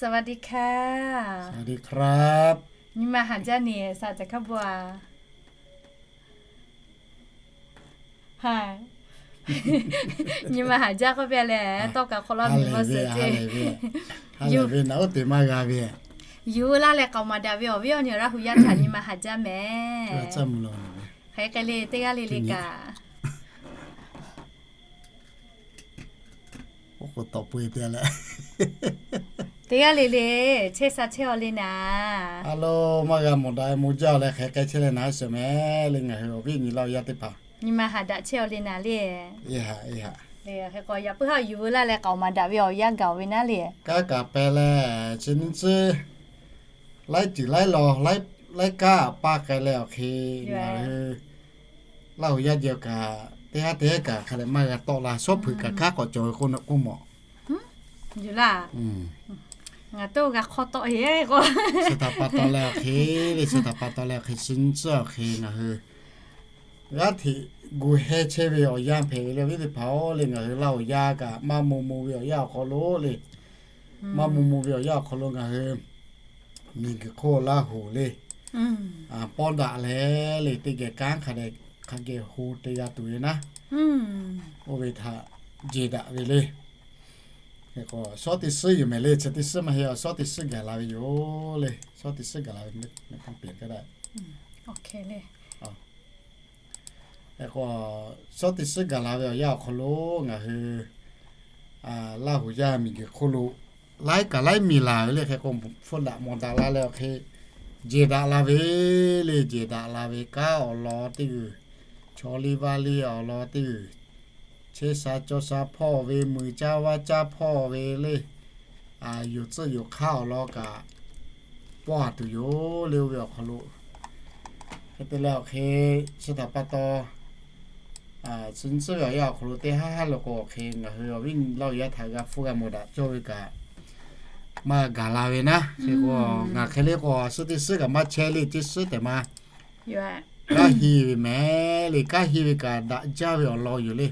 สวัสดีค่ะ สวัสดีครับ Nyi ma haˍ jaˇ neˬ saˍ caˬ hkaˇ bvuhꞈ a. Nyi ma haˍ jaˇ k'oˆ piˇ leh, tawˇ kaꞈ hk'aw laˇ miˬ maˇ suhˍ ceˇ. Yuˬ ve naˬ oˇ te maˇ g'a ve. Yuˬ laˇ leh k'aoˍ maˍ daꞈ ve awˬ viˉ awˬ nyi Laˇ huˍ yaˇ htaꞈ nyi ma haˍ jaˇ mehˍ. Hk'e k'ai le, teˇ g'aˇ le le kaꞈ. Teˇ g'aˇ le le, chehˇ sha chehˇ-aw le naˍ. A lo, maˇ g'a mawˬ daꞈ mawˬ jaˇ-aw leh hk'e k'ai chehˇ leh naˍ suhˍ mehˍ le ngaˬ hui awˬ viˉ nyi Laˇ huˍ yaˇ teˇ hpaˍ. Nyi ma haˍ daꞈ chehˇ-aw le naˍ le. Hk'e k'o yaꞈ puiˉ haˉ yuˬ veu laˇ leh k'aoˍ maˍ daꞈ ve awˬ yanˇ gaˬ-oˬ ve naˉ le. Kanˉ kaꞈ pehˍ leh chi nyiˇ tcuhˉ laiˉ ceuˬ laiˉ law laiˉ kanˉ paˇ k'ai leh awˬ hk'e ngaˬ hui Laˇ huˍ yaˇ jehˬ kaꞈ teˇ haˉ teˇ haˉ kaꞈ hk'a dehꞈ maˇ g'a tawˆ la, shawˉ hpeuꞈ kaꞈ kanˉ k'awꞈ cawˬ ve k'oˆ nawꞈ k'oˆ mawˬ. Yuˬ laˇ. Ngaˬ toˇ g'a hk'awˇ tawˆ heˆ k'o, chi htaꞈ pa taw leh awˬ hk'e le, chi htaꞈ pa taw leh awˬ hk'e chi nyiˇ tcuhˉ awˬ hk'e ngaˬ hui g'aˇ hteꞈ gu heh chehˇ ve awˬ yanˇ hpehꞈ ve le, awˬ viˉ teˇ hpaˍ-oˬ le, ngaˬ hui Laˇ huˍ yaˇ kaꞈ maˇ maw maw ve awˬ yanˇ awˬ hk'aw lo le, maˇ maw maw ve awˬ yanˇ awˬ hk'aw lo ngaˬ hui miˬguiˬ hk'oˆ Laˇ huˍ le pawˇ daꞈ leh le teˇ geh kanˉ hk'a dehꞈ hk'a geh ho te g'a tuˬ ve naˉ, oˇ ve htaꞈ jeˬ daꞈ ve le. Hk'e k'o shawˉ teˇ suhˉ yoˬ mehˍ le, chi teˇ suhˉ maˇ heˆ, shawˉ teˇ suhˉ gaˬ la ve yoˬ le, shawˉ teˇ suhˉ gaˬ la ve mehˍ. Hk'e k'o shawˉ teˇ suhˉ gaˬ la ve awˬ yanˇ awˬ hk'aw lo ngaˬ hui Laˇ huˍ yaˇ miˬguiˬ hk'oˆ lo laiˉ kaꞈ laiˉ miˬ laˬ ve le. Hk'e k'o hpfuhˇ daꞈ mawˬ daꞈ la leh awˬ hk'e jeˬ daꞈ la ve le, jeˬ daꞈ la ve kanˉ awˬ lawn teˇ g'uiˬ, chaw liˇ vaˇ liˇ awˬ lawn teˇ g'uiˬ, chehˇ sha caw sha hpawˇ ve, muiˬ caˇ vaˇ caˇ hpawˇ ve le, yonˍ tcuhˆ yonˍ hk'aˇ awˬ lawn kaꞈ pawˇ a tuˬ yoˬ le, oˇ ve awˬ hk'aw lo. Hk'e te leh awˬ hk'e chi htaꞈ pa taw, chi nyiˇ tcuhˉ ve awˬ yanˇ awˬ hk'aw lo teˇ haˉ haˉ lo k'o awˬ hk'e ngaˬ hui awˬ viˉ Laˇ huˍ yaˇ htaꞈ g'a hpfuhˇ g'a mawˬ daꞈ cawˇ ve kaꞈ maˇ gaˬ la ve naˉ. Hk'e k'o ngaˬ hk'e le k'o a suhˉ teˇ suhˉ kaꞈ maˇ chehˇ le, teˇ suhˉ tehꞈ ma kanˉ henˇ ve mehˍ le, kanˉ henˇ ve kaꞈ daꞈ jaˇ ve awˬ lawn yoˬ le.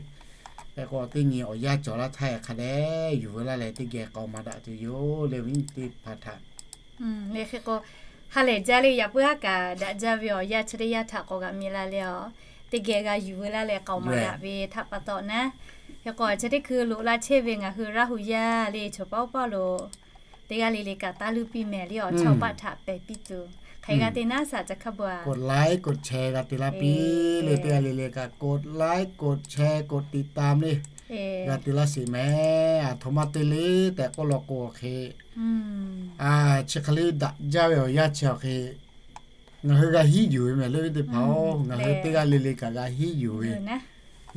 Hk'e k'o teˇ nyi awˬ yanˇ cawˬ laˇ htaˇ hk'a dehꞈ yuˬ veu laˇ leh teˇ geh k'aoˍ maˍ daꞈ tuˬ yoˬ le, awˬ viˉ teˇ hpaˍ htaꞈ. Hk'e k'o ha lehˬ jaˇ le, yaꞈ puiˉ haˉ kaꞈ daꞈ jaˇ ve awˬ yanˇ chi teˇ yanˇ htaꞈ k'awꞈ g'a mi la le a, teˇ geh g'a yuˬ veu laˇ leh k'aoˍ maˍ daꞈ ve htaꞈ pa taw naˉ. Hk'e k'o chi teˇ hkui loꞈ la chehˇ ve ngaˬ hui Laˇ huˍ yaˇ le chaw paˆ oˇ paˆ lo teˇ g'aˇ le le kaꞈ taˇ luˇ piˇ mehˍ le, awˬ chawˇ paˆ htaꞈ pehˬ piˇ tuˬ hk'aˬ hk'e g'a te naˉ saˍ caˬ hkaˇ bvuhꞈ a. K'oˆ laiˉ k'oˆ chehˇ g'a te laˇ piˇ le, teˇ g'aˇ le le kaꞈ k'oˆ laiˉ k'oˆ chehˇ k'oˆ te taˍ le g'a te laˇ sheˍ mehˍ. Aˬ htoꞈ ma te le tehꞈ k'oˆ law k'o hk'e chi hk'e le daꞈ jaˇ ve awˬ yanˇ chi awˬ hk'e ngaˬ hui g'a hiˉ yuˬ ve mehˍ le, awˬ viˉ teˇ hpaˍ-oˬ, ngaˬ hui teˇ g'aˇ le le kaꞈ g'a hiˉ yuˬ ve.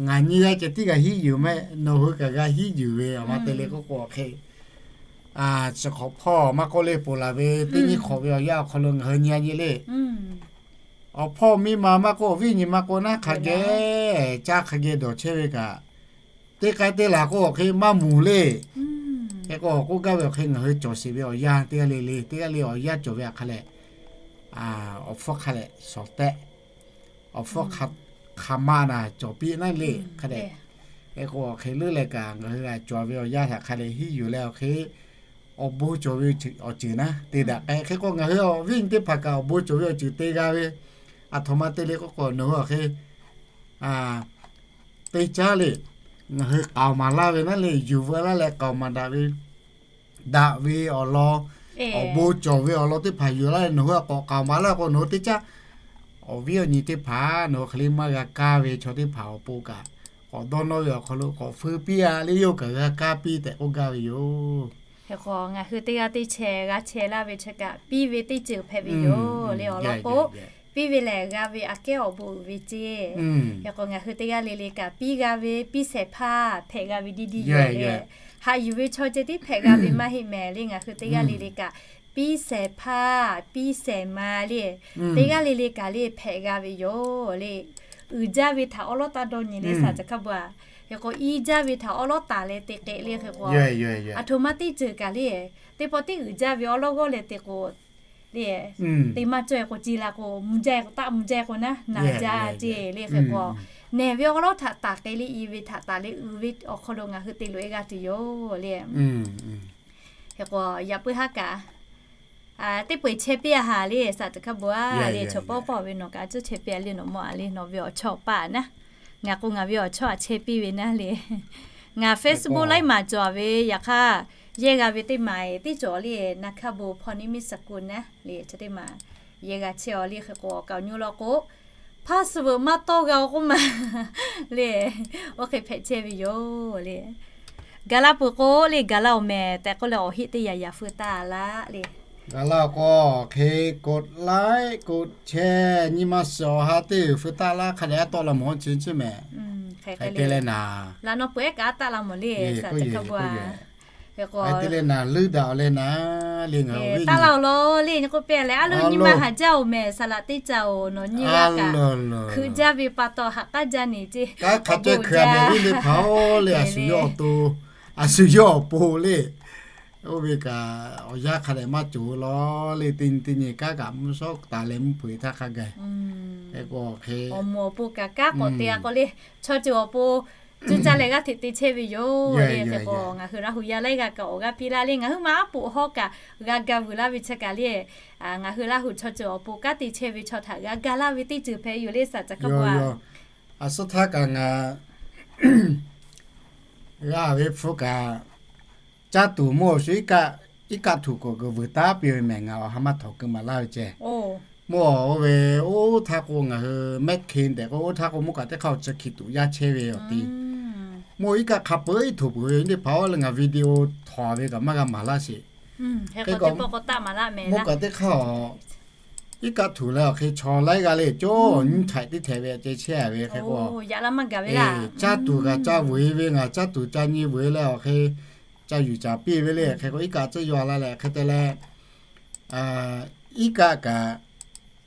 Ngaˬ nyi g'a ceh tiˉ g'a hiˉ yuˬ mehˍ, nawˬ hui kaꞈ g'a hiˉ yuˬ ve. Aˬ htoꞈ ma te le k'oˆ k'o hk'e chi hk'awꞈ hpawˇ maˇ k'oˆ le, ponˬ laˬ ve teˇ nyiˇ hk'awꞈ ve awˬ yanˇ awˬ hk'aw lo ngaˬ hui nyi a nyi le. Awˬ hpawˇ miˇ ma maˇ k'oˆ, awˬ viˉ nyi ma k'oˆ naˉ hk'a geh caˇ hk'a geh dawˬ chehˇ ve kaꞈ, teˇ k'ai te laˬ k'o awˬ hk'e maˇ mvuhˬ le. Hk'e k'o k'oˆ gaˇ ve awˬ hk'e ngaˬ hui cawˬ sheˍ ve awˬ yanˇ teˇ g'aˇ le le, teˇ g'aˇ le awˬ yanˇ cawˬ ve hk'a leh, awˬ hpfuhˇ hk'a leh shawˍ tehˆ, awˬ hpfuhˇ hk'a ma naˬ cawˬ piˇ naˉ le hk'a dehꞈ. Hk'e k'o awˬ hk'e leuˉ leh kaꞈ ngaˬ hui g'a cawˬ ve awˬ yanˇ htaꞈ hk'a dehꞈ hiˉ yuˬ leh awˬ hk'e awˬ bon cawˬ ve awˬ ceuˬ naˉ te daꞈ k'ai. Hk'e k'o ngaˬ hui awˬ viˉ nyi teˇ hpaˍ kaꞈ awˬ bon cawˬ ve awˬ ceuˬ te g'a ve, aˬ htoꞈ ma te le k'oˆ k'o nawˬ hui awˬ hk'e teˇ caˉ le, ngaˬ hui k'aoˍ maˍ laˇ ve naˉ le, yuˬ veu laˇ leh k'aoˍ maˍ daꞈ ve, daꞈ ve awˬ lawn, awˬ bon cawˬ ve awˬ lawn teˇ hpaˍ yuˬ laˇ leh nawˬ hui a k'awꞈ k'aoˍ maˍ laˇ k'o nawˬ hui teˇ caˉ awˬ viˉ awˬ nyi teˇ hpaˍ nawˬ hui hk'e le maˇ g'a kaˇ ve chaw teˇ hpaˍ awˬ pon kaꞈ k'awꞈ dawˇ nawˇ ve awˬ hk'aw lo k'awꞈ feu piˇ a le, yawˇ kaꞈ g'a kaˇ piˇ tehꞈ k'oˆ gaˇ ve yoˬ. Hk'e k'o ngaˬ hui teˇ g'aˇ teˇ chehˇ g'a chehˇ laˇ ve chi kaꞈ piˇ ve teˇ ceuˬ hpehꞈ ve yoˬ le. Awˬ lawn k'o piˇ ve lehˬ g'a ve aꞈ kehˉ awˬ bon uiˍ ve ceˇ. Hk'e k'o ngaˬ hui teˇ g'aˇ le le kaꞈ piˇ g'a ve piˇ shehˍ hpaˇ hpehꞈ g'a ve diˇ diˇ yoˬ le. Haꞈ yuˬ ve chaw ceh tiˉ hpehꞈ g'a ve maˇ heˆ mehˍ le, ngaˬ hui teˇ g'aˇ le le kaꞈ piˇ shehˍ hpaˇ piˇ shehˍ ma le, teˇ g'aˇ le le kaꞈ le hpehꞈ g'a ve yoˬ le. Uiˍ jaˇ ve htaꞈ awˉ lawˉ taˇ dawˇ nyi le saˍ caˬ hkaˇ bvuhꞈ a. Hk'e k'o iˉ jaˇ ve htaꞈ awˉ lawˉ taˍ leh te k'ehꞈ le. Hk'e k'o aˬ htoꞈ ma teˇ ceuˬ kaꞈ le, teˇ pawˆ teˇ uiˍ jaˇ ve awˉ lawˉ g'awˇ leh te k'o le, te maˇ cawˇ e k'o ce la k'o mvuh jaˇ e k'o taˆ mvuh jaˇ e k'o naˉ naˍ jaˇ ce le. Hk'e k'o nehˬ ve awˉ lawˉ htaꞈ taˍ k'ai le, i ve htaꞈ taˍ le, uiˍ ve awˬ hk'aw lo ngaˬ hui te loꞈ e g'a tuˬ yoˬ le. Hk'e k'o yaꞈ puiˉ haˉ kaꞈ teˇ peu-eˬ chehˇ piˇ a haˍ le, saˍ teꞈ hk'aˇ bon a le, chaw pawˆ pawˆ ve nawˬ kaꞈ a cuˉ chehˇ piˇ a le, nawˬ mawˇ a le, nawˬ ve awˬ chawˇ paˆ naˉ. Ngaˬ k'o ngaˬ ve awˬ chawˇ a chehˇ piˇ ve naˉ le. Ngaˬ Facebook laiˉ maˬ cawˬ ve, yaꞈ hk'aˇ yehˇ g'a ve teˇ maˬ tiˉ cawˬ le, naˍ hkaˇ bon hpaw niˇ miˇ saˍ kuˬ naˉ le, chi teˇ maˬ yehˇ g'a chehˇ a le. Hk'e k'o awˬ kaˍ awˬ nyi law k'o, password maˇ tawˇ g'a k'oˆ ma le, oˇ hk'e hpehꞈ chehˇ ve yoˬ le. Gaˬ la peuˬ k'o le, gaˬ la-oˬ mehˍ tehꞈ k'oˆ leh awˬ heˆ teˇ yanˇ yanˇ feu taˇ laˇ le. Gaˬ la k'o, hk'e กดไลค์ กดแชร์ nyi ma suhˍ awˬ ha teˇ g'uiˬ feu taˇ laˇ hk'a dehꞈ a tawˆ la mawˬ chi chi mehˍ. Hk'e te leh naˍ, la nawˬ peuˬ ehˉ kaꞈ a taˆ la mawˬ le, saˍ teꞈ hk'aˇ bon a. Hk'e te leh naˍ, leuˉ daꞈ-oˬ leh naˍ le, ngaˬ hui taˇ laˇ-oˬ law le, nyi k'oˆ piˇ leh a lo nyi ma haˍ jaˇ-oˬ mehˍ, saˍ laꞈ teˇ ca-oˬ, nawˬ nyi g'a kaꞈ hkui jaˇ ve pa taw haꞈ k'aˉ jaˇ neˬ ce. Kanˉ hk'a ceh hkui a mehˍ viˉ le hpaˍ-oˬ le, a shu yawˇ awˬ to, a shu yawˇ awˬ pon le. Oˇ ve kaꞈ awˬ yanˇ hk'a dehꞈ maˇ cawˬ law le, teˇ nyi teˇ nyi kanˉ kaꞈ mvuhˇ shawˉ taˍ leh mvuhˇ hpeuꞈ htaˇ hk'a gaˬ. Awˬ moˍ awˬ pon kaꞈ kanˉ k'awꞈ te a k'o le, chaw ceuˬ awˬ pon cuˇ caˇ leh g'aˇ hteꞈ te chehˇ ve yoˬ le. Hk'e k'o ngaˬ hui Laˇ hu yaˇ laiˉ g'aˇ kaꞈ awˬ g'aˇ piˇ laˇ le, ngaˬ hui ma aˉ poꞈ hawˉ kaꞈ g'a ga vuiˬ laˇ ve chi kaꞈ le, ngaˬ hui Laˇ hu chaw ceuˬ awˬ pon kanˉ te chehˇ ve chaw htaꞈ g'a ga laˇ ve teˇ ceuˬ hpehꞈ yoˬ le, saˍ teꞈ hk'aˇ bon a. A suhˉ htaˇ kaꞈ ngaˬ g'a ve hpu kaꞈ, caˇ tuˬ mawˇ awˬ shu iˉ kaˆ, iˉ kaˆ htuꞈ k'awꞈ kuiˬ vuiˬ taˉ piˇ ve mehˍ, ngaˬ awˬ ha maˇ htawꞈ keu maˍ laˇ ve ceh. Mawˇ oˇ ve oˇ htaˇ k'o ngaˬ hui mehˆ hk'e tehꞈ k'o oˇ htaˇ k'o mawˇ kaꞈ teˇ hk'aˇ awˬ chi hkiˬ tuꞈ yaˇ chehˇ ve awˬ ti. Mawˇ iˉ kaˆ hk'a peu-eˬ htoꞈ peuˬ ve teˇ hpaˍ-oˬ le, ngaˬ video htawnˍ ve kaꞈ maˇ g'a maˍ laˇ sheˍ. Hk'e k'o mawˇ kaꞈ teˇ hk'aˇ iˉ kaˆ htuꞈ leh awˬ hk'e chaw laiˉ g'aˇ le cawˇ nyiˇ htaiꞈ teˇ htehꞈ ve a ceh chehˇ ve hk'e k'o, caˇ tuˬ kaꞈ ca vuiˬ ve, ngaˬ caˇ tuˬ ca nyi vuiˬ leh awˬ hk'e ca yuˬ caˍ piˇ ve le. Hk'e k'o iˉ kaˆ tcuhˇ yaw laˇ leh hk'e te leh, iˉ kaˆ kaꞈ,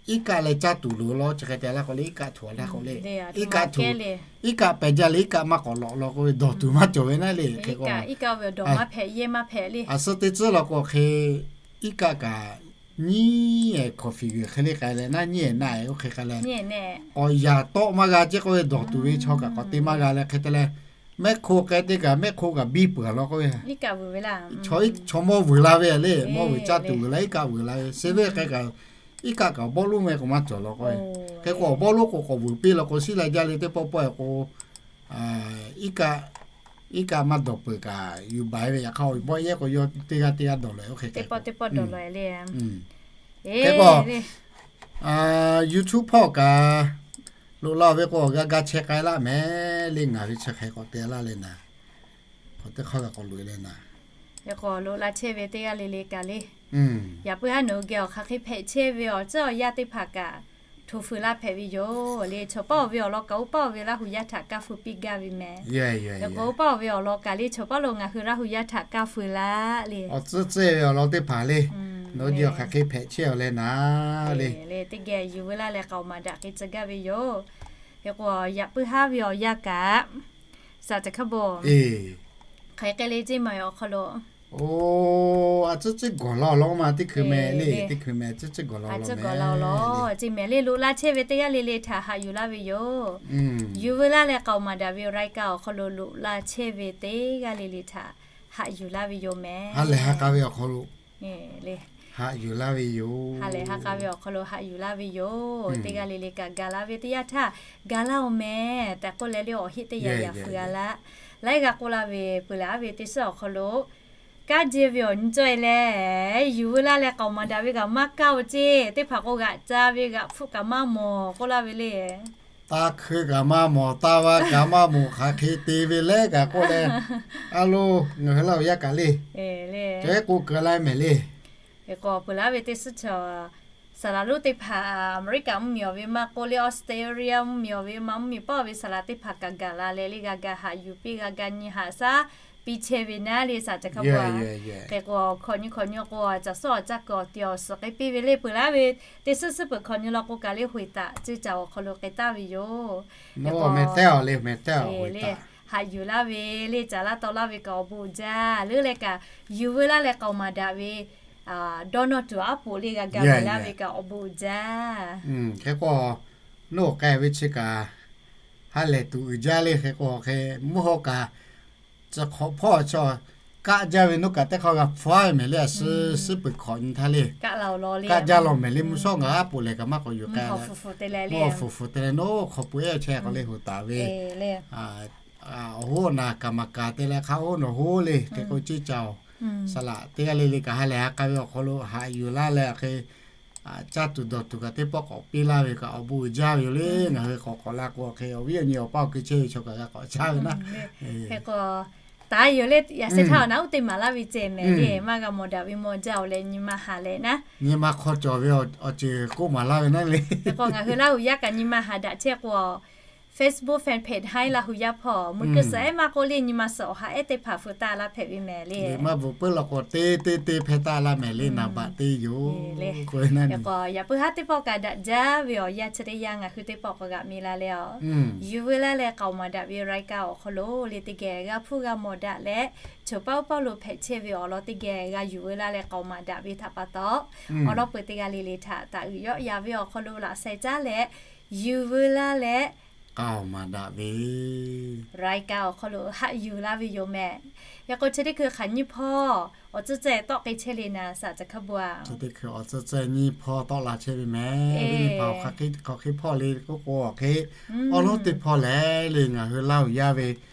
iˉ kaˆ leh caˇ tuˬ loˍ law chi hk'e te laˇ k'o le, iˉ kaˆ htuꞈ a laˇ k'o le, iˉ kaˆ htuꞈ, iˉ kaˆ pehˬ jaˇ le, iˉ kaˆ maˇ k'awꞈ lawꞈ law k'oˆ ve dawˬ tuˬ maˇ cawˬ ve naˉ le. Hk'e k'o a suhˉ teˇ tcuhˉ law k'o hk'e iˉ kaˆ kaꞈ nyiˇ ehˍ hkawˍ fiˍ g'uiˬ hk'e le k'ai leh naˉ, nyiˇ ehˍ naˆ ehˍ oˇ hk'e k'ai leh, k'awꞈ yaꞈ tawˆ maˇ g'a ceˇ k'oˆ ve, dawˬ tuˬ ve chaw kaꞈ k'awꞈ te maˇ g'a leh hk'e te leh, mehˆ hk'oˆ k'ai teˇ kaꞈ mehˆ hk'oˆ kaꞈ biˇ peuˬ law k'oˆ ve, chaw chaw mawˇ vuiˬ la ve le, mawˇ vuiˬ caˇ tuˬ vuiˬ la, iˉ kaˆ vuiˬ la ve, se ve hk'e kaꞈ iˉ kaˆ kaꞈ awˬ bawˆ lonˉ meh k'o maˇ cawˬ law k'oˆ ve. Hk'e k'o awˬ bawˆ lonˉ k'o k'awꞈ vuiˬ piˇ law k'o, shiˉ la jaˇ le teˇ pawˆ pawˆ e k'o, iˉ kaˆ, iˉ kaˆ maˇ dawˬ peuˬ kaꞈ yuˬ baˬ ve, yaꞈ hk'aˇ awˬ bawˆ yehˇ k'o yawˇ teˇ g'aˇ teˇ g'aˇ dawˬ leh oˇ hk'e k'ai k'o, hk'e k'o YouTube hpawˇ kaꞈ loꞈ la ve k'o awˬ g'a ga chehˇ k'ai laˇ mehˍ le, ngaˬ ve chi hk'e k'awꞈ te laˇ leh naˍ, k'awꞈ teˇ hk'aˇ kaꞈ k'awꞈ loꞈ e leh naˍ, k'awꞈ loꞈ la chehˇ ve teˇ g'aˇ le le kaꞈ le. Yaꞈ puiˉ haˉ nawˬ hui geh awˬ hk'aˬ hk'e hpehꞈ chehˇ ve awˬ ceuˬ awˬ yanˇ teˇ hpaˍ kaꞈ hto feu laˇ hpehꞈ ve yoˬ le. Chaw paˇ oˬ ve awˬ lawn kaꞈ oˇ paˇ oˬ ve Laˇ hu yaˇ htaꞈ kaˇ feu piˇ gaˇ ve mehˍ. Hk'e k'o oˇ paˇ oˬ ve awˬ lawn kaꞈ le, chaw paˇ lo ngaˬ hui Laˇ hu yaˇ htaꞈ kaˇ feu laˇ le. Awˬ tcuhˉ tcuhˉ ve awˬ lawn teˇ hpaˍ le, nawˬ hui geh awˬ hk'aˬ hk'e hpehꞈ chehˇ awˬ leh naˍ le. Teˇ geh yuˬ veu laˇ leh k'aoˍ maˍ daꞈ hk'e tcuh gaˇ ve yoˬ. Hk'e k'o yaꞈ puiˉ haˉ ve awˬ yanˇ kaꞈ, saˍ teꞈ hk'aˇ bon, hk'aˬ hk'e le ceˇ maˬ awˬ hk'aw lo, a tcuhˉ tcuhˉ gawˬ la awˬ lawn ma teˇ hkui meh le, teˇ hkui meh tcuhˉ tcuhˉ gawˬ la awˬ lawn meh le. Ceˇ mehˍ le, loꞈ la chehˇ ve teˇ g'aˇ le le htaꞈ haꞈ yuˬ laˇ ve yoˬ. Yuˬ veu laˇ leh k'aoˍ maˍ daꞈ ve รายการ awˬ hk'aw lo loꞈ la chehˇ ve teˇ g'aˇ le le htaꞈ haꞈ yuˬ laˇ ve yoˬ mehˍ. Ha lehˬ ha k'a ve awˬ hk'aw lo haꞈ yuˬ laˇ ve yoˬ. Ha lehˬ ha k'a ve awˬ hk'aw lo haꞈ yuˬ laˇ ve yoˬ. Teˇ g'aˇ le le kaꞈ gaˬ la ve teˇ yanˇ htaˇ gaˬ laˇ-oˬ mehˍ tehꞈ k'oˆ leh le awˬ heˆ teˇ yanˇ yanˇ feu g'a laˇ. Laiˉ g'aˇ k'oˆ laˇ ve peuˬ leh aˉ ve teˇ suhˉ awˬ hk'aw lo, kanˉ jehˇ ve awˬ nyi cawˇ e leh, yuˬ veu laˇ leh k'aoˍ maˍ daꞈ ve kaꞈ maˇ kaˇ-oˬ ceˇ. Teˇ hpaˍ k'o g'aꞈ ca ve g'aꞈ hpfuhˆ kaꞈ maˇ mawˬ k'oˆ laˇ ve le. Taˇ hkui kaꞈ maˇ mawˬ, taˇ vaˇ kaꞈ maˇ mawˬ, hk'aˬ hk'e te ve leh kaꞈ k'oˆ leh, a lo, ngaˬ hui Laˇ hu yaˇ kaꞈ le, cawehˉ k'oˆ keu laˇ mehˍ le. Hk'e k'o peuˬ leh aˉ ve teˇ suhˉ chaw saˍ laˍ lonˉ teˇ hpaˍ, Aˍmeˍriˆkaꞈ mvuhˇmiˬ awˬ ve maˇ k'oˆ le, Australia mvuhˇmiˬ awˬ ve maˇ, mvuhˇmiˬ paˆ awˬ ve saˍ laˍ teˇ hpaˍ kaꞈ gaˬ la leh le g'a ga haꞈ yuˬ piˇ g'a ga nyi haꞈ shaˉ piˇ chehˇ ve naˉ le saˍ teꞈ hk'aˇ bon. Hk'e k'o hkawꞈ nyi hkawꞈ nyi k'o caˬ suhˉ awˬ caˇ kuiˬ awˬ ti awˬ suhˍ k'ai piˇ ve le peuˬ leh aˉ ve teˇ suhˉ suhˉ peuˬ hkawꞈ nyi law k'o kaꞈ le hoꞈ taꞈ ceˇ caˬ awˬ hk'aw lo k'ai taˍ ve yoˬ. Mehˍ tehˉ awˬ le, mehˍ tehˉ awˬ le. Haꞈ yuˬ laˇ ve le, caˬ laˇ taw laˇ ve kaꞈ awˬ bon uiˍ jaˇ. Leuˉ leh kaꞈ yuˬ veu laˇ leh k'aoˍ maˍ daꞈ ve dawˇ nawˇ tuˬ aˉ poꞈ le g'a ga ve laˇ ve kaꞈ awˬ bon uiˍ jaˇ. Hk'e k'o, nawˬ k'ai ve chi kaꞈ ha lehˬ tuˬ uiˍ jaˇ le. Hk'e k'o hk'e mvuhˇ haw kaꞈ, chi hk'awꞈ hpawˇ chaw kaˆ jaˇ ve naˇ kaꞈ teˇ hk'aw g'a hpfuhˇ mehˍ le, a suh suhˉ peuˬ hk'awꞈ nyi htaˇ le. Kaˆ jaˇ lawˬ mehˍ le, mvuhˇ shawˉ ngaˬ aˉ poꞈ lehˬ kaꞈ maˇ k'awꞈ yuˬ k'ai leh, mvuhˇ awˬ fuˍ fuˍ te leh le, mvuhˇ awˬ fuˍ fuˍ te leh naˉ hk'aw pui ehˉ chehˇ k'awꞈ le hoꞈ taˍ ve awˬ hoˉ awˬ naˬ kaˍ maˍ kaˍ te leh hk'a oˉ nawˬ hoˉ le hk'e k'o ceˇ caoˬ. Saˍ laꞈ teˇ g'aˇ le le kaꞈ ha lehˬ ha k'a ve awˬ hk'aw lo haꞈ yuˬ laˇ leh hk'e caˇ tuˬ dawˬ tuˬ kaꞈ teˇ pawˆ k'awꞈ piˇ laˇ ve kaꞈ awˬ bon uiˍ jaˇ ve yoˬ le. Ngaˬ hui k'awꞈ k'awꞈ la k'o hk'e awˬ viˉ awˬ nyi awˬ paˇ awˬ hkui chehˇ ve chaw kaꞈ g'a k'awꞈ caˇ ve naˉ. Hk'e k'o, taˍ yoˬ le, yaꞈ sheh htaˇ awˬ naˉ oˇ teˇ maˍ laˇ ve ceh mehˍ le, maˇ g'a mawˬ daꞈ ve maw jaˇ-oˬ leh nyi ma haˍ leh naˉ. Nyi ma hk'aw cawˬ ve awˬ ceuˬ k'oˆ maˍ laˇ ve naˉ le. Hk'e k'o ngaˬ hui Laˇ huˍ yaˇ kaꞈ nyi ma haˍ daꞈ chehˇ k'o, Facebook fan page Haiˉ Laˇ huˍ yaˇ hpawˇ meuˇ kuiˬ suhˍ ehˉ maˇ k'oˆ le, nyi ma suhˍ awˬ ha ehˉ teˇ hpaˍ feu taˆ laˇ hpehꞈ ve mehˍ le. Maˇ bvuhˬ puiˉ law k'o te te te hpehˇ taˆ laˇ mehˍ le, naˍ baꞈ te yoˬ. Hk'e k'o yaꞈ puiˉ haˉ teˇ pawˆ kaꞈ daꞈ jaˇ ve awˬ yanˇ chi teˇ yanˇ ngaˬ hui teˇ pawˆ k'awꞈ g'aꞈ mi la leh a, yuˬ veu laˇ leh k'aoˍ maˍ daꞈ ve รายการ awˬ hk'aw lo le teˇ geh g'a hpuˇ g'a mawˬ daꞈ leh, choˬ paˇ oˇ paˇ lo hpehꞈ chehˇ ve awˬ lawn teˇ geh g'a yuˬ veu laˇ leh k'aoˍ maˍ daꞈ ve htaꞈ pa taw, awˬ lawn peuˬ teˇ g'aˇ le le htaꞈ taꞈ uiˍ yawˆ ya ve awˬ hk'aw lo laꞈ sheh caˉ leh, yuˬ veu laˇ leh k'aoˍ maˍ daꞈ ve รายการ awˬ hk'aw lo haꞈ yuˬ laˇ ve yoˬ mehˍ. Hk'e k'o chi teˇ hkui hk'aˬ nyiˇ hpawˇ awˬ tcuhˇ ceh tawˆ k'ai chehˇ le naˍ, saˍ ca hk'a bu a. Chi teˇ hkui awˬ tcuhˇ ceh nyiˇ hpawˇ tawˆ la chehˇ ve mehˍ. Nyiˇ hpaˍ hk'aˬ hk'e hk'aˬ hk'e hpawˇ le k'oˆ k'o hk'e, awˬ lawn teˇ hpawˇ lehˬ le ngaˬ hui Laˇ huˍ yaˇ ve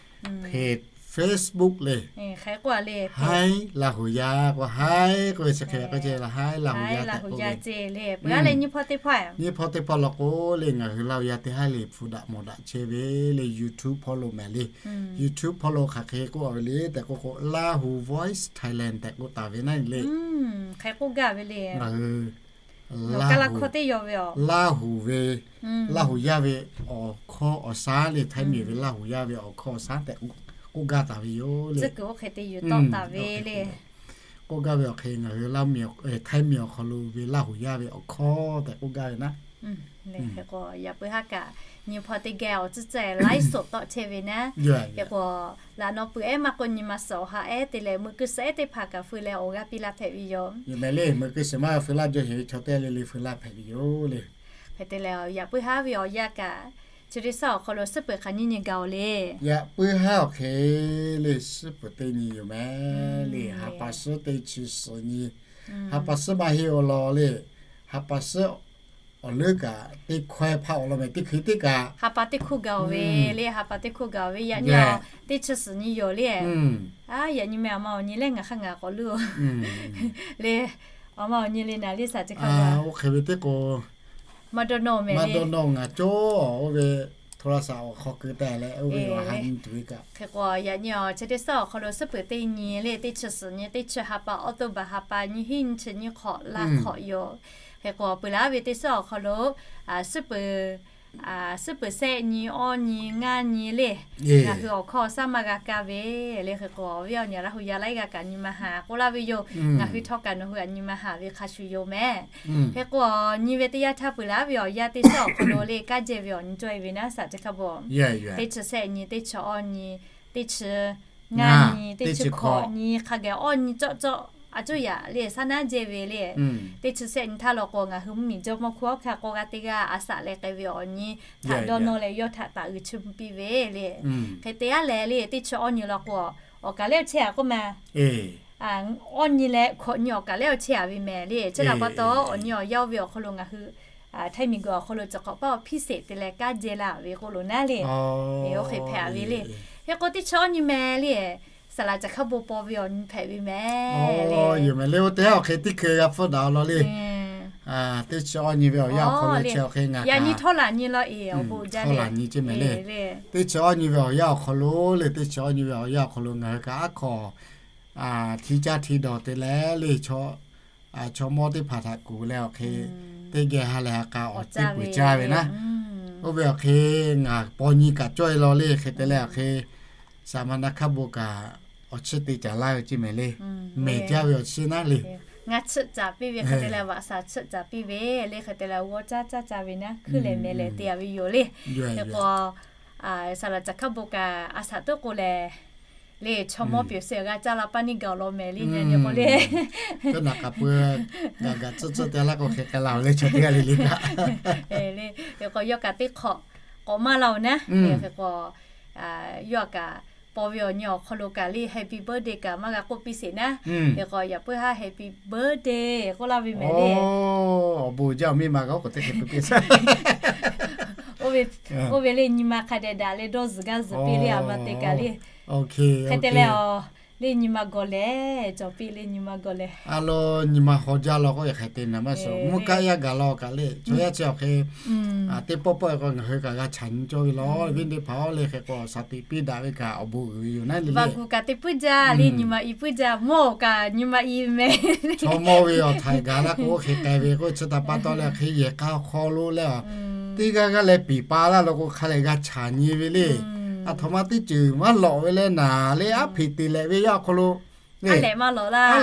hk'e Facebook le, Haiˉ Laˇ huˍ yaˇ k'o, Haiˉ k'oˆ ve chi hk'e k'oˆ ceh le, Haiˉ Laˇ huˍ yaˇ tehꞈ k'oˆ ve. Nyiˇ hpawˇ teˇ hpawˇ le ngaˬ hui Laˇ huˍ yaˇ teˇ haˉ le hpu daꞈ mawˬ daꞈ chehˇ ve le YouTube hpawˇ lo mehˍ le. YouTube hpawˇ lo hk'aˬ hk'e k'oˆ ve le tehꞈ k'oˆ k'o, Lahu Voice Thailand tehꞈ k'oˆ taˍ ve naˉ le. Hk'e k'oˆ gaˇ ve le. Ngaˬ hui Laˇ huˍ, Laˇ huˍ ve, Laˇ huˍ yaˇ ve awˬ hkawˇ awˬ shaˉ le, Htaiˇ miˬ ve Laˇ huˍ yaˇ ve awˬ hkawˇ awˬ shaˉ tehꞈ k'oˆ gaˇ taˍ ve yoˬ le. Tcuhˉ kuiˬ oˇ hk'e te yuˬ tawˆ taˍ ve le. K'oˆ gaˇ ve awˬ hk'e ngaˬ hui Htaiˇ miˬ awˬ hk'aw lo ve Laˇ huˍ yaˇ ve awˬ hkawˇ tehꞈ k'oˆ gaˇ ve naˉ. Hk'e k'o yaꞈ puiˉ haˉ kaꞈ nyi hpawˇ teˇ geh awˬ tcuhˇ ceh ไลฟ์สด tawˆ chehˇ ve naˉ. Hk'e k'o laꞈ naw peuˬ ehˉ maˇ k'oˆ nyi ma suhˍ awˬ ha ehˉ te leh meuˇ kuiˬ suhˍ ehˉ teˇ hpaˍ kaꞈ feu leh awˬ g'aˇ piˇ laˇ hpehꞈ ve yoˬ. Yoˬ mehˍ le, meuˇ kuiˬ suhˍ maˇ feu laˇ jaw sheˍ ve chaw teˇ g'aˇ le le feu laˇ hpehꞈ ve yoˬ le. Hk'e te leh yaꞈ puiˉ haˉ ve awˬ yanˇ kaꞈ chi teˇ suhˉ awˬ hk'aw lo suhˉ peuˬ hk'aˬ nyiˇ nyi gaˬ-oˬ le. Yaꞈ puiˉ haˉ awˬ hk'e le suhˉ peuˬ teˇ nyi yoˬ mehˍ le. Ha pa suhˉ teˇ chi suhˍ nyi, ha pa suhˉ maˇ heˆ awˬ lawn le, ha pa suhˉ awˬ leuˉ kaꞈ teˇ hkawehˇ hpaˆ awˬ lawn mehˍ teˇ hkui teˇ kaꞈ ha pa teˇ hkuˇ gaˬ-oˬ ve le, ha pa teˇ hkuˇ gaˬ-oˬ ve yaꞈ nyi teˇ chi suhˍ nyi yoˬ le. Yaꞈ nyi meh awˬ ma awˬ nyi lehˬ ngaˬ hk'aˇ ngaˬ k'awꞈ luˇ-oˬ le. Awˬ ma awˬ nyi le naˍ le saˍ chi hk'a oˇ hk'e ve teˇ k'o maˇ dawˇ nawˇ mehˍ le, maˇ dawˇ nawˇ ngaˬ cawˇ oˇ ve โทรศัพท์ awˬ hk'aw keu taˍ leh oˇ ve awˬ ha nyi tuˬ ve kaꞈ. Hk'e k'o yaꞈ nyi awˬ chi teˇ suhˉ awˬ hk'aw lo suhˉ peuˬ teˇ nyi le, teˇ chi suhˍ nyi teˇ chi ha pa October ha pa nyiˇ hinˉ nyiˇ chi nyiˇ hk'awꞈ laˇ hk'awꞈ yoˬ. Hk'e k'o peuˬ laˇ ve teˇ suhˉ awˬ hk'aw lo suhˉ peuˬ suhˉ peuˬ shehˆ nyi, awˇ nyi, ngaˇ nyi le, ngaˬ hui awˬ hkawˇ awˬ shaˉ maˇ g'a kaˇ ve le. Hk'e k'o awˬ viˉ awˬ nyi Laˇ huˍ yaˇ laiˉ g'aˇ kaꞈ nyi ma haˍ k'oˆ laˇ ve yoˬ. Ngaˬ hui htawˇ kaꞈ nawˬ hui htaꞈ nyi ma haˍ ve hk'a shuˍ yoˬ mehˍ. Hk'e k'o nyi ve teˇ yanˇ htaˇ peuˬ laˇ ve awˬ yanˇ teˇ suhˉ awˬ hk'aw lo le kaˇ jehˇ ve awˬ nyi cawˇ e ve naˉ saˍ chi hk'a bvuhꞈ. Teˇ chi shehˆ nyi, teˇ chi awˇ nyi, teˇ chi ngaˇ nyi, teˇ chi hkawꞈ nyi, hk'a gaˬ awˇ nyi cawˆ cawˆ a cuˇ yaꞈ le shaˉ naˉ jehˇ ve le. Teˇ chi shehˆ nyi htaˇ law k'o ngaˬ hui mvuhˇmiˬ jawˇmawˇ hk'u awˬ hk'aˇ k'awꞈ g'a teˇ g'aˇ a shaꞈ leh k'ai ve awˬ nyi htaꞈ dawˇ nawˇ leh yawˇ htaꞈ taˍ uiˍ chi mvuh piˇ ve le. Hk'e te aˉ leh le teˇ chi awˇ nyi law k'o awˬ kaˬ lehˉ awˬ chehˇ a k'oˆ ma. Awˇ nyi leh hkawꞈ nyi awˬ kaˬ lehˉ awˬ chehˇ a ve mehˍ le. Chi htaꞈ pa taw awˬ nyi awˬ yaˇ oˇ ve awˬ hk'aw lo ngaˬ hui Htaiˇ miˬguiˬ awˬ hk'aw lo chi hk'awꞈ paˉ awˬ hpiˇ sheˍ te leh kaˇ jehˇ laˇ ve k'oˆ lo naˉ le. Oˇ hk'e hpehꞈ a ve le. Hk'e k'o teˇ chi awˇ nyi mehˍ le, saˍ laꞈ caˬ hk'a bon paw ve awˬ nyi hpehꞈ ve mehˍ le. Yoˬ mehˍ le, oˇ teˇ haˉ awˬ hk'e teˇ hkui g'a hpfuhˇ daꞈ awˬ lawn le. Teˇ chi awˇ nyi ve awˬ yanˇ awˬ hk'aw lo chi awˬ hk'e ngaˬ yaꞈ nyi htawˇ laꞈ nyi law e awˬ bon jaˇ le. Chi mehˍ le. Teˇ chi awˇ nyi ve awˬ yanˇ awˬ hk'aw lo le, teˇ chi awˇ nyi ve awˬ yanˇ awˬ hk'aw lo ngaˬ hui kaꞈ aˉ hk'aw hti caˇ hti dawˬ te leh le chaw mawˇ teˇ hpaˍ htaꞈ kuˬ leh awˬ hk'e teˇ geh ha lehˬ ha k'a awˬ teˇ peuˬ caˇ ve naˉ. Oˇ ve awˬ hk'e ngaˬ paw nyi kaꞈ cawˇ e law le hk'e te leh awˬ hk'e saˍ ma na hk'aˇ bon kaꞈ awˬ chiˇ te caˍ laˇ ve chi mehˍ le. Mehˬ jaˇ ve awˬ chiˇ naˉ le. Ngaˬ chiˇ caˍ piˇ ve hk'e te leh vaꞈ shaˍ chiˇ caˍ piˇ ve le hk'e te leh g'awˇ caˇ caˇ caˇ ve naˉ hkuiˇ leh mehˍ leh te a ve yoˬ le. Hk'e k'o saˍ laꞈ caˬ hk'aˇ bon kaꞈ a shaꞈ tuˉ k'o lehˬ le chaw mawˇ pyeˬ sheˍ g'a caˇ la paˇ neˇ gaˬ awˬ lawn mehˍ le nyi nyi k'o le. Teˇ naꞈ k'a peu gaˬ gaˬ tcuhˇ tcuhˇ te laˇ k'o hk'e k'ai la-oˬ le chaw teˇ g'aˇ le le kaꞈ. Hk'e k'o yawˇ kaꞈ teˇ hk'awꞈ k'awꞈ maˇ la-oˬ naˉ. Hk'e k'o yawˇ kaꞈ paw ve awˬ nyi awˬ hk'aw lo kaꞈ le happy birthday kaꞈ maˇ g'a k'oˆ piˇ sheˍ naˉ. Hk'e k'o yaꞈ puiˉ haˉ happy birthday k'oˆ laˇ ve mehˍ le. Awˬ bon jaˇ awˬ miˇ ma g'a k'o teˇ hk'e peuˬ piˇ sheˍ. Oˇ ve le nyi ma hk'a dehꞈ daꞈ leh dawˇ zuhˬ gaˇ zuhˬ piˇ le a ma te kaꞈ le. Hk'e te leh a le nyi ma gawˬ lehˬ cawˬ piˇ le nyi ma gawˬ lehˬ. A lo nyi ma haw jaˇ law k'o yaꞈ hk'e te naˍ maˇ suh mvuhˇ kaˆ yaˇ gaˬ law kaꞈ le chaw yaˇ chi awˬ hk'e teˇ pawˆ pawˆ k'o ngaˬ hui kaꞈ g'a chaꞈ nyi cawˇ ve law viˉ teˇ hpaˍ-oˬ le hk'e k'o shaˍ tiꞈ piˇ daꞈ ve kaꞈ awˬ bon uiˍ ve yoˬ naˉ le. Vaꞈ kuˬ kaꞈ te puiˉ jaˇ le nyi ma i puiˉ jaˇ mawˇ kaꞈ nyi ma i mehˍ. Chaw mawˇ ve awˬ htaiˍ gaˬ la k'o oˇ hk'e k'ai ve k'o chi htaꞈ pa taw leh hk'e yehˬ k'aˇ awˬ hk'aw lo le teˇ g'aˇ g'aˇ leh piˍ pa laˇ lo k'o hk'a leh g'a chaꞈ nyi ve le. Aˬ htoꞈ ma teˇ ceuˬ maˇ lawꞈ ve leh naˍ le aˉ hpeꞈ te lehꞈ ve yaˇ awˬ hk'aw lo le aˉ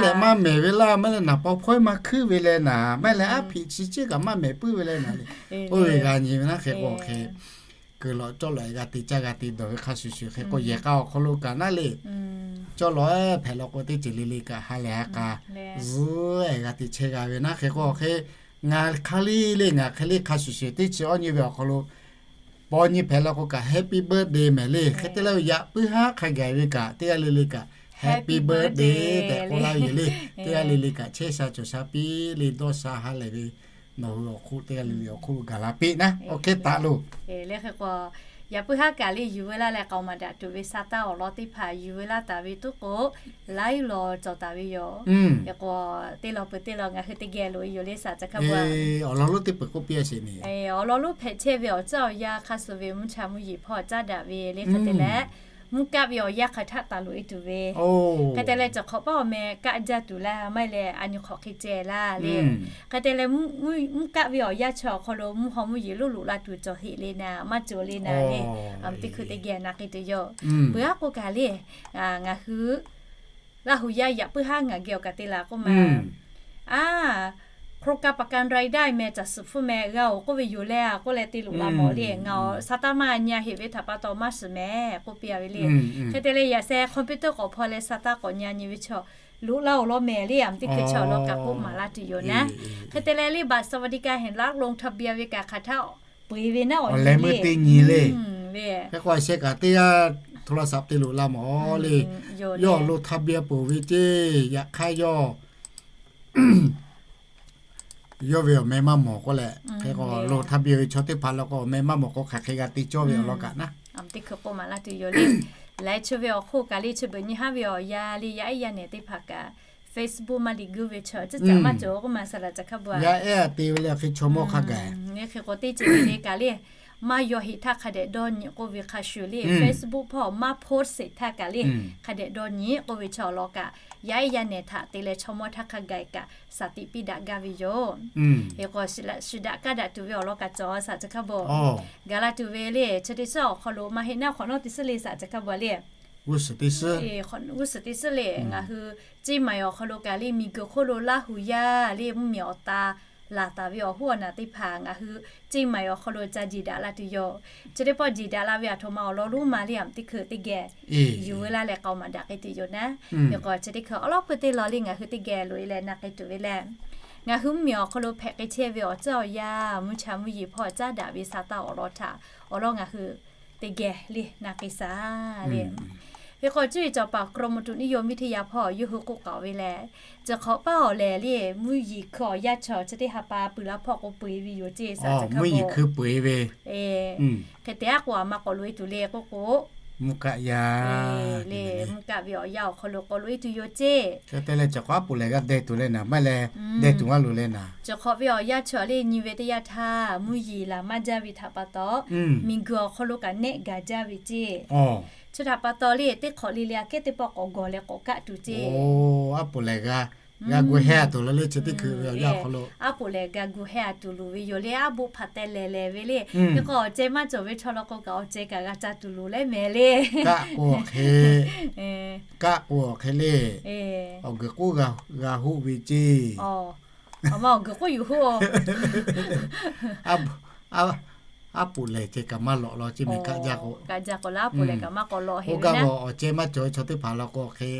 lehꞈ maˇ mehˍ ve laˇ maˇ leh naˍ paw hpawehˇ maˇ hkuiˉ ve leh naˍ maˇ leh aˉ hpeꞈ chi ciˉ kaꞈ maˇ mehˍ puiˉ ve leh naˍ le. Oˇ ve g'a nyi ve naˉ hk'e k'o hk'e kuiˬ lawꞈ cawˇ lawꞈ e g'a te caˇ g'a te dawˬ ve hk'a shuˍ shuˍ hk'e k'o yehˬ k'aˇ awˬ hk'aw lo kaꞈ naˉ le cawˇ lawꞈ e hpehꞈ law k'o teˇ ceuˬ le le kaꞈ ha lehˬ ha k'a zuhˉ e g'a te chehˇ g'a ve naˉ hk'e k'o hk'e ngaˬ hk'aˇ liˇ le ngaˬ hk'e le hk'a shuˍ shuˍ teˇ chi awˇ nyi ve awˬ hk'aw lo paw nyi hpehꞈ law k'o kaꞈ happy birthday mehˍ le. Hk'e te leh yaꞈ puiˉ haˉ hk'a gaˬ ve kaꞈ teˇ g'aˇ le le kaꞈ happy birthday tehꞈ k'oˆ laˇ ve le. Teˇ g'aˇ le le kaꞈ chehˇ sha cawˬ sha piˇ le dawˇ sha ha lehˬ ve nawˬ hui awˬ hk'oˆ teˇ g'aˇ le le awˬ hk'oˆ lo gaˬ la piˇ naˉ awˬ hk'e taˍ loˬ. Yaꞈ puiˉ haˉ kaꞈ le yuˬ ve laˇ leh k'aoˍ maˍ daꞈ tuˬ ve sa taˇ awˬ lawn teˇ hpaˍ yuˬ ve laˇ taˍ ve tuˉ k'o laiˉ law cawˬ taˍ ve yoˬ. Hk'e k'o teˇ lawn peuˬ teˇ lawn ngaˬ hui teˇ geh loꞈ e yoˬ le saˍ ca hkaˇ bu a. Awˬ lawn lonˉ teˇ peuˬ k'oˆ piˇ sheˍ ne. Awˬ lawn lonˉ hpehꞈ chehˇ ve awˬ caˇ awˬ yaˇ hk'a suh ve mvuhˇ cha mvuhˇ yeˬ hpawˇ caˉ daꞈ ve le hk'e te leh mvuhˇ kaˆ ve awˬ yaˇ hk'aˬ htaˆ taˍ loꞈ e tuˬ ve hk'e te leh cawˬ hk'awꞈ paˉ awˬ meh kaˆ jaˇ tuˬ laˇ maˇ heˆ leh a nyi hk'awꞈ hk'e ceh laˇ le. Hk'e te leh mvuhˇ kaˆ ve awˬ yaˇ chi awˬ hk'aw lo mvuhˇ haw mvuhˇ yeˬ loˉ loꞈ la tuˬ cawˬ heˆ le naˍ maˇ cawˬ le naˍ le. Teˇ hkui teˇ geh naˍ k'ai tuˬ yoˬ. Peuˬ aˉ k'o kaꞈ le ngaˬ hui Laˇ hu yaˇ yaꞈ puiˉ haˉ ngaˬ geh awˬ kaꞈ te laˬ k'oˆ ma. A, โครงการประกันรายได้ meh caˬ suhˍ hpfuhˇ meh g'a-oˬ k'oˆ ve yoˬ le a k'oˆ leh te loꞈ la mawˬ le. Ngaˬ awˬ sa taˇ maˇ nyi a heꞈ ve htaꞈ pa taw maˇ shiˍ meh k'oˆ piˇ a ve le. Hk'e te leh yaꞈ sheh computer k'awꞈ hpaw leh sa taˇ k'awꞈ nyi a nyi ve chaw loꞈ laˇ-oˬ law meh le a teˇ hkui chaw law kaꞈ k'oˆ maˍ laˇ tuˬ yoˬ naˉ. Hk'e te leh le บัตรสวัสดิการแห่งรัฐ ลงทะเบียน ve kaꞈ hk'aˬ htaˇ peuˬ ve naˉ awˬ leh meuˇ teˇ nyi le. Hk'e k'o a sheh kaꞈ teˇ g'aˇ โทรศัพท์ te loꞈ la mawˬ le. Yawˇ ลงทะเบียน peuˬ ve ceˇ. Yaꞈ hk'aˇ yawˇ yawˇ ve awˬ meh maˇ mawˬ k'oˆ leh hk'e k'o ลงทะเบียน ve chaw teˇ hpaˍ law k'o awˬ meh maˇ mawˬ k'o hk'aˬ hk'e g'a te cawˇ ve awˬ lawn kaꞈ naˉ. Teˇ hkui k'oˆ maˍ laˇ tuˬ yoˬ le. Laiˉ chi ve awˬ hk'oˆ kaꞈ le chi beuꞈ nyi haˉ ve awˬ yaˇ le yaˇ ehˉ yaˇ nehˬ teˇ hpaˍ kaꞈ Facebook maˇ liꞈ guˇ ve chaw tcuhˉ caꞈ maˇ cawˬ k'oˆ ma saˍ laꞈ ca hkaˇ bu a. Yaˇ ehˉ te ve le hk'e chaw mawˇ hk'a gaˬ. Hk'e k'o teˇ ceuˬ le le kaꞈ le maˇ yaw heꞈ htaˇ hk'a dehꞈ dawˇ nyi k'oˆ ve hk'a shuˍ le Facebook hpawˇ maˇ post sheˍ htaˇ kaꞈ le hk'a dehꞈ dawˇ nyi k'oˆ ve chaw awˬ lawn kaꞈ yaˇ ehˉ yaˇ nehˬ htaꞈ te leh chaw mawˇ htaˇ hk'a gaˬ kaꞈ shaˍ tiꞈ piˇ daꞈ gaˇ ve yoˬ. Hk'e k'o shu daꞈ kaˇ daꞈ tuˬ ve awˬ lawn kaꞈ cawˬ saˍ ca hkaˇ bu. Gaˬ la tuˬ ve le chi teˇ suhˉ awˬ hk'aw lo maˇ heˆ naˉ hk'awꞈ nawˉ teˇ suhˉ le saˍ ca hkaˇ bu a le. G'uˇ suhˍ teˇ suhˉ le ngaˬ hui Ceˇ maiˍ awˬ hk'aw lo kaꞈ le miˬguiˬ hk'oˆ lo Laˇ hu yaˇ le mvuhˇmiˬ awˬ ta laˬ taˍ ve awˬ hoˉ awˬ naˬ teˇ hpaˍ ngaˬ hui Ceˇ maiˍ awˬ hk'aw lo ca jeˬ daꞈ la tuˬ yoˬ. Chi teˇ pawˆ jeˬ daꞈ la ve aˬ htoꞈ ma awˬ lawn lonˉ ma le a teˇ hkui teˇ geh yuˬ veu laˇ leh k'aoˍ maˍ daꞈ k'ai tuˬ yoˬ naˉ. Hk'e k'o chi teˇ hkui awˉ lawˉ pui teˇ lawn le ngaˬ hui teˇ geh loꞈ e leh na k'ai tuˬ ve le. Ngaˬ hui mvuhˇmiˬ awˬ hk'aw lo hpehꞈ k'ai chehˇ ve awˬ caˇ awˬ yaˇ mvuhˇ cha mvuhˇ yeˬ hpawˇ caˉ daꞈ ve sa taˇ awˬ lawn htaꞈ awˬ lawn ngaˬ hui teˇ geh le na k'ai shaˍ le. Hk'e k'o cuˇ yiˍ cawˬ paˍ กรมอุตุนิยมวิทยา hpawˇ yawˇ hui k'oˆ k'aoˍ ve lehˬ, chi hk'awꞈ paˉ awˬ lehˬ le mvuhˇ yeˬ hkui awˬ yaˇ chaw chi teˇ ha pa peuˬ la hpawˇ k'o peu eˬ ve yoˬ ceˇ saˍ ca hk'a ve. Hk'e te aˉ k'o a ma k'awꞈ loꞈ e tuˬ le k'oˆ k'o, mvuhˇ kaˆ yaˇ le mvuhˇ kaˆ ve awˬ yaˇ awˬ hk'aw lo k'awꞈ loꞈ e tuˬ yoˬ ceˇ. Hk'e te leh chi hk'awꞈ aˉ poˍ lehˬ g'a deh tuˬ le naˍ maˇ leh deh tuˬ maˇ loˍ le naˍ. Chi hk'awꞈ ve awˬ yaˇ chaw le nyi ve teˇ yanˇ htaˇ mvuhˇ yeˬ laˬ maˇ jaˇ ve htaꞈ pa taw, miˬguiˬ awˬ hk'aw lo kaꞈ nehˆ gaˬ jaˇ ve ceˇ. Chi htaꞈ pa taw le teˇ hk'awꞈ le le aꞈ kehˉ teˇ pawˆ k'awꞈ gawˬ leh k'awꞈ kaˆ tuˬ ceˇ. Aˉ poˍ lehˬ g'a, g'a gu heh a tuˬ lo le chi teˇ hkui ve awˬ yaˇ awˬ hk'aw lo. Aˉ poˍ lehˬ g'a gu heh a tuˬ loˍ ve yoˬ le aˉ boˆ hpaꞈ teh lehˍ lehˍ ve le. Hk'e k'o awˬ ceh maˇ cawˬ ve chaw law k'o kaꞈ awˬ ceh kaꞈ g'a ca tuˬ loˍ leh mehˍ le. Kaˆ k'o awˬ hk'e, kaˆ k'o awˬ hk'e le. Awˬ guiˬ k'oˆ g'a hoˆ ve ceˇ. Awˬ ma awˬ guiˬ k'oˆ yuˬ hoˆ. Aˉ poˍ lehˬ ceh kaꞈ maˇ lawꞈ law ceˇ mehˍ kaˆ jaˇ k'o. Kaˆ jaˇ k'o laˉ poˍ lehˬ kaꞈ maˇ k'awꞈ lawꞈ heˆ ve naˉ. K'oˆ gaˇ ve awˬ ceh maˇ cawˬ ve chaw teˇ hpaˍ law k'o hk'e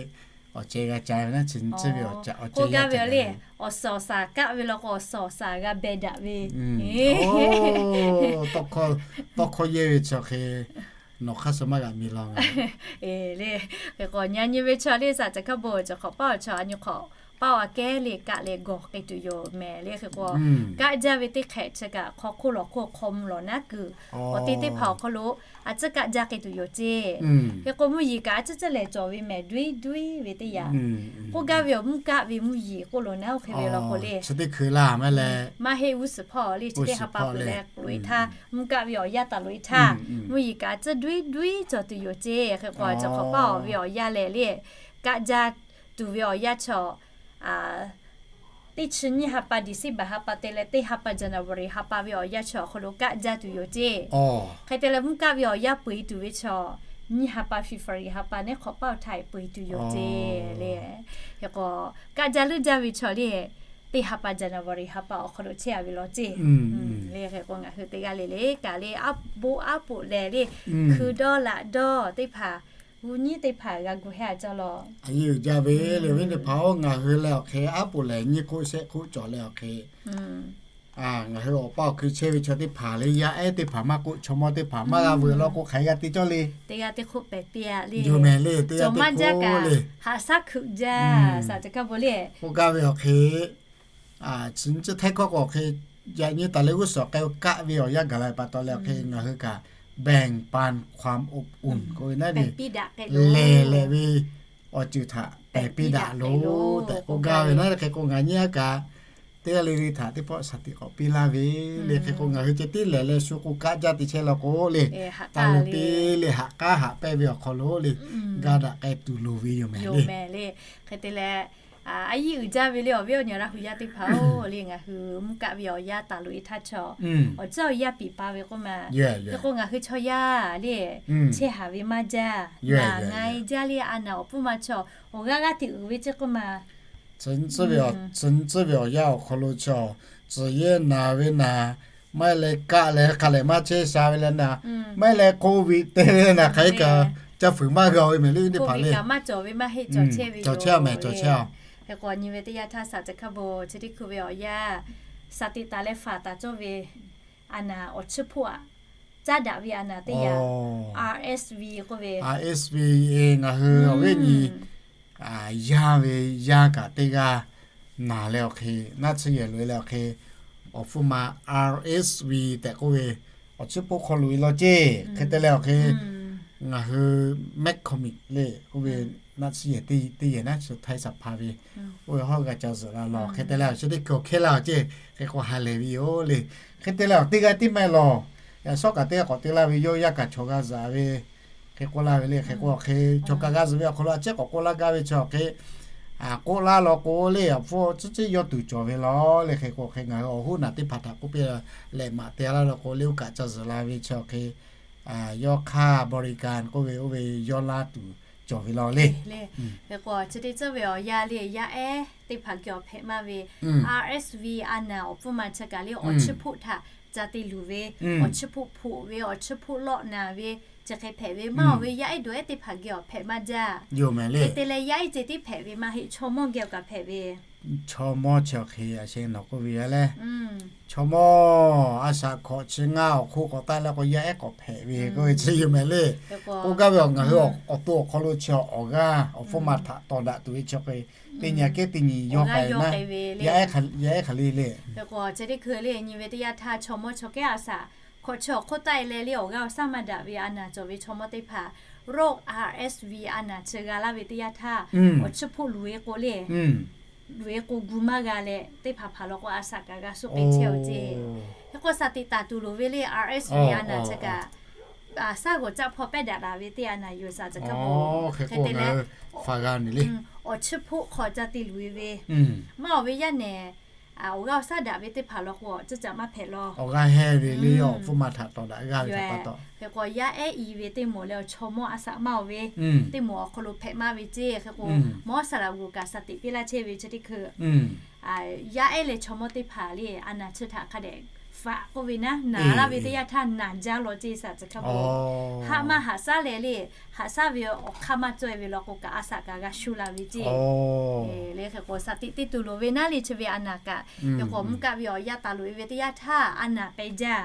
awˬ ceh g'a ca ve naˉ chi nyi ve awˬ ceh g'a ca ve. Awˬ suhˍ awˬ shaˍ kaˆ ve law k'o awˬ suhˍ awˬ shaˍ g'a beh daꞈ ve. Tawˇ hkawˇ yehˇ ve chi hk'e Nawˬ hk'aˇ suh maˇ g'a mi law. Eˬ le, hk'e k'o nyi nyi ve chaw le, saˍ caˬ hkaˇ bon cawˬ hk'awꞈ paˇ awˬ chaw a nyi hk'awꞈ paˇ a kehˉ le kaꞈ leh gawˬ k'ai tuˬ yoˬ mehˍ le. Hk'e k'o kaˆ jaˇ ve teˇ hk'ehꞈ chi kaꞈ hk'aw hk'oˆ lawˬ hk'oˆ hk'aw mvuh lawˬ naˉ kuiˬ awˬ te teˇ hpaˍ awˬ hk'aw lo a ciˉ kaˆ jaˇ k'ai tuˬ yoˬ ceˇ. Hk'e k'o mvuhˇ yeˬ kaꞈ a ciˉ ciˉ lehˬ cawˬ ve mehˍ, duiˉ duiˉ ve teˇ yanˇ k'oˆ gaˇ ve awˬ mvuhˇ kaˆ ve mvuhˇ yeˬ k'oˆ lo naˉ oˇ hk'e ve law k'o le, maˇ heˆ g'uˇ suhˍ hpawˇ le chi teˇ ha pa peuˬ leh loꞈ e htaˇ, mvuhˇ kaˆ ve awˬ yanˇ taˍ loꞈ e htaˇ mvuhˇ yeˬ kaꞈ ciˉ duiˉ duiˉ cawˬ tuˬ yoˬ ceˇ. Hk'e k'o cawˬ hk'awꞈ paˇ awˬ ve awˬ yanˇ lehˬ le, kaˆ jaˇ tuˬ ve awˬ yanˇ chaw teˇ chi nyiˇ ha pa December ha pa te leh teˇ ha pa January ha pa ve awˬ yanˇ chaw awˬ hk'aw lo kaˆ jaˇ tuˬ yoˬ ceˇ. Hk'e te leh mvuhˇ kaˆ ve awˬ yanˇ peu eˬ tuˬ ve chaw nyiˇ ha pa February ha pa neˉ hk'awꞈ paˇ awˬ htaˇ peu eˬ tuˬ yoˬ ceˇ le. Hk'e k'o kaˆ jaˇ leuˉ jaˇ ve chaw le, teˇ ha pa January ha pa awˬ hk'aw lo chehˇ a ve law ceˇ. Le hk'e k'o ngaˬ hui teˇ g'aˇ le le kaꞈ le aˉ boˆ aˉ poꞈ leh le hkui dawˇ laꞈ dawˇ teˇ hpaˍ g'uˇ nyiˉ teˇ hpaˍ g'a gu hehˇ a caˇ law. A yeˇ uiˍ jaˇ ve le, awˬ viˉ teˇ hpaˍ-oˬ, ngaˬ hui leh awˬ hk'e aˉ poꞈ lehˬ nyiˇ hk'oˆ shehˆ hk'oˆ cawˬ leh awˬ hk'e ngaˬ hui awˬ paˇ awˬ hkui chehˇ ve chaw teˇ hpaˍ le, yaˇ ehˉ teˇ hpaˍ maˇ k'oˆ, chaw mawˇ teˇ hpaˍ maˇ g'a veuꞈ law k'o hk'aˬ hk'e g'a te cawˇ le. Teˇ g'aˇ teˇ hk'oˆ pehˬ piˇ a le, yoˬ mehˍ le, teˇ g'aˇ teˇ hk'oˆ le, haꞈ shaˉ hkeuꞈ jaˇ saˍ caˬ hkaˇ bon le. K'oˆ gaˇ ve awˬ hk'e chi nyi chi hteˇ hkawˇ k'o awˬ hk'e yaꞈ nyi taˍ leh g'uˇ suhˍ k'ai kaˆ ve awˬ yanˇ gaˬ la ve pa taw leh awˬ hk'e ngaˬ hui kaꞈ แบ่งปันความอบอุ่น k'oˆ ve naˉ le, lehˬ leh ve awˬ ceuˬ htaꞈ pehˬ piˇ daꞈ loˬ tehꞈ k'oˆ gaˇ ve naˉ. Hk'e k'o ngaˬ nyi a kaꞈ teˇ g'aˇ le le htaꞈ teˇ pawˆ shaˍ tiꞈ k'awꞈ piˇ laˇ ve le. Hk'e k'o ngaˬ hui ceh tiˉ lehˬ leh shu k'o kaˆ jaˇ te chehˇ law k'o le, taˍ loˬ piˇ le, haꞈ k'aˉ haꞈ pehnˇ ve awˬ hk'aw lo le, ga daꞈ k'ai tuˬ loˍ ve yoˬ mehˍ le. Hk'e te leh a yiˇ uiˍ jaˇ ve le awˬ viˉ awˬ nyi Laˇ hu yaˇ teˇ hpaˍ-oˬ le, ngaˬ hui mvuhˇ kaˆ ve awˬ yanˇ taˍ loꞈ e htaˇ chaw awˬ ceuˬ awˬ yanˇ piˍ pa ve k'oˆ ma. Hk'e k'o ngaˬ hui chaw yaˇ le chehˇ haˍ ve maˇ jaˇ, naˬ nga e jaˇ le, a naˬ awˬ pfuhˇ ma chaw awˬ g'aˇ g'aˇ teꞈ uiˍ ve ceˇ k'oˆ ma. Chi nyi tcuhˇ ve awˬ yanˇ awˬ hk'aw lo chaw tcuhˬ yehˇ naˬ ve naˬ, maˇ heˆ leh kaˆ leh hk'a lehˬ maˇ chehˇ sha ve leh naˬ, maˇ heˆ leh โควิด te ve naˬ, hk'aˬ hk'e kaꞈ ca fuiˍ maˇ g'a ve mehˍ le teˇ hpaˍ le. Maˇ cawˬ ve maˇ heˆ, cawˬ chehˇ ve, cawˬ chehˇ a mehˍ, cawˬ chehˇ a. Hk'e k'o nyi ve teˇ yanˇ htaˇ saˍ caˬ hkaˇ bon chi teˇ hkui ve awˬ yanˇ shaˍ tiꞈ taˍ leh faˍ taˍ cawˇ ve a naˬ awˬ chiˇ hpoˆ aꞈ caˉ daꞈ ve a naˬ teˇ yanˇ RSV k'oˆ ve, RSV ngaˬ hui awˬ viˉ nyi yaˇ ve yaˇ kaꞈ teˇ g'aˇ naˬ leh awˬ hk'e naˆ tsuhˇ yehˬ loꞈ e leh awˬ hk'e awˬ hpfuhˇ ma RSV tehꞈ k'oˆ ve awˬ chiˇ hpoˆ hk'aw loꞈ e law ceˇ. Hk'e te leh awˬ hk'e ngaˬ hui McCormick le k'oˆ ve naˆ tsuhˇ yehˬ teˇ yehˬ naˉ shu htaiˇ shaˍ hpaˇ ve oˇ ve hawˉ g'a ca zuhꞈ la law. Hk'e te leh awˬ chi teˇ hkui awˬ hkehˇ laˇ awˬ ceˇ hk'e k'o ha lehˬ ve yoˬ le. Hk'e te leh awˬ teˇ g'aˇ tiˉ maˇ heˆ law, yaꞈ shawˉ kaꞈ teˇ g'aˇ k'awꞈ te laˇ ve yawˇ yaˇ kaꞈ chaw g'a zuhꞈ ve hk'e k'oˆ laˇ ve le. Hk'e k'o awˬ hk'e chaw kaꞈ g'a zuhꞈ ve awˬ hk'aw lo a ciˉ k'awꞈ k'oˆ laˇ gaˇ ve chi awˬ hk'e k'oˆ laˇ law k'o le, awˬ hpfuhˇ ciˉ ciˉ yawˇ tuˬ cawˬ ve law le. Hk'e k'o awˬ hk'e ngaˬ hui awˬ hoˉ naˬ teˇ hpaˍ htaꞈ k'oˆ piˇ lehˬ maꞈ te laˇ law k'o le, oˇ kaꞈ ca zuhꞈ la ve chi awˬ hk'e yawˇ hk'aˇ บริการ k'oˆ ve oˇ ve yawˇ laˇ tuˬ cawˬ ve law le. Hk'e k'o chi teˇ ceuˬ ve awˬ yanˇ le yaˇ ehˉ teˇ hpaˍ geh awˬ hpehꞈ maˇ ve RSV a naˬ awˬ pfuhˇ ma chi kaꞈ le awˬ chiˇ hpoˆ htaꞈ ca te luˬ ve, awˬ chiˇ hpoˆ hpoꞈ ve, awˬ chiˇ hpoˆ lawˆ naˬ ve, chi hk'e hpehꞈ ve maˇ awˬ ve yaˇ ehˉ dawˬ ehˉ teˇ hpaˍ geh awˬ hpehꞈ maˇ jaˇ. Hk'e te leh yaˇ ehˉ ceh tiˉ hpehꞈ ve maˇ heˆ, chaw mawˇ geh awˬ kaꞈ hpehꞈ ve. Chaw mawˇ chi awˬ hk'e a sheh nawˬ k'oˆ ve yaˇ leh, chaw mawˇ a shaꞈ hkawꞈ chi ngaˇ awˬ hk'oˆ k'awꞈ taˆ leh k'o yaˇ ehˉ k'awꞈ hpehꞈ ve k'oˆ ve chi yoˬ mehˍ le. K'oˆ gaˇ ve awˬ ngaˬ hui awˬ to awˬ hk'aw lo chi awˬ g'aˇ awˬ hpfuhˇ ma htaꞈ tawˍ daꞈ tuˬ ve chi hk'e teˇ nyi kehˉ teˇ nyi yawˇ k'ai ve, yaˇ ehˉ hk'aˬ le le. Hk'e k'o chi teˇ hkui le nyi ve teˇ yanˇ htaˇ chaw mawˇ chaw kehˉ a shaꞈ hkawꞈ chi awˬ hk'oˆ taˆ e leh le awˬ g'aˇ awˬ shaˉ maˇ daꞈ ve a naˬ cawˬ ve chaw mawˇ teˇ hpaˍ โรค RSV a naˬ chi g'a laˇ ve teˇ yanˇ htaˇ awˬ chiˇ hpoˆ luˬ e k'o le, luˬ e k'o gu maˇ g'a leh teˇ hpaˍ hpaˍ law k'o a shaꞈ kaꞈ g'a suhˆ k'e chehˇ aˬ ceˇ. Hk'e k'o shaˍ tiꞈ taˍ tuˬ loˍ ve le RSV a naˬ chi kaꞈ shaˉ g'awˬ caˆ hpawˇ pehˉ daꞈ daꞈ ve teˇ a naˬ yoˬ shaˍ caˬ hkaˇ bon. Hk'e te leh awˬ chiˇ hpoˆ hk'aw ca te luˬ e ve maˇ awˬ ve yaˇ nehˬ awˬ g'aˇ awˬ shaˉ daꞈ ve teˇ hpaˍ law k'o awˬ ceuˬ caꞈ maˇ hpehꞈ law. Awˬ g'aˇ hehˇ ve le awˬ hpfuhˇ ma htaꞈ tawˍ daꞈ g'aˇ ve htaꞈ pa taw. Hk'e k'o yaˇ ehˉ i ve teˇ moˍ leh awˬ chaw mawˇ a shaꞈ maˇ awˬ ve teˇ moˍ awˬ hk'aw lo hpehꞈ maˇ ve ceˇ. Hk'e k'o mawˇ shaˍ laꞈ g'oˍ kaꞈ shaˍ tiꞈ piˇ laˇ chehˇ ve chi teˇ hkui yaˇ ehˉ leh chaw mawˇ teˇ hpaˍ le a naˬ chi htaꞈ hk'a dehꞈ faꞈ k'oˆ ve naˉ, naˍ laˇ ve teˇ yanˇ htaˇ naˍ jaˇ law ceˇ saˍ tcuh hkaˇ bo. Haˆ maˇ haꞈ shaˉ leh le, haꞈ shaˉ ve awˬ hk'aˇ maˇ cawˬ-e ve law k'o kaꞈ a shaꞈ kaꞈ g'a shu la ve ceˇ. Le hk'e k'o shaˍ tiꞈ teˇ tuˬ loˍ ve naˉ le chi ve a naˍ kaꞈ, hk'e k'o mvuhˇ kaˆ ve awˬ yaˇ taˍ loꞈ-e ve teˇ yanˇ htaˇ a naˍ k'ai jaˇ.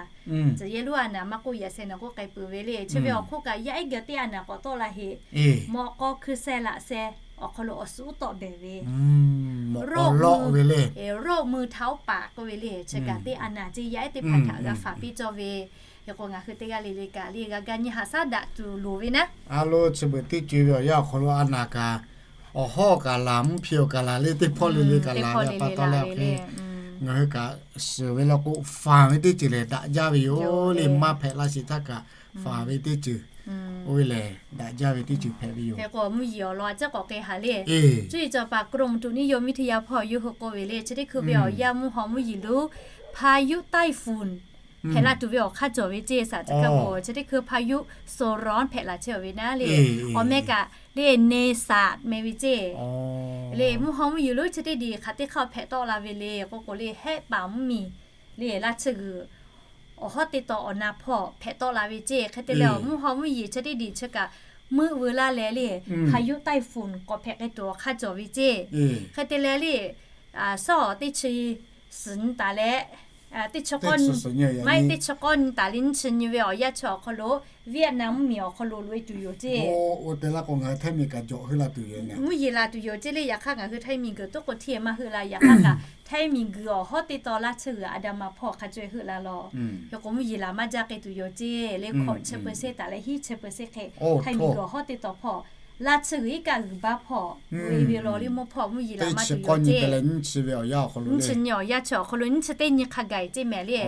Tcuh yehˇ lonˉ a naˍ maˇ k'oˆ yaꞈ sheh naˍ k'oˆ k'ai peuˬ ve le. Chi ve awˬ hk'oˆ kaꞈ yaˇ ehˉ gaˬ teˇ a naˍ k'awꞈ tawˆ la heꞈ, mawꞈ k'aw hkui sheh laꞈ sheh awˬ hk'aw lo awˬ suhˉ tawˆ behˬ ve โรคมือ htaꞈ oˉ paˍ k'oˆ ve le. Chi kaꞈ teˇ a naˍ ceˇ yaˇ ehˉ teˇ hpaˍ htaꞈ g'a faˍ piˇ cawˇ ve. Hk'e k'o ngaˬ hui teˇ g'aˇ le le kaꞈ le g'a ga nyi haꞈ shaˉ daꞈ tuˬ loˍ ve naˉ. A lo chi beuꞈ teˇ co ve awˬ yanˇ awˬ hk'aw lo a naˍ kaꞈ awˬ hawˉ kaꞈ laˬ, mvuhˇ hpiꞈ awˬ kaꞈ laˬ le, teˇ hpawˇ le le kaꞈ laˬ ve pa taw leh awˬ hk'e ngaˬ hui kaꞈ suhˍ ve law k'o faˍ ve teˇ ceuˬ lehˬ daꞈ jaˇ ve yoˬ le. Maˇ hpehꞈ laˇ sheˍ htaˇ kaꞈ faˍ ve teˇ ceuˬ oˇ ve lehˬ daꞈ jaˇ ve teˇ ceuˬ hpehꞈ ve yoˬ. Hk'e k'o mvuhˇ yeˬ awˬ lawn a ciˉ k'awꞈ k'ai haꞈ le. Cuˇ yiˍ cawˬ paˍ กรมอุตุนิยมวิทยา hpawˇ yawˇ hui k'oˆ ve le, chi teˇ hkui ve awˬ yanˇ mvuhˇ haw mvuhˇ yeˬ lonˉ พายุไต้ฝุ่น hpehꞈ la tuˬ ve awˬ hk'aˇ cawˬ ve ceˇ saˍ tcuh hkaˇ bo. Chi teˇ hkui พายุโซนร้อน hpehꞈ la chehˇ ve naˉ le. Awˬ meh kaꞈ le เนซาด meh ve ceˇ. Le mvuhˇ haw mvuhˇ yeˬ lonˉ chi teˇ diˬ hk'aˬ teˇ hk'aˇ hpehꞈ tawˆ la ve le k'oˆ k'o le, hehˆ paˍ mvuhˇ miˬ le laˇ tsuhˇ g'uiˬ awˬ hawˉ teˇ taw awˬ na hpawˇ hpehꞈ tawˆ la ve ceˇ. Hk'e te leh awˬ mvuhˇ haw mvuhˇ yeˬ chi teˇ diˬ chi kaꞈ meuˆ veu laˇ leh le, พายุไต้ฝุ่น k'awꞈ hpehꞈ k'ai tuˬ awˬ hk'aˇ cawˬ ve ceˇ. Hk'e te leh le, shawˉ teˇ chi suhˍ nyi taˍ leh, teˇ chi k'awˇ, maˇ heˆ, teˇ chi k'awˇ nyi taˍ leh nyiˇ chi nyi ve awˬ yanˇ chi awˬ hk'aw lo Vietnam mvuhˇ miˬ awˬ hk'aw lo loꞈ-e tuˬ yoˬ ceˇ. Mvuhˇ yeˬ laˬ tuˬ yoˬ ceˇ le, yaꞈ hk'aˇ ngaˬ hui Htaiˇ miˬ guiˬ toˉ k'o htiˇ maˇ heuˆ la. Yaꞈ hk'aˇ kaꞈ Htaiˇ miˬ guiˬ awˬ hawˉ teˇ taw laˇ tsuhˇ g'uiˬ a da ma hpawˇ hk'a caweh heuˆ la law. Hk'e k'o mvuhˇ yeˬ laˬ maˇ jaˇ k'ai tuˬ yoˬ ceˇ le. Hkawꞈ chi เปอร์เซ็นต์ taˍ leh hiˉ chi เปอร์เซ็นต์ hk'e Htaiˇ miˬ guiˬ awˬ hawˉ teˇ taw hpawˇ laˇ tsuhˇ g'uiˬ iˉ kaˆ g'uiˬ baˆ hpawˇ ve ve law le mawˇ hpawˇ mvuhˇ yeˬ laˬ maˇ tuˬ yoˬ ceˇ. Nyiˇ chi nyi awˬ yanˇ chi awˬ hk'aw lo nyiˇ chi teˇ nyi hk'a gaˬ ceˇ mehˍ le.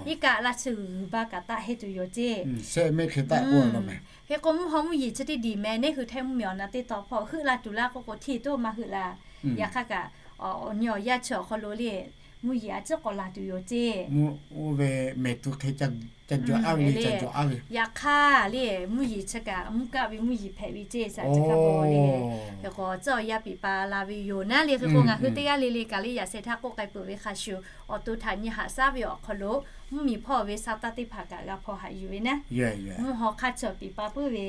Iˉ kaˆ laˇ tsuhˇ g'uiˬ g'uiˬ baˆ kaꞈ taˆ heˆ tuˬ yoˬ ceˇ. Hk'e k'o mvuhˇ haw mvuhˇ yeˬ chi teˇ diˬ mehˍ neˇ hui Htaiˇ mvuhˇ miˬ awˬ na teˇ taw hpawˇ heuˆ la tuˬ laˇ k'oˆ k'o htiˇ toˉ maˇ heuˆ la. Yaꞈ hk'aˇ kaꞈ awˬ nyi awˬ yanˇ chi awˬ hk'aw lo le mvuhˇ yeˬ a ciˉ k'awꞈ laˬ tuˬ yoˬ ceˇ. Oˇ ve mehˍ tuˬ hk'e ca jawˬ aˉ ve, yaꞈ hk'aˇ le mvuhˇ yeˬ chi kaꞈ mvuhˇ kaˆ ve mvuhˇ yeˬ hpehꞈ ve ceˇ saˍ tcuh hkaˇ bo le. Hk'e k'o tcuhˉ awˬ yaˇ piˍ pa la ve yoˬ naˉ le. Hk'e k'o ngaˬ hui teˇ g'aˇ le le kaꞈ le yaꞈ sheh htaˇ k'oˆ k'ai peuˬ ve hk'a shuˍ awˬ to htaꞈ nyi haꞈ shaˉ ve awˬ hk'aw lo mvuhˇ miˬ hpawˇ ve sha taˇ teˇ hpaˍ kaꞈ g'a hpaw haꞈ yuˬ ve naˉ. Mvuhˇ haw hk'aˇ chi piˍ pa puiˉ ve.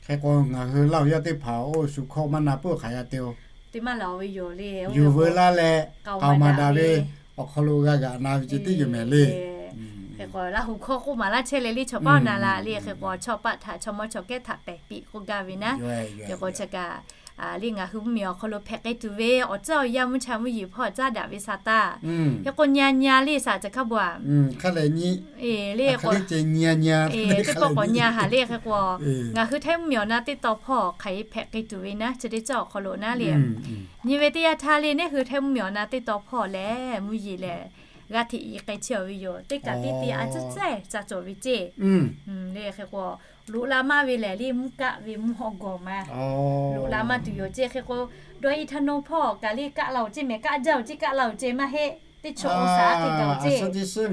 Hk'e k'o ngaˬ hui Laˇ huˍ yaˇ teˇ hpaˍ oˇ shu hkawˇ maˇ na puiˉ hk'aˬ yaˇ te-o. Teˇ maˇ laˬ ve yoˬ le. Yuˬ veu laˇ leh k'aoˍ maˍ daꞈ ve awˬ hk'aw lo g'a g'aꞈ na ve ce teˇ yoˬ mehˍ le. Hk'e k'o Laˇ huˍ hkawˇ k'oˆ maˍ laˇ chehˇ leh le chaw paˉ awˬ na la le. Hk'e k'o chaw paˆ htaꞈ chaw mawˇ chaw kehˉ htaꞈ pehˬ piˇ k'oˆ gaˇ ve naˉ. Hk'e k'o chi kaꞈ le ngaˬ hui mvuhˇ miˬ awˬ hk'aw lo hpehꞈ k'ai tuˬ ve awˬ tcuhˉ awˬ yaˇ mvuhˇ cha mvuhˇ yeˬ hpawˇ caˉ daꞈ ve sha taˇ. Hk'e k'o nya nya le saˍ tcuh hkaˇ bo a. Eˬ le k'o, teˇ pawˆ k'awꞈ nya haꞈ le. Hk'e k'o ngaˬ hui Htaiˇ mvuhˇ miˬ awˬ na teˇ taw hpawˇ hk'aˬ hk'e hpehꞈ k'ai tuˬ ve naˉ chi teˇ ceuˬ awˬ hk'aw lo naˉ le. Nyi ve teˇ yanˇ htaˇ le neˇ hui Htaiˇ mvuhˇ miˬ awˬ na teˇ taw hpawˇ lehˬ mvuhˇ yeˬ lehˬ g'a hteꞈ i k'ai chehˇ ve yoˬ. Teˇ kaꞈ teˇ te a ciˉ cehˇ ca cawˬ ve ceˇ. Le hk'e k'o loꞈ la maˇ ve lehˬ le mvuhˇ kaˆ ve mvuhˇ haw gawˬ ma loꞈ la maˇ tuˬ yoˬ ceˇ. Hk'e k'o dawˇ iˉ htaˇ nawˇ hpawˇ kaꞈ le kaˆ la-oˬ ceˇ mehˍ, kaˆ jaˇ-oˬ ceˇ kaˆ la-oˬ ceˇ maˇ heˆ. Teˇ chi awˬ shaˍ teˇ gaˬ-oˬ ceˇ.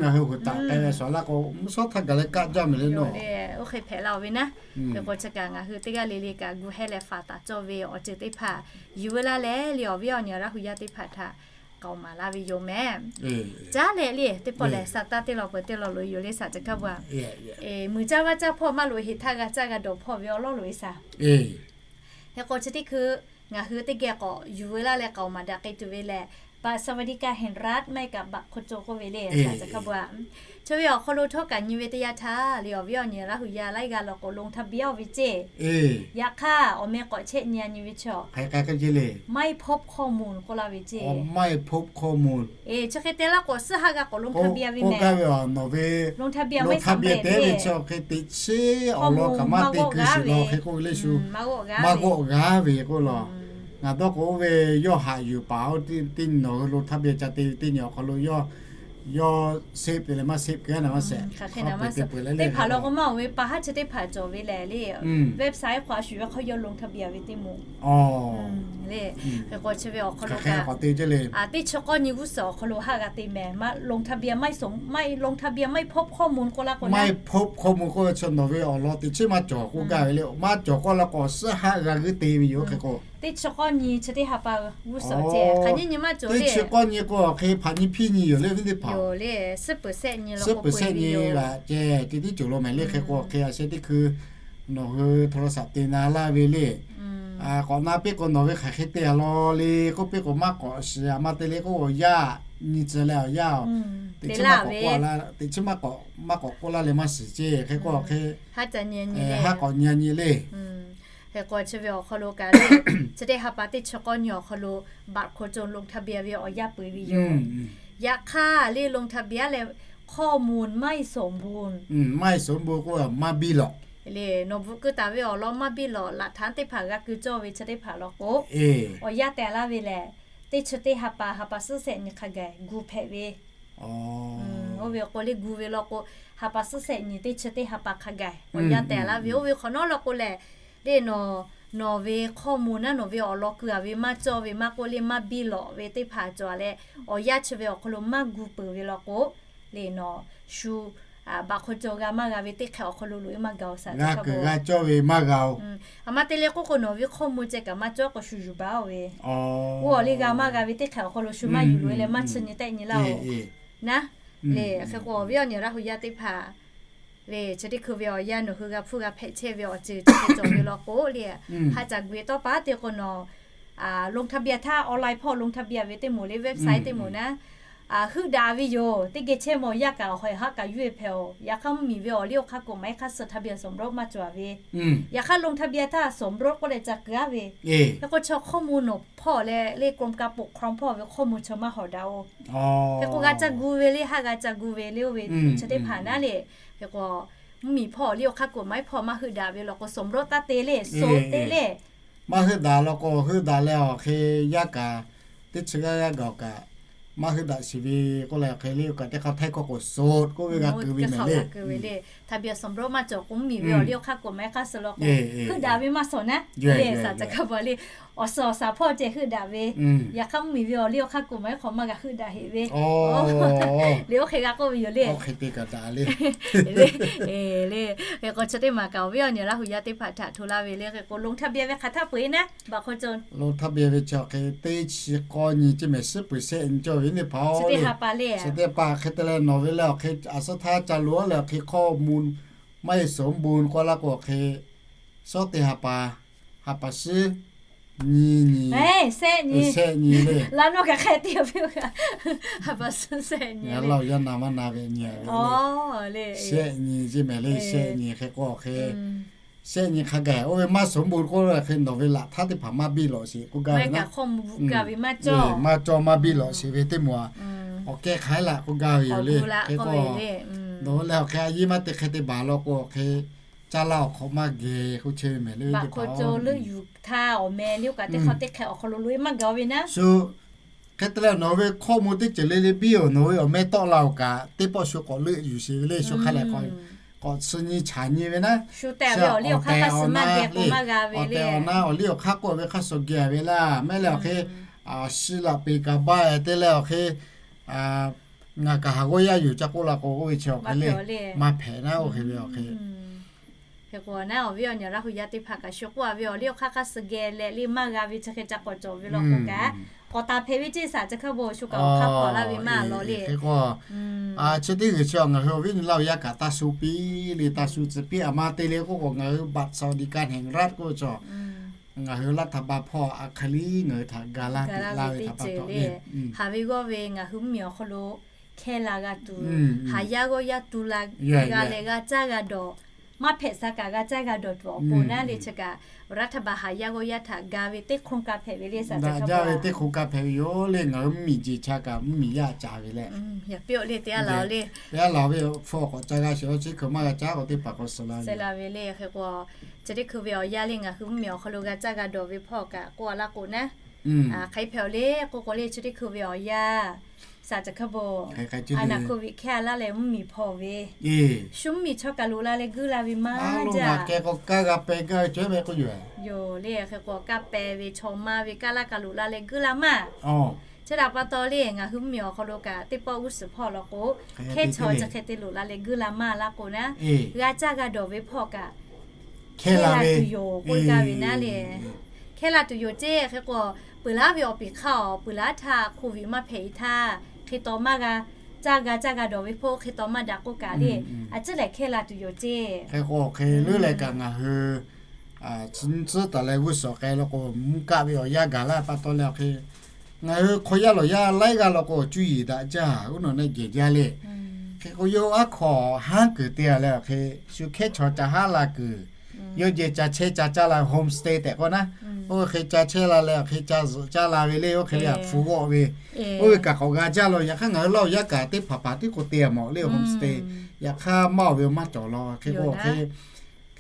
Ngaˬ hui hoꞈ taˍ k'ai ve sawˍ laˇ k'o mvuhˇ shawˉ htaˇ gaˬ leh kaˆ jaˇ mehˍ le nawˬ le. Oˇ hk'e hpehꞈ la-oˬ ve naˉ. Hk'e k'o chi kaꞈ ngaˬ hui teˇ g'aˇ le le kaꞈ gu heh leh faˍ taˍ cawˇ ve awˬ ceuˬ teˇ hpaˍ yuˬ veu laˇ leh le awˬ viˉ awˬ nyi Laˇ huˍ yaˇ teˇ hpaˍ htaꞈ k'aoˍ maˍ laˇ ve yoˬ mehˍ. Caˉ leh le teˇ pawˆ lehˬ sha taˇ teˇ law peuˬ teˇ law loꞈ e yoˬ le saˍ tcuh hkaˇ bo a. Muiˬ caˇ vaˇ caˇ hpawˇ maˇ loꞈ e heˍ htaˇ g'a caˇ g'a dawˬ hpawˇ ve awˬ lawˉ loꞈ e saˍ. Hk'e k'o chi teˇ hkui ngaˬ hui teˇ geh k'awꞈ yuˬ veu laˇ leh k'aoˍ maˍ daꞈ k'ai tuˬ ve lehˬ บัตรสวัสดิการแห่งรัฐ maˇ heˆ kaꞈ บัตรคนจน k'oˆ ve le saˍ tcuh hkaˇ bo a. Chi ve awˬ hk'aw lo htawˇ kaꞈ nyi ve teˇ yanˇ htaˇ le awˬ viˉ awˬ nyi Laˇ huˍ yaˇ laiˉ g'aˇ law k'o ลงทะเบียน oˇ ve ceˇ. Yaꞈ hk'aˇ awˬ meh k'awꞈ chehˇ nyi a nyi ve chaw ไม่พบข้อมูล k'oˆ laˇ ve ceˇ. Chi hk'e te laˇ k'o suh ha g'a k'awꞈ ลงทะเบียน ve mehˍ. ลงทะเบียน ไม่สำเร็จ ve chaw hk'e teꞈ chiˉ awˬ lawn kaꞈ maˇ te kuiˬ shiˍ law hk'e k'oˆ ve le shu maˇ g'awˆ g'a ve k'oˆ law. Ngaˬ dawˇ k'o oˇ ve yawˇ haꞈ yuˬ paˍ oˇ teˇ nyi nawˬ hui ลงทะเบียน ca te ve teˇ nyi awˬ hk'aw lo yawˇ yawˇ save te leh maˇ save keu naˍ maˇ shehˍ. Teˇ hpaˍ law k'o maˇ oˬ ve pa haˉ chi teˇ hpaˍ cawˬ ve lehˬ le website hk'aw a shuˍ ve hk'aw yawˇ ลงทะเบียน ve teˇ moˍ le. Hk'e k'o chi ve awˬ hk'aw lo kaꞈ teˇ chi k'awˇ nyi g'uˇ suhˍ awˬ hk'aw lo haˆ g'a te mehˍ. ลงทะเบียน ไม่สม- ไม่- ลงทะเบียน ไม่พบข้อมูล k'oˆ laˇ k'o ไม่พบข้อมูล k'oˆ ve chi nawˬ ve awˬ lawn teꞈ chiˉ maˇ cawˬ k'oˆ gaˇ ve le. Maˇ cawˬ k'oˆ laˇ k'o suh haˆ g'a g'uiˇ te ve yoˬ hk'e k'o Teˇ chi k'awˇ nyi chi teˇ ha pa g'uˇ suhˍ ceh hk'aˬ nyiˇ nyi maˇ cawˬ le. Teˇ chi k'awˇ nyi k'o hk'e hpaˍ nyi hpiˇ nyi yoˬ le, viˉ teˇ hpaˍ. Suhˉ peuˬ sehˆ nyi k'o, ceh te tiˉ cawˬ lo mehˍ le. Hk'e k'o hk'e a sheh teˇ hkui nawˬ hui โทรศัพท์ te na laˇ ve le. K'awꞈ na piˇ k'o nawˬ ve hk'aˬ hk'e te a law le k'oˆ piˇ k'o maˇ k'awꞈ shiˍ a, maˇ te le k'o awˬ yaˇ nyi tcuh leh awˬ yaˇ teꞈ chiˉ maˇ k'awꞈ k'oˆ la, teꞈ chiˉ maˇ k'awꞈ k'oˆ laˇ leh maˇ shiˍ ceh. Hk'e k'o hk'e haˉ k'awꞈ nyi a nyi le. Hk'e k'o chi ve awˬ hk'aw lo kaꞈ le, chi teˇ ha pa teˇ chi k'awˇ nyi awˬ hk'aw lo บัตรคนจน ลงทะเบียน ve awˬ yanˇ peuˬ ve yoˬ. Yaꞈ hk'aˇ le ลงทะเบียน leh ข้อมูลไม่สมบูรณ์ maˇ heˆ sawˍ bon k'o maˇ biˇ lawꞈ le. Nawˬ bvuhꞈ keu taˍ ve awˬ lawn maˇ biˇ lawꞈ, หลักฐาน teˇ hpaˍ g'a keu cawˇ ve chi teˇ hpaˍ law k'o, awˬ yanˇ teh laˇ ve lehˬ, teˇ chi teˇ ha pa ha pa suhˉ sehˆ nyi hk'a gaˬ gu hpehꞈ ve. Oˇ ve k'o le gu ve law k'o, ha pa suhˉ sehˆ nyi teˇ chi teˇ ha pa hk'a gaˬ awˬ yanˇ teh laˇ ve. Oˇ ve hk'awꞈ nawˉ law k'o lehˬ, le nawˬ, nawˬ ve ข้อมูล naˉ nawˬ ve awˬ lawn keu a ve maˇ cawˇ ve maˇ k'oˆ le maˇ biˇ lawꞈ ve teˇ hpaˍ cawˬ leh, awˬ yanˇ chi ve awˬ hk'aw lo maˇ gu peuˬ ve law k'o, le nawˬ shu บัตรคนจน g'a maˇ g'a ve teˇ hk'e awˬ hk'aw lo loꞈ e maˇ g'a oˬ, g'a kuiˬ g'a cawˇ ve maˇ g'a oˬ. A ma te le k'oˆ k'o nawˬ ve ข้อมูล ceh kaꞈ maˇ cawˇ k'o shu yuˬ baˬ oˬ ve. Oˇ awˬ le g'a maˇ g'a ve teˇ hk'e awˬ hk'aw lo shu maˇ yuˬ loꞈ e leh maˇ chi nyi tehˆ nyi laˇ oˬ. Naˉ le hk'e k'o awˬ viˉ awˬ nyi Laˇ hu yaˇ teˇ hpaˍ le chi teˇ hkui ve awˬ yanˇ nawˬ hui g'a hpuˇ g'a hpehꞈ chehˇ ve awˬ ceuˬ chi hk'e cawˬ ve law k'o le, ha caꞈ gu e tawˇ pa te k'o nawˬ ลงทะเบียน htaˇ online hpawˇ ลงทะเบียน ve teˇ moˍ le website teˇ moˍ naˉ heuˆ daꞈ ve yoˬ. Teˇ geh chehˇ mawˬ yaˇ kaꞈ awˬ hk'aw haˉ kaꞈ yuˇ e hpehꞈ oˬ. Yaꞈ hk'aˇ mvuhˇmiˬ ve awˬ liˇ awˬ hk'aˇ กฎหมาย hk'aˇ suh ทะเบียนสมรส maˇ cawˬ a ve. Yaꞈ hk'aˇ ลงทะเบียน htaˇ สมรส k'oˆ leh ca keu a ve. Hk'e k'o chi ข้อมูล nawˬ hpawˇ leh le กรมการปกครอง hpawˇ ve ข้อมูล chi maˇ hawˍ daꞈ oˬ. Hk'e k'o g'a ca gu ve le, haˉ g'a ca gu ve le oˇ ve chi teˇ hpaˍ naˉ le. Hk'e k'o mvuhˇmiˬ hpawˇ awˬ liˇ awˬ hk'aˇ กฎหมาย hpawˇ maˇ heuˆ daꞈ ve law k'o สมรส taˇ te le, so te le. Maˇ heuˆ daꞈ law k'o heuˆ daꞈ leh awˬ hk'e yaˇ kaꞈ teˇ chi g'aˇ g'aˇ gawˬ kaꞈ maˇ heuˆ daꞈ shiˍ ve k'oˆ leh awˬ hk'e le kaꞈ teˇ hk'aˇ htaiˇ hkawˇ k'o โสด k'oˆ ve g'a keu ve mehˍ le. ทะเบียนสมรส maˇ cawˬ k'o mvuhˇmiˬ ve awˬ liˇ awˬ hk'aˇ กฎหมาย hk'aˇ suh law k'o heuˆ daꞈ ve maˇ shawˍ naˉ le. Saˍ caˬ hk'a bvuhˬ le awˬ suhˍ awˬ saˍ hpawˇ ceh heuˆ daꞈ ve. Yaꞈ hk'aˇ mvuhˇmiˬ ve awˬ liˇ awˬ hk'aˇ กฎหมาย hk'aw maˇ g'a heuˆ daꞈ heꞈ ve. Le oˇ hk'e g'a k'oˆ ve yoˬ le. Le, hk'e k'o chi teˇ maˬ kaꞈ awˬ viˉ awˬ nyi Laˇ hu yaˇ teˇ hpaˍ htaꞈ hto laˇ ve le. Hk'e k'o ลงทะเบียน ve hk'aˬ htaˇ peuˬ e naˉ บัตรคนจน ลงทะเบียน ve chi awˬ hk'e teˇ chi k'awˇ nyi ceˇ mehˍ, suhˉ peuˬ sehˆ nyi cawˇ ve teˇ hpaˍ oˬ le. Chi teˇ pa hk'e te leh nawˬ ve leh awˬ hk'e a suhˉ htaˇ ca loꞈ a leh awˬ hk'e ข้อมูล maˇ heˆ sawˍ bon k'oˆ laˇ k'o awˬ hk'e shawˉ teˇ ha pa, ha pa suhˉ nyi nyi, sehˆ nyi le. Laˇ nawˇ kaꞈ hk'e te ve, ha pa suhˉ sehˆ nyi, laˇ awˬ yaˇ na maˇ na ve nyi a ve le. Sehˆ nyi ceˇ mehˍ le, sehˆ nyi hk'e k'o awˬ hk'e sehˆ nyi hk'a gaˬ oˇ ve maˇ sawˍ bon k'oˆ laˇ hk'e nawˬ ve laꞈ htaˇ teˇ hpaˍ maˇ biˇ lawꞈ sheˍ k'oˆ gaˇ ve naˉ. Maˇ cawˇ maˇ biˇ lawꞈ sheˍ ve teˇ moˍ a, awˬ kehˉ hk'aˬ haiˉ laꞈ k'oˆ gaˇ ve yoˬ le. Hk'e k'o nawˬ leh awˬ hk'e a yiˇ maˇ te hk'e te baˬ law k'o awˬ hk'e caˇ laˇ awˬ hk'awꞈ maˇ geh k'oˆ chehˇ ve mehˍ le. Leuˆ yuˬ htaˇ awˬ meh liˇ kaꞈ teˇ hk'aw teˇ hk'e awˬ hk'aw lo loꞈ e maˇ gaˬ ve naˉ. Shu hk'e te leh nawˬ ve ข้อมูล teˇ ceuˬ le le biˇ oˬ, nawˬ ve awˬ meh tawˆ la oˬ kaꞈ teˇ pawˆ shu k'awꞈ leuˆ yuˬ sheˍ ve le. Shu hk'a lehˬ k'awꞈ suh nyi chaꞈ nyi ve naˉ. Shu tehꞈ ve awˬ liˇ awˬ hk'aˇ suh maˇ geh k'o maˇ g'a ve le. Awˬ tehˬ awˬ na awˬ liˇ awˬ hk'aˇ k'oˆ ve hk'aˇ suh geh ve laˇ. Mehˉ leh awˬ hk'e shi laꞈ peˍ kaꞈ ba te leh awˬ hk'e ngaˬ kaꞈ haˍ g'awˇ yaˇ yuˬ ca k'oˆ la k'o oˇ ve chi awˬ hk'e le maˇ hpehꞈ naˉ. Oˇ hk'e ve awˬ hk'e hk'e k'o naˉ awˬ viˉ awˬ nyi Laˇ hu yaˇ teˇ hpaˍ kaꞈ shu k'oˆ a ve awˬ liˇ awˬ hk'aˇ hk'aˇ suh geh leh le maˇ g'a ve chi hk'e ca k'awꞈ cawˬ ve law k'o kaꞈ k'awꞈ taˍ hpehꞈ ve ceˇ. Saˍ caˬ hk'a bvuhˬ shu kaꞈ awˬ hk'aˇ hpawˍ laˇ ve maˇ law le. Hk'e k'o chi teˇ g'uiˬ chi ngaˬ hui awˬ viˉ nyi Laˇ hu yaˇ kaꞈ taˇ shu piˇ le, taˇ shu tcuh piˇ a ma te le k'oˆ k'o ngaˬ hui บัตรสวัสดิการแห่งรัฐ k'oˆ ve chaw ngaˬ hui รัฐบาล hpawˇ a hk'e liˇ ngaˬ hui htaꞈ ga laˇ teꞈ laˇ ve teˇ ceuˬ le. Haˍ ve g'awˇ ve ngaˬ hui mvuhˇmiˬ awˬ hk'aw lo hkehˇ la g'a tuˬ, haˍ yaˇ g'awˇ yaˇ tu la g'a leh g'a caˇ g'a dawˬ, maˇ hpehꞈ sha kaꞈ g'a caˇ g'a dawˬ tuˬ awˬ pon naˉ le chi kaꞈ รัฐบาล haˍ yaˇ g'awˇ yaˇ htaꞈ ga ve teˇ โครงการ hpehꞈ ve le. Saˍ caˬ hk'a bvuhˬ ve teˇ โครงการ hpehꞈ ve yoˬ le. Ngaˬ hui mvuhˇmiˬ jeˬ cha kaꞈ mvuhˇmiˬ yaˇ caˍ ve leh, yaꞈ piˇ le teˇ a la le, teˇ a la ve hpu k'awꞈ ca g'a sheˍ a chi hk'e maˇ g'a caˇ k'o teˇ hpaˍ k'awꞈ suh la ve le. Hk'e k'o chi teˇ hkui ve awˬ yanˇ le ngaˬ hui mvuhˇmiˬ awˬ hk'aw lo g'a caˇ g'a dawˬ ve hpawˇ kaꞈ k'oˆ a laˇ k'o naˉ, hk'aˬ hk'e hpehꞈ le k'oˆ k'o le chi teˇ hkui ve awˬ yanˇ Saˍ caˬ hk'a bvuhˬ a naˍ hk'oˆ viꞈ hkehˇ a laˇ leh mvuhˇmiˬ hpawˇ ve shu mvuhˇmiˬ chaw kaꞈ loꞈ la leh guiˇ la ve maˇ jaˇ. K'o kaˇ g'a peh gaˇ ve cawˬ ve k'oˆ yoˬ. Yoˬ le. Hk'e k'o kaˇ peh ve chaw maˇ ve kaˇ laˇ kaꞈ loꞈ la leh guiˇ la maˇ. Chi htaꞈ pa taw le ngaˬ hui mvuhˇmiˬ awˬ hk'aw lo kaꞈ teˇ pawˆ g'uˇ suhˍ hpawˇ law k'o hkehˇ chaw chi hk'e te loꞈ la leh guiˇ la maˇ laˇ k'o naˉ, g'a caˇ g'a dawˬ ve hpawˇ kaꞈ hkehˇ la tuˬ yoˬ k'oˆ gaˇ ve naˉ le. hkehˇ la tuˬ yoˬ ceˇ. Hk'e k'o, peuˬ laˉ ve awˬ piˍ hk'aˇ awˬ peuˬ laˉ htaˇ hk'oˍ viˍ maˇ hpehꞈ e htaˇ, hk'e taw maˇ g'a, caˇ g'a caˇ g'a dawˬ ve hpoˆ hk'e taw maˇ daꞈ k'oˆ kaꞈ le, a ciˉ lehˬ hkehˇ la tuˬ yoˬ ceˇ. Hk'e k'o, hk'e leuˉ leh kaꞈ ngaˬ hui chi nyi tcuhˉ taˍ leh g'uˇ suhˍ k'ai law k'o, mvuhˇ kaˆ ve awˬ yanˇ gaˬ laˇ pa taw leh awˬ hk'e, ngaˬ hui hk'aw yaˇ lawˬ yaˇ laiˉ g'aˇ law k'o, cuˇ yiˍ daꞈ jaˇ, uˉ nawˬ neˆ gehˬ jaˇ le. Hk'e k'o, yawˇ aˉ hk'aw haˉ kuiˬ te a leh awˬ hk'e, shu hkehˉ chaw ca haˉ la kuiˬ, yawˇ jeh ca chehˇ ca caˇ la, homestay tehꞈ k'oˆ naˉ. Oˇ ve hk'e ca chehˇ la leh awˬ hk'e ca zuhꞈ caˇ la ve le, oˇ hk'e le a hpu g'awˆ ve, oˇ ve kaꞈ k'awꞈ g'a jaˇ law. Yaꞈ hk'aˇ ngaˬ hui Laˇ huˍ yaˇ kaꞈ teˇ hpaˍ hpaˍ tiˉ k'o te a mawˬ le homestay. Yaꞈ hk'aˇ maˇ oˬ ve maˇ cawˬ law. Hk'e k'o, hk'e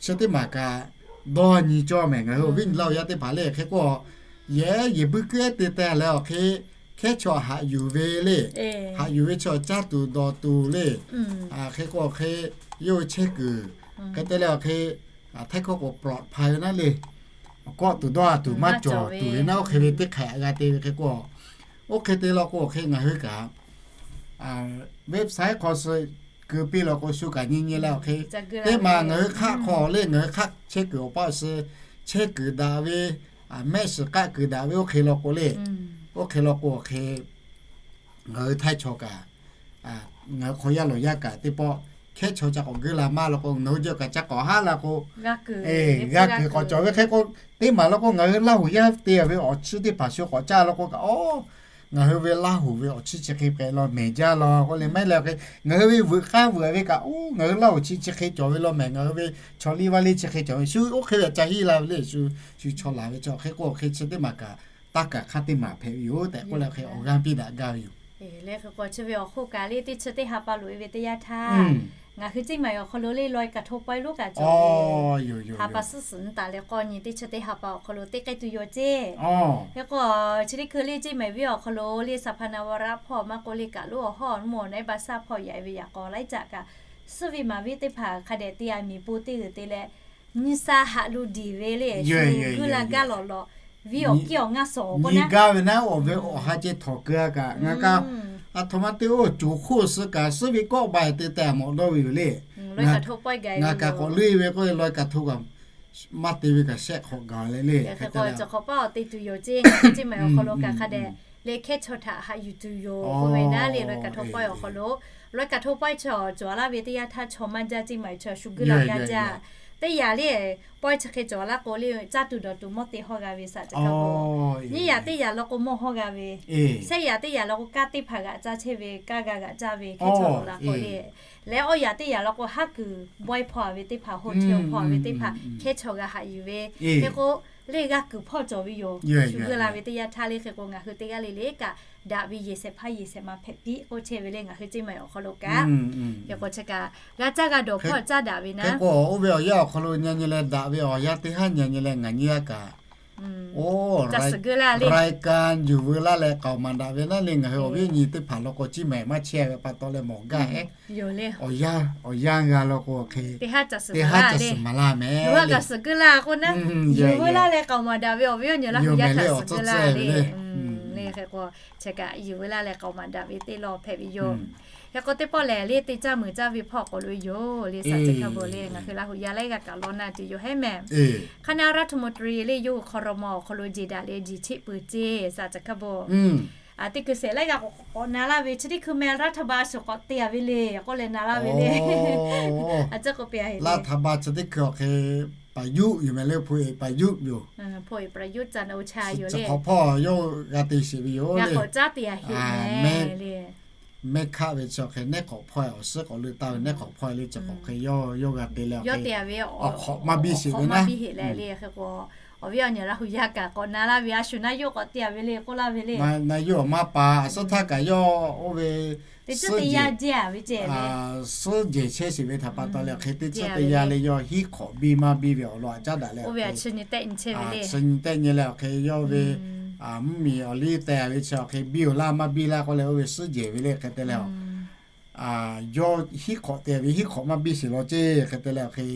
chi teˇ maˬ kaꞈ dawˇ nyi cawˇ mehˍ. Ngaˬ hui awˬ viˉ nyi Laˇ huˍ yaˇ teˇ hpaˍ le hk'e k'o, yehˉ yehˬ buiˇ kuiˉ te teh leh awˬ hk'e, hkehˉ chaw haꞈ yuˬ ve le. Haꞈ yuˬ ve chaw caˇ tuˬ dawˬ tuˬ le. Hk'e k'o, hk'e yawˇ hui chehˇ kuiˬ hk'e te leh awˬ hk'e, htaiˇ hkawˇ k'o ปลอดภัย ve naˉ le. Kawˆ tuˬ dawˇ a tuˬ maˇ cawˬ tuˬ ve naˉ, oˇ hk'e ve teˇ hk'e g'a te ve hk'e k'o, oˇ hk'e te law k'o, hk'e ngaˬ hui kaꞈ website hk'aw suh keu piˇ law k'o, shu kaꞈ nyi nyi leh awˬ hk'e, teˇ maˬ ngaˬ hui hk'aˆ hk'aw le, ngaˬ hui hk'aˆ chehˇ kuiˬ awˬ paˇ suh chehˇ kuiˬ daꞈ ve, mehˆ shiˍ k'aˆ kuiˬ daꞈ ve oˇ hk'e law k'o le, oˇ hk'e law k'o awˬ hk'e ngaˬ hui htaiˇ chaw kaꞈ, ngaˬ hui hk'aw yaˇ lawˬ yaˇ kaꞈ teˇ pawˆ hkehˉ chaw ca k'awꞈ geuˆ la maˇ law k'o, nawˬ hui jawˇ kaꞈ ca k'awꞈ haˉ la k'o, g'a kuiˬ k'awꞈ cawˬ ve hk'e k'o, teˇ maˬ law k'o ngaˬ hui Laˇ huˍ yaˇ te ve awˬ chiˇ teˇ hpaˍ shu k'awꞈ caˇ law k'o kaꞈ, oˇ, ngaˬ hui ve Laˇ huˍ ve awˬ chiˇ chi hk'e hpehꞈ law mehˍ jaˇ law k'oˆ le, maˇ heˆ leh hk'e ngaˬ hui ve veuꞈ k'aˇ veuꞈ ve kaꞈ, oˇ, ngaˬ hui Laˇ huˍ chi chi hk'e cawˬ ve law mehˍ, ngaˬ hui ve chaw liˇ vaˇ liˇ chi hk'e cawˬ ve, shu oˇ hk'e ve ca hiˆ la ve le, shu, shu chaw laˬ ve chaw hk'e k'o hk'e chi teˇ maˬ kaꞈ taˇ kaꞈ hk'aˇ teˇ maˬ hpehꞈ ve yoˬ tehꞈ k'oˆ leh hk'e awˬ g'aˇ piˇ daꞈ gaˇ ve yoˬ. Leh hk'e k'o chi ve awˬ hk'oˆ kaꞈ le teˇ chi teˇ ha pa loꞈ e ve teˇ yanˇ htaˇ, ngaˬ hui Ceˇ maiˍ awˬ hk'aw lo le ลอยกระทง pawehˇ lonˉ kaꞈ cawˬ ve, ha pa suhˉ suhˍ nyi taˍ leh k'awˇ nyi teˇ chi teˇ ha pa awˬ hk'aw lo teˇ k'ai tuˬ yoˬ ceˇ. Hk'e k'o, chi teˇ hkui le Ceˇ maiˍ venˇ awˬ hk'aw lo le สาพนาวาระ hpawˇ maˇ k'oˆ le kaꞈ loˉ awˬ hawˉ mvuhˇ awˬ naˉ baˆ saˇ hpawˇ yaꞈ ve yaꞈ k'aw laiˉ caꞈ kaꞈ, suhˉ ve maˍ ve teˇ hpaˍ hk'a dehꞈ te a miˬ po teˇ g'uiˬ te leh, nyi sa haꞈ lo diˬ ve le, shu g'uˇ la gaˇ lawˬ lawˬ, venˇ awˬ kiˇ awˬ ngaˇ sawˍ k'o naˉ, nyi gaˇ ve naˉ awˬ ve awˬ ha ceh htawnˍ keu a kaꞈ ngaˬ kaꞈ, a htoꞈ ma te oˇ coˬ hk'oˆ suh kaꞈ suhˉ ve kawˆ ba te tehꞈ mawˬ dawˇ ve yoˬ le. Ngaˬ kaꞈ k'awꞈ leuˆ ve k'oˆ ve ลอยกระทง kaꞈ maˇ te ve kaꞈ shehˆ hk'awꞈ gaˬ leh le. Hk'e k'o, cawˬ hk'awꞈ paˇ awˬ te tuˬ yoˬ ceˇ, ngaˬ hui Ceˇ maiˍ awˬ hk'aw lo kaꞈ hk'a dehꞈ le hkehˉ chaw htaꞈ haꞈ yuˬ tuˬ yoˬ k'oˆ ve naˉ le ลอยกระทง pawehˇ awˬ hk'aw lo, ลอยกระทง pawehˇ chaw cawˬ laˇ ve teˇ yanˇ htaˇ chaw maˇ jaˇ Ceˇ maiˍ chaw shu g'uˇ la gaˇ jaˇ. Teˇ yanˇ le, pawehˇ chi hk'e cawˬ laˇ k'o le caˇ tuˬ dawˬ tuˬ mawˇ te hawˇ g'a ve saꞈ ca kaˇ k'o, nyiˇ yanˇ teˇ yanˇ law k'o mawˇ hawˇ g'a ve, shehˆ yanˇ teˇ yanˇ law k'o kaˇ teˇ hpaˍ g'aꞈ caˇ chehˇ ve, kaˇ g'a g'aꞈ caˇ ve hkehˉ chaw laˬ k'o le. Leh awˇ yanˇ teˇ yanˇ law k'o haˉ kuiˬ bawehˇ hpawˇ ve teˇ hpaˍ, hotel hpawˇ ve teˇ hpaˍ hkehˉ chaw g'a haꞈ yuˬ ve. Hk'e k'o, le g'a kuiˬ hpawˇ cawˬ ve yoˬ. Shu g'uˇ la ve teˇ yanˇ htaˇ le hk'e k'o ngaˬ hui teˇ g'aˇ le le kaꞈ daꞈ ve yehˬ shehˍ hpaˇ yehˬ shehˍ ma hpehꞈ piˇ k'oˆ chehˇ ve le ngaˬ hui Ceˇ maiˍ awˬ hk'aw lo kaꞈ. Hk'e k'o chi kaꞈ g'a caˇ g'a dawˬ hpawˇ caˇ daꞈ ve naˉ. Hk'e k'o oˇ ve awˬ yanˇ awˬ hk'aw lo nyi nyi leh daꞈ ve awˬ yanˇ teˇ haˉ nyi nyi leh ngaˬ nyi a kaꞈ, oˇ, รายการ yuˬ veu laˇ leh k'aoˍ maˍ daꞈ ve naˉ le ngaˬ hui awˬ viˉ awˬ nyi teˇ hpaˍ law k'o Ceˇ maiˍ maˇ chehˇ ve pa taw leh mawˬ gaˇ heˆ. Awˬ yanˇ, awˬ yanˇ g'a law k'o hk'e teˇ haˉ ca suhˍ maˍ laˇ meh. Yuˬ veu laˇ leh k'aoˍ maˍ daꞈ ve awˬ viˉ awˬ nyi Laˇ huˍ yaˇ htaꞈ suhˍ g'uˇ laˇ le. Hk'e k'o, chi kaꞈ yuˬ veu laˇ leh k'aoˍ maˍ daꞈ ve teˇ law hpehꞈ ve yoˬ. Hk'e k'o teˇ pawˆ lehˬ le teˇ caˇ muiˬ caˇ ve hpawˇ k'awꞈ lo yoˬ le saꞈ ca hkaˇ bawˬ le ngaˬ hui Laˇ huˍ yaˇ laiˉ g'aˇ kaꞈ law na tuˬ yoˬ heˉ mehˍ. คณะรัฐมนตรี le yawˇ hui hk'aw raw ma awˬ hk'aw lo jeˬ daꞈ leh jeˬ cheˆ peuˬ ceˇ saꞈ ca hkaˇ bawˬ. Teˇ hkui shehˍ laiˉ g'aˇ k'awꞈ na laˇ ve chi teˇ hkui meh รัฐบาล shuˍ k'awꞈ te a ve le k'oˆ leh na laˇ ve le. A ciˉ k'oˆ piˇ a heˆ le. รัฐบาล chi teˇ hkui awˬ hk'e ประยุทธ์ yoˬ meh le พลเอกประยุทธ์ yoˬ. พลเอกประยุทธ์จันทร์โอชา yoˬ le. Chi hk'awꞈ hpawˇ yawˇ g'a te sheˍ ve yoˬ le. Mehˆ hkaˆ ve chi awˬ hk'e nehˉ hk'awꞈ hpawˇ awˬ suhˉ k'awꞈ leuˆ taˍ ve nehˉ hk'awꞈ hpawˇ le chi hk'awꞈ hk'e yawˇ, yawˇ g'a te leh awˬ hk'awꞈ maˇ biˇ sheˍ ve naˉ. Awˬ viˉ awˬ nyi Laˇ huˍ yaˇ kaꞈ k'awꞈ na laˇ ve a shu naˉ yawˇ k'awꞈ te a ve le k'oˆ laˇ ve le. Naˉ yawˇ maˇ pa a suhˉ htaˇ kaꞈ yawˇ oˇ ve teˇ ceuˬ teˇ yanˇ jehˇ ve ce, suhˉ jehˬ chehˇ sheˍ ve htaꞈ pa taw leh awˬ hk'e teˇ ceuˬ teˇ yanˇ le yawˇ hiˉ hk'awꞈ biˇ maˇ biˇ ve awˬ lawn a caˉ daꞈ leh awˬ hk'e chi nyi tehˆ nyi leh awˬ hk'e yawˇ ve mvuhˇmiˬ awˬ liˇ teh ve chi awˬ hk'e biˇ oˬ laˇ maˇ biˇ laˇ k'oˆ leh oˇ ve suhˉ jehˬ ve le hk'e te leh, yawˇ hiˉ hk'awꞈ te ve hiˉ hk'awꞈ maˇ biˇ sheˍ law ceˇ hk'e te leh awˬ hk'e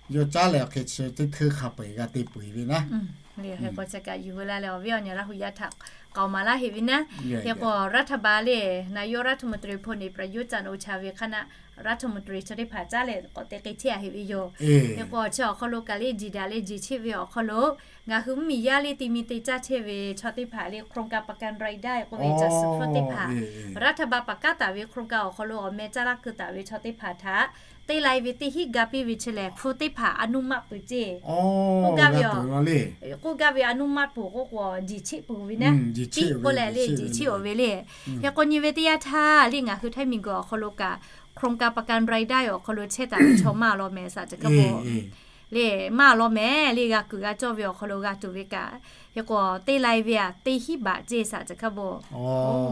yawˇ caˉ leh awˬ hk'e chi teˇ hteˇ hk'a peu eˬ g'a te peuˬ ve naˉ. Hk'e k'o chi kaꞈ yuˬ veu la leh awˬ viˉ awˬ nyi Laˇ huˍ yaˇ htaꞈ k'aoˍ maˍ laˇ heˆ ve naˉ. Hk'e k'o รัฐบาล le, นายกรัฐมนตรี พลเอกประยุทธ์ จันทร์โอชา ve hk'a naˆ รัฐมนตรี chaw teˇ hpaˍ caˉ leh k'awꞈ te k'ai chehˇ a heˆ ve yoˬ. Hk'e k'o chi awˬ hk'aw lo kaꞈ le jiˬ daꞈ leh jiˬ cheˆ ve awˬ hk'aw lo ngaˬ hui mvuhˇmiˬ yaˇ le te mi te caˇ chehˇ ve chaw teˇ hpaˍ le โครงการประกันรายได้ k'oˆ ve caˬ suhˍ hpfuhˇ teˇ hpaˍ รัฐบาล paˍ kaˉ taˍ ve โครงการ awˬ hk'aw lo awˬ meh caˇ laˇ keu taˍ ve chaw teˇ hpaˍ htaꞈ te lai ve teˇ hinˉ ga piˇ ve chi lehˬ hpu teˇ hpaˍ อนุมัติ peuˬ ceˇ k'oˆ gaˇ ve yoˬ. K'oˆ gaˇ ve อนุมัติ peuˬ k'oˆ k'o jiˬ cheˆ peuˬ ve naˉ. Tiˉ k'oˆ leh le jiˬ cheˆ-oˬ ve le. Hk'e k'o nyi ve teˇ yanˇ htaˇ le ngaˬ hui ไทย miˬguiˬ awˬ hk'aw lo kaꞈ โครงการประกันรายได้ awˬ hk'aw lo chehˇ taˍ ve chaw maˇ law mehˍ saꞈ ceˬ hk'a bo le maˇ law mehˍ le g'a kuiˬ g'a cawˇ ve awˬ hk'aw lo g'a tuˬ ve kaꞈ, hk'e k'o te lai ve aꞈ teˇ hinˉ baꞈ ceˇ saꞈ ceˬ hk'a bo.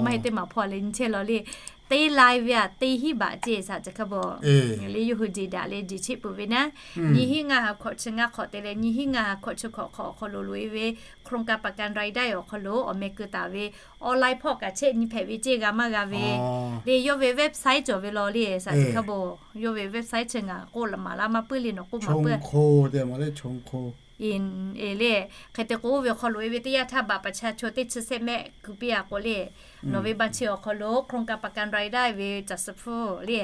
Maˇ heˆ teˇ maˬ hpawˇ le nyi chehˇ law le te lai ve aꞈ teˇ hinˉ baꞈ ceˇ saꞈ ceˬ hk'a bo. Le yawˇ hui jiˬ daꞈ leh jiˬ cheˆ peuˬ ve naˉ. Nyiˇ hinˉ ngaˇ ha hkawꞈ chi ngaˇ hk'awꞈ te leh nyiˇ hinˉ ngaˇ ha hkawꞈ chi hkawꞈ hk'awꞈ awˬ hk'aw lo loꞈ e ve โครงการประกันรายได้ awˬ hk'aw lo awˬ meh keu taˍ ve online hpawˇ kaꞈ chehˇ nyi hpehꞈ ve ceˇ g'a maˇ g'a ve le yawˇ ve website cawˬ ve law le saꞈ ceˬ hk'a bo. Yawˇ ve website chi ngaˬ k'oˆ maˍ laˇ maˇ puiˉ le nawˬ k'oˆ maˍ puiˉ le. Hk'e te k'o oˇ ve awˬ hk'aw loꞈ e ve teˇ yanˇ htaˇ บัตรประชาชน teˇ chi sehˆ mehˆ keu piˇ a k'o le, nawˬ ve บัญชี awˬ hk'aw lo โครงการประกันรายได้ ve caˬ suhˍ hpfuhˇ le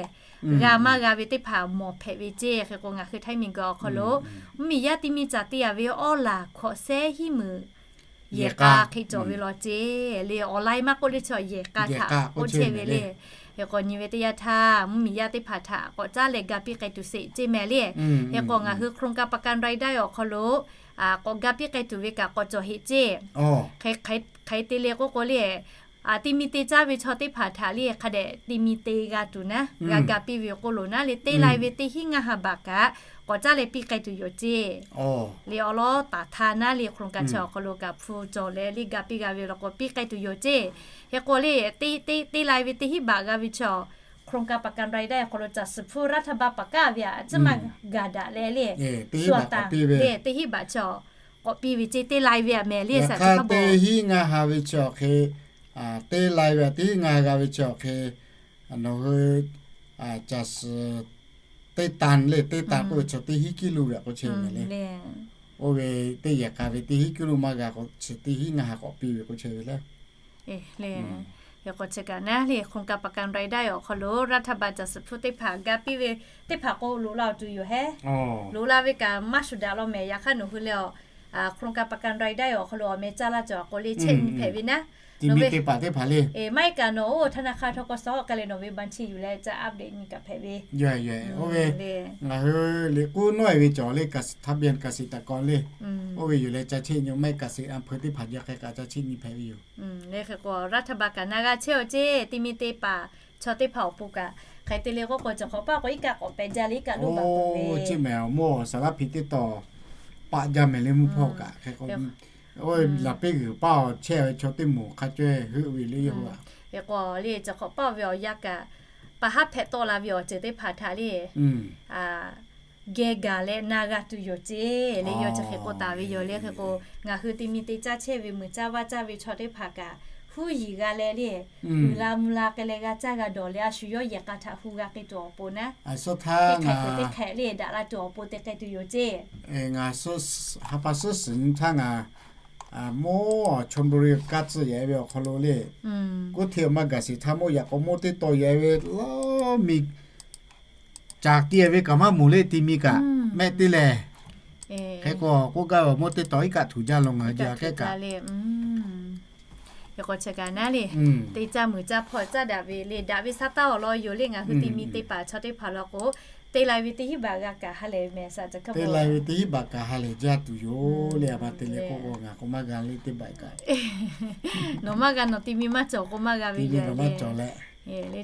g'a maˇ g'a ve teˇ hpaˍ mawˬ hpehꞈ ve ceˇ. Hk'e k'o ngaˬ hui ไทย miˬguiˬ awˬ hk'aw lo mvuhˇmiˬ yaˇ ti mi caˍ te a ve awˉ laˬ hkawꞈ sehˉ hiˉ meunˍ yehˬ k'a hk'e cawˬ ve law ceˇ le online maˇ k'oˆ le chi yehˬ k'a htaꞈ k'oˆ chehˇ ve le. Hk'e k'o nyi ve teˇ yanˇ htaˇ mvuhˇmiˬ yaˇ teˇ hpaˍ htaꞈ k'awꞈ caˉ leh ga piˇ k'ai tuˬ sheˍ ceˇ mehˍ le. Hk'e k'o ngaˬ hui โครงการประกันรายได้ awˬ hk'aw lo k'awꞈ ga piˇ k'ai tuˬ ve kaꞈ k'awꞈ cawˬ heˆ ceˇ. Hk'e te le k'oˆ k'o le, ti mi te caˇ ve chaw teˇ hpaˍ htaꞈ le hk'a dehꞈ ti mi te g'a tuˬ naˉ, g'a ga piˇ ve k'oˆ lo naˉ le te lai ve teˇ hinˉ ngaˇ ha baꞈ kaꞈ k'awꞈ caˉ leh piˇ k'ai tuˬ yoˬ ceˇ. Le awˬ lawn taˍ htaˇ naˉ le โครงการ chi awˬ hk'aw lo kaꞈ hpu cawˬ leh le ga piˇ g'a ve law k'o piˇ k'ai tuˬ yoˬ ceˇ. Hk'e k'o le te te te lai ve teˇ hinˉ baꞈ g'a ve chi โครงการประกันรายได้ awˬ hk'aw lo caˬ suhˍ hpfuhˇ รัฐบาล paˍ kaˉ ve aꞈ ciˉ maˇ gaˬ daꞈ leh le, suaˍ taˍ le teˇ hinˉ baꞈ chi k'awꞈ piˇ ve ceˇ te lai ve aꞈ mehˍ le saꞈ ceˬ hk'a bo. Teˇ hinˉ ngaˇ ha ve chi awˬ hk'e te lai ve aꞈ teˇ hinˉ ngaˇ ha g'a ve chi awˬ hk'e nawˬ hui caˬ suhˍ teˇ ตัน le teˇ ตัน k'oˆ ve chi teˇ hinˉ กิโล ve aꞈ k'oˆ chehˇ ve le. Oˇ ve teˇ yehˬ k'a ve teˇ hinˉ กิโล maˇ g'a k'o chi teˇ hinˉ ngaˇ ha k'awꞈ piˇ ve k'oˆ chehˇ ve le. Hk'e k'o chi kaꞈ naˉ le โครงการประกันรายได้ awˬ hk'aw lo รัฐบาล caˬ suhˍ hpfuhˇ teˇ hpaˍ ga piˇ ve teˇ hpaˍ k'o loꞈ la awˬ tuˬ yoˬ hehˉ. Loꞈ la ve kaꞈ maˇ shuˍ daꞈ law mehˍ. Yaꞈ hk'aˇ nawˬ hui leh awˬ โครงการประกันรายได้ awˬ hk'aw lo awˬ meh caˇ laˇ cawˬ a k'o le chehˇ nyi hpehꞈ ve naˉ. Ti mi te paˍ teˇ hpaˍ le. Maˇ heˆ kaꞈ nawˬ oˇ ธนาคาร ทกส k'ai leh nawˬ ve บัญชี yuˬ leh ca update nyi kaꞈ hpehꞈ ve. Ngaˬ hui liꞈ k'oˉ nawˉ e ve cawˬ le ทะเบียนเกษตรกร le. Oˇ ve yuˬ leh ca cheˆ nyi maˇ heˆ kaꞈ สิบอำเภอ teˇ hpaˍ jaˇ hk'e kaꞈ ca cheˆ nyi hpehꞈ ve yoˬ. Hk'e k'o รัฐบาล kaꞈ na g'a chehˇ aw ceˇ ti mi te paˍ chaw teˇ hpaˍ awˬ pon kaꞈ hk'e te le k'oˆ k'o cawˬ hk'awꞈ paˇ k'o iˉ kaˆ k'awꞈ pehꞈ jaˇ le iˉ kaˆ loˉ baˬ peuˬ ve. Chi mehˍ awˬ mawˇ saˍ laˇ hpi teˇ taw paˆ jaˇ mehˍ le mvuhˇ hpawˇ kaꞈ hk'e k'o laˬ piˇ g'uiˬ paˇ awˬ chehˇ ve chaw teˇ moˍ hk'a caweh heuˆ ve le yoˬ. Hk'e k'o le cawˬ hk'awꞈ paˇ ve awˬ yanˇ kaꞈ pa haˉ hpehꞈ tawˆ la ve awˬ ceuˬ teˇ hpaˍ htaꞈ le geh gaˬ leh na g'a tuˬ yoˬ ceˇ le. Yawˇ chi hk'e k'oˆ taˍ ve yoˬ le. Hk'e k'o ngaˬ hui te mi te caˇ chehˇ ve muiˬ caˇ vaˇ caˇ ve chaw teˇ hpaˍ kaꞈ huˉ yiˍ g'a leh le, uiˍ la mvuh la k'ai leh g'a caˇ g'a dawˬ leh a shu yawˇ yehˬ k'a htaꞈ hu g'a k'ai tuˬ awˬ pon naˉ, teˇ hk'ehꞈ teˇ hk'ehꞈ le daꞈ la tuˬ awˬ pon te k'ai tuˬ yoˬ ceˇ. Ngaˬ ha pa suhˉ suhˍ nyi htaˇ ngaˬ mawˇ ชลบุรี kaˇ tcuh yaꞈ e ve awˬ hk'aw lo le, kuˇ hteˇ maˇ gaˬ sheˍ htaˇ mawˇ yaꞈ k'aw mawˇ teˇ taw yaꞈ e ve lawˇ mi caˍ ti ve kaꞈ maˇ moˍ le ti mi kaꞈ mehˆ teˇ lehˬ. Hk'e k'o k'oˆ gaˇ ve awˬ mawˇ teˇ taw iˉ kaˆ htuˬ jaˇ law ngaˬ hui jaˇ kehˉ kaꞈ. Hk'e k'o chi kaꞈ naˉ le, teˇ caˇ muiˬ caˇ hpawˇ caˇ daꞈ ve le daꞈ ve sa taˇ awˬ lawn yoˬ le. Ngaˬ hui te mi te paˍ chaw teˇ hpaˍ law k'o te lai ve teˇ hinˉ baꞈ g'a kaꞈ ha lehˬ mehˍ saꞈ ceˬ hk'a te lai ve teˇ hinˉ baꞈ kaꞈ ha lehˬ jaˇ tuˬ yoˬ le. A ma te leh k'oˆ k'o ngaˬ k'o maˇ g'a le teˇ baꞈ kaꞈ. Nawˬ maˇ g'a nawˬ te mi maˇ cawˬ k'o maˇ g'a ve yoˬ le.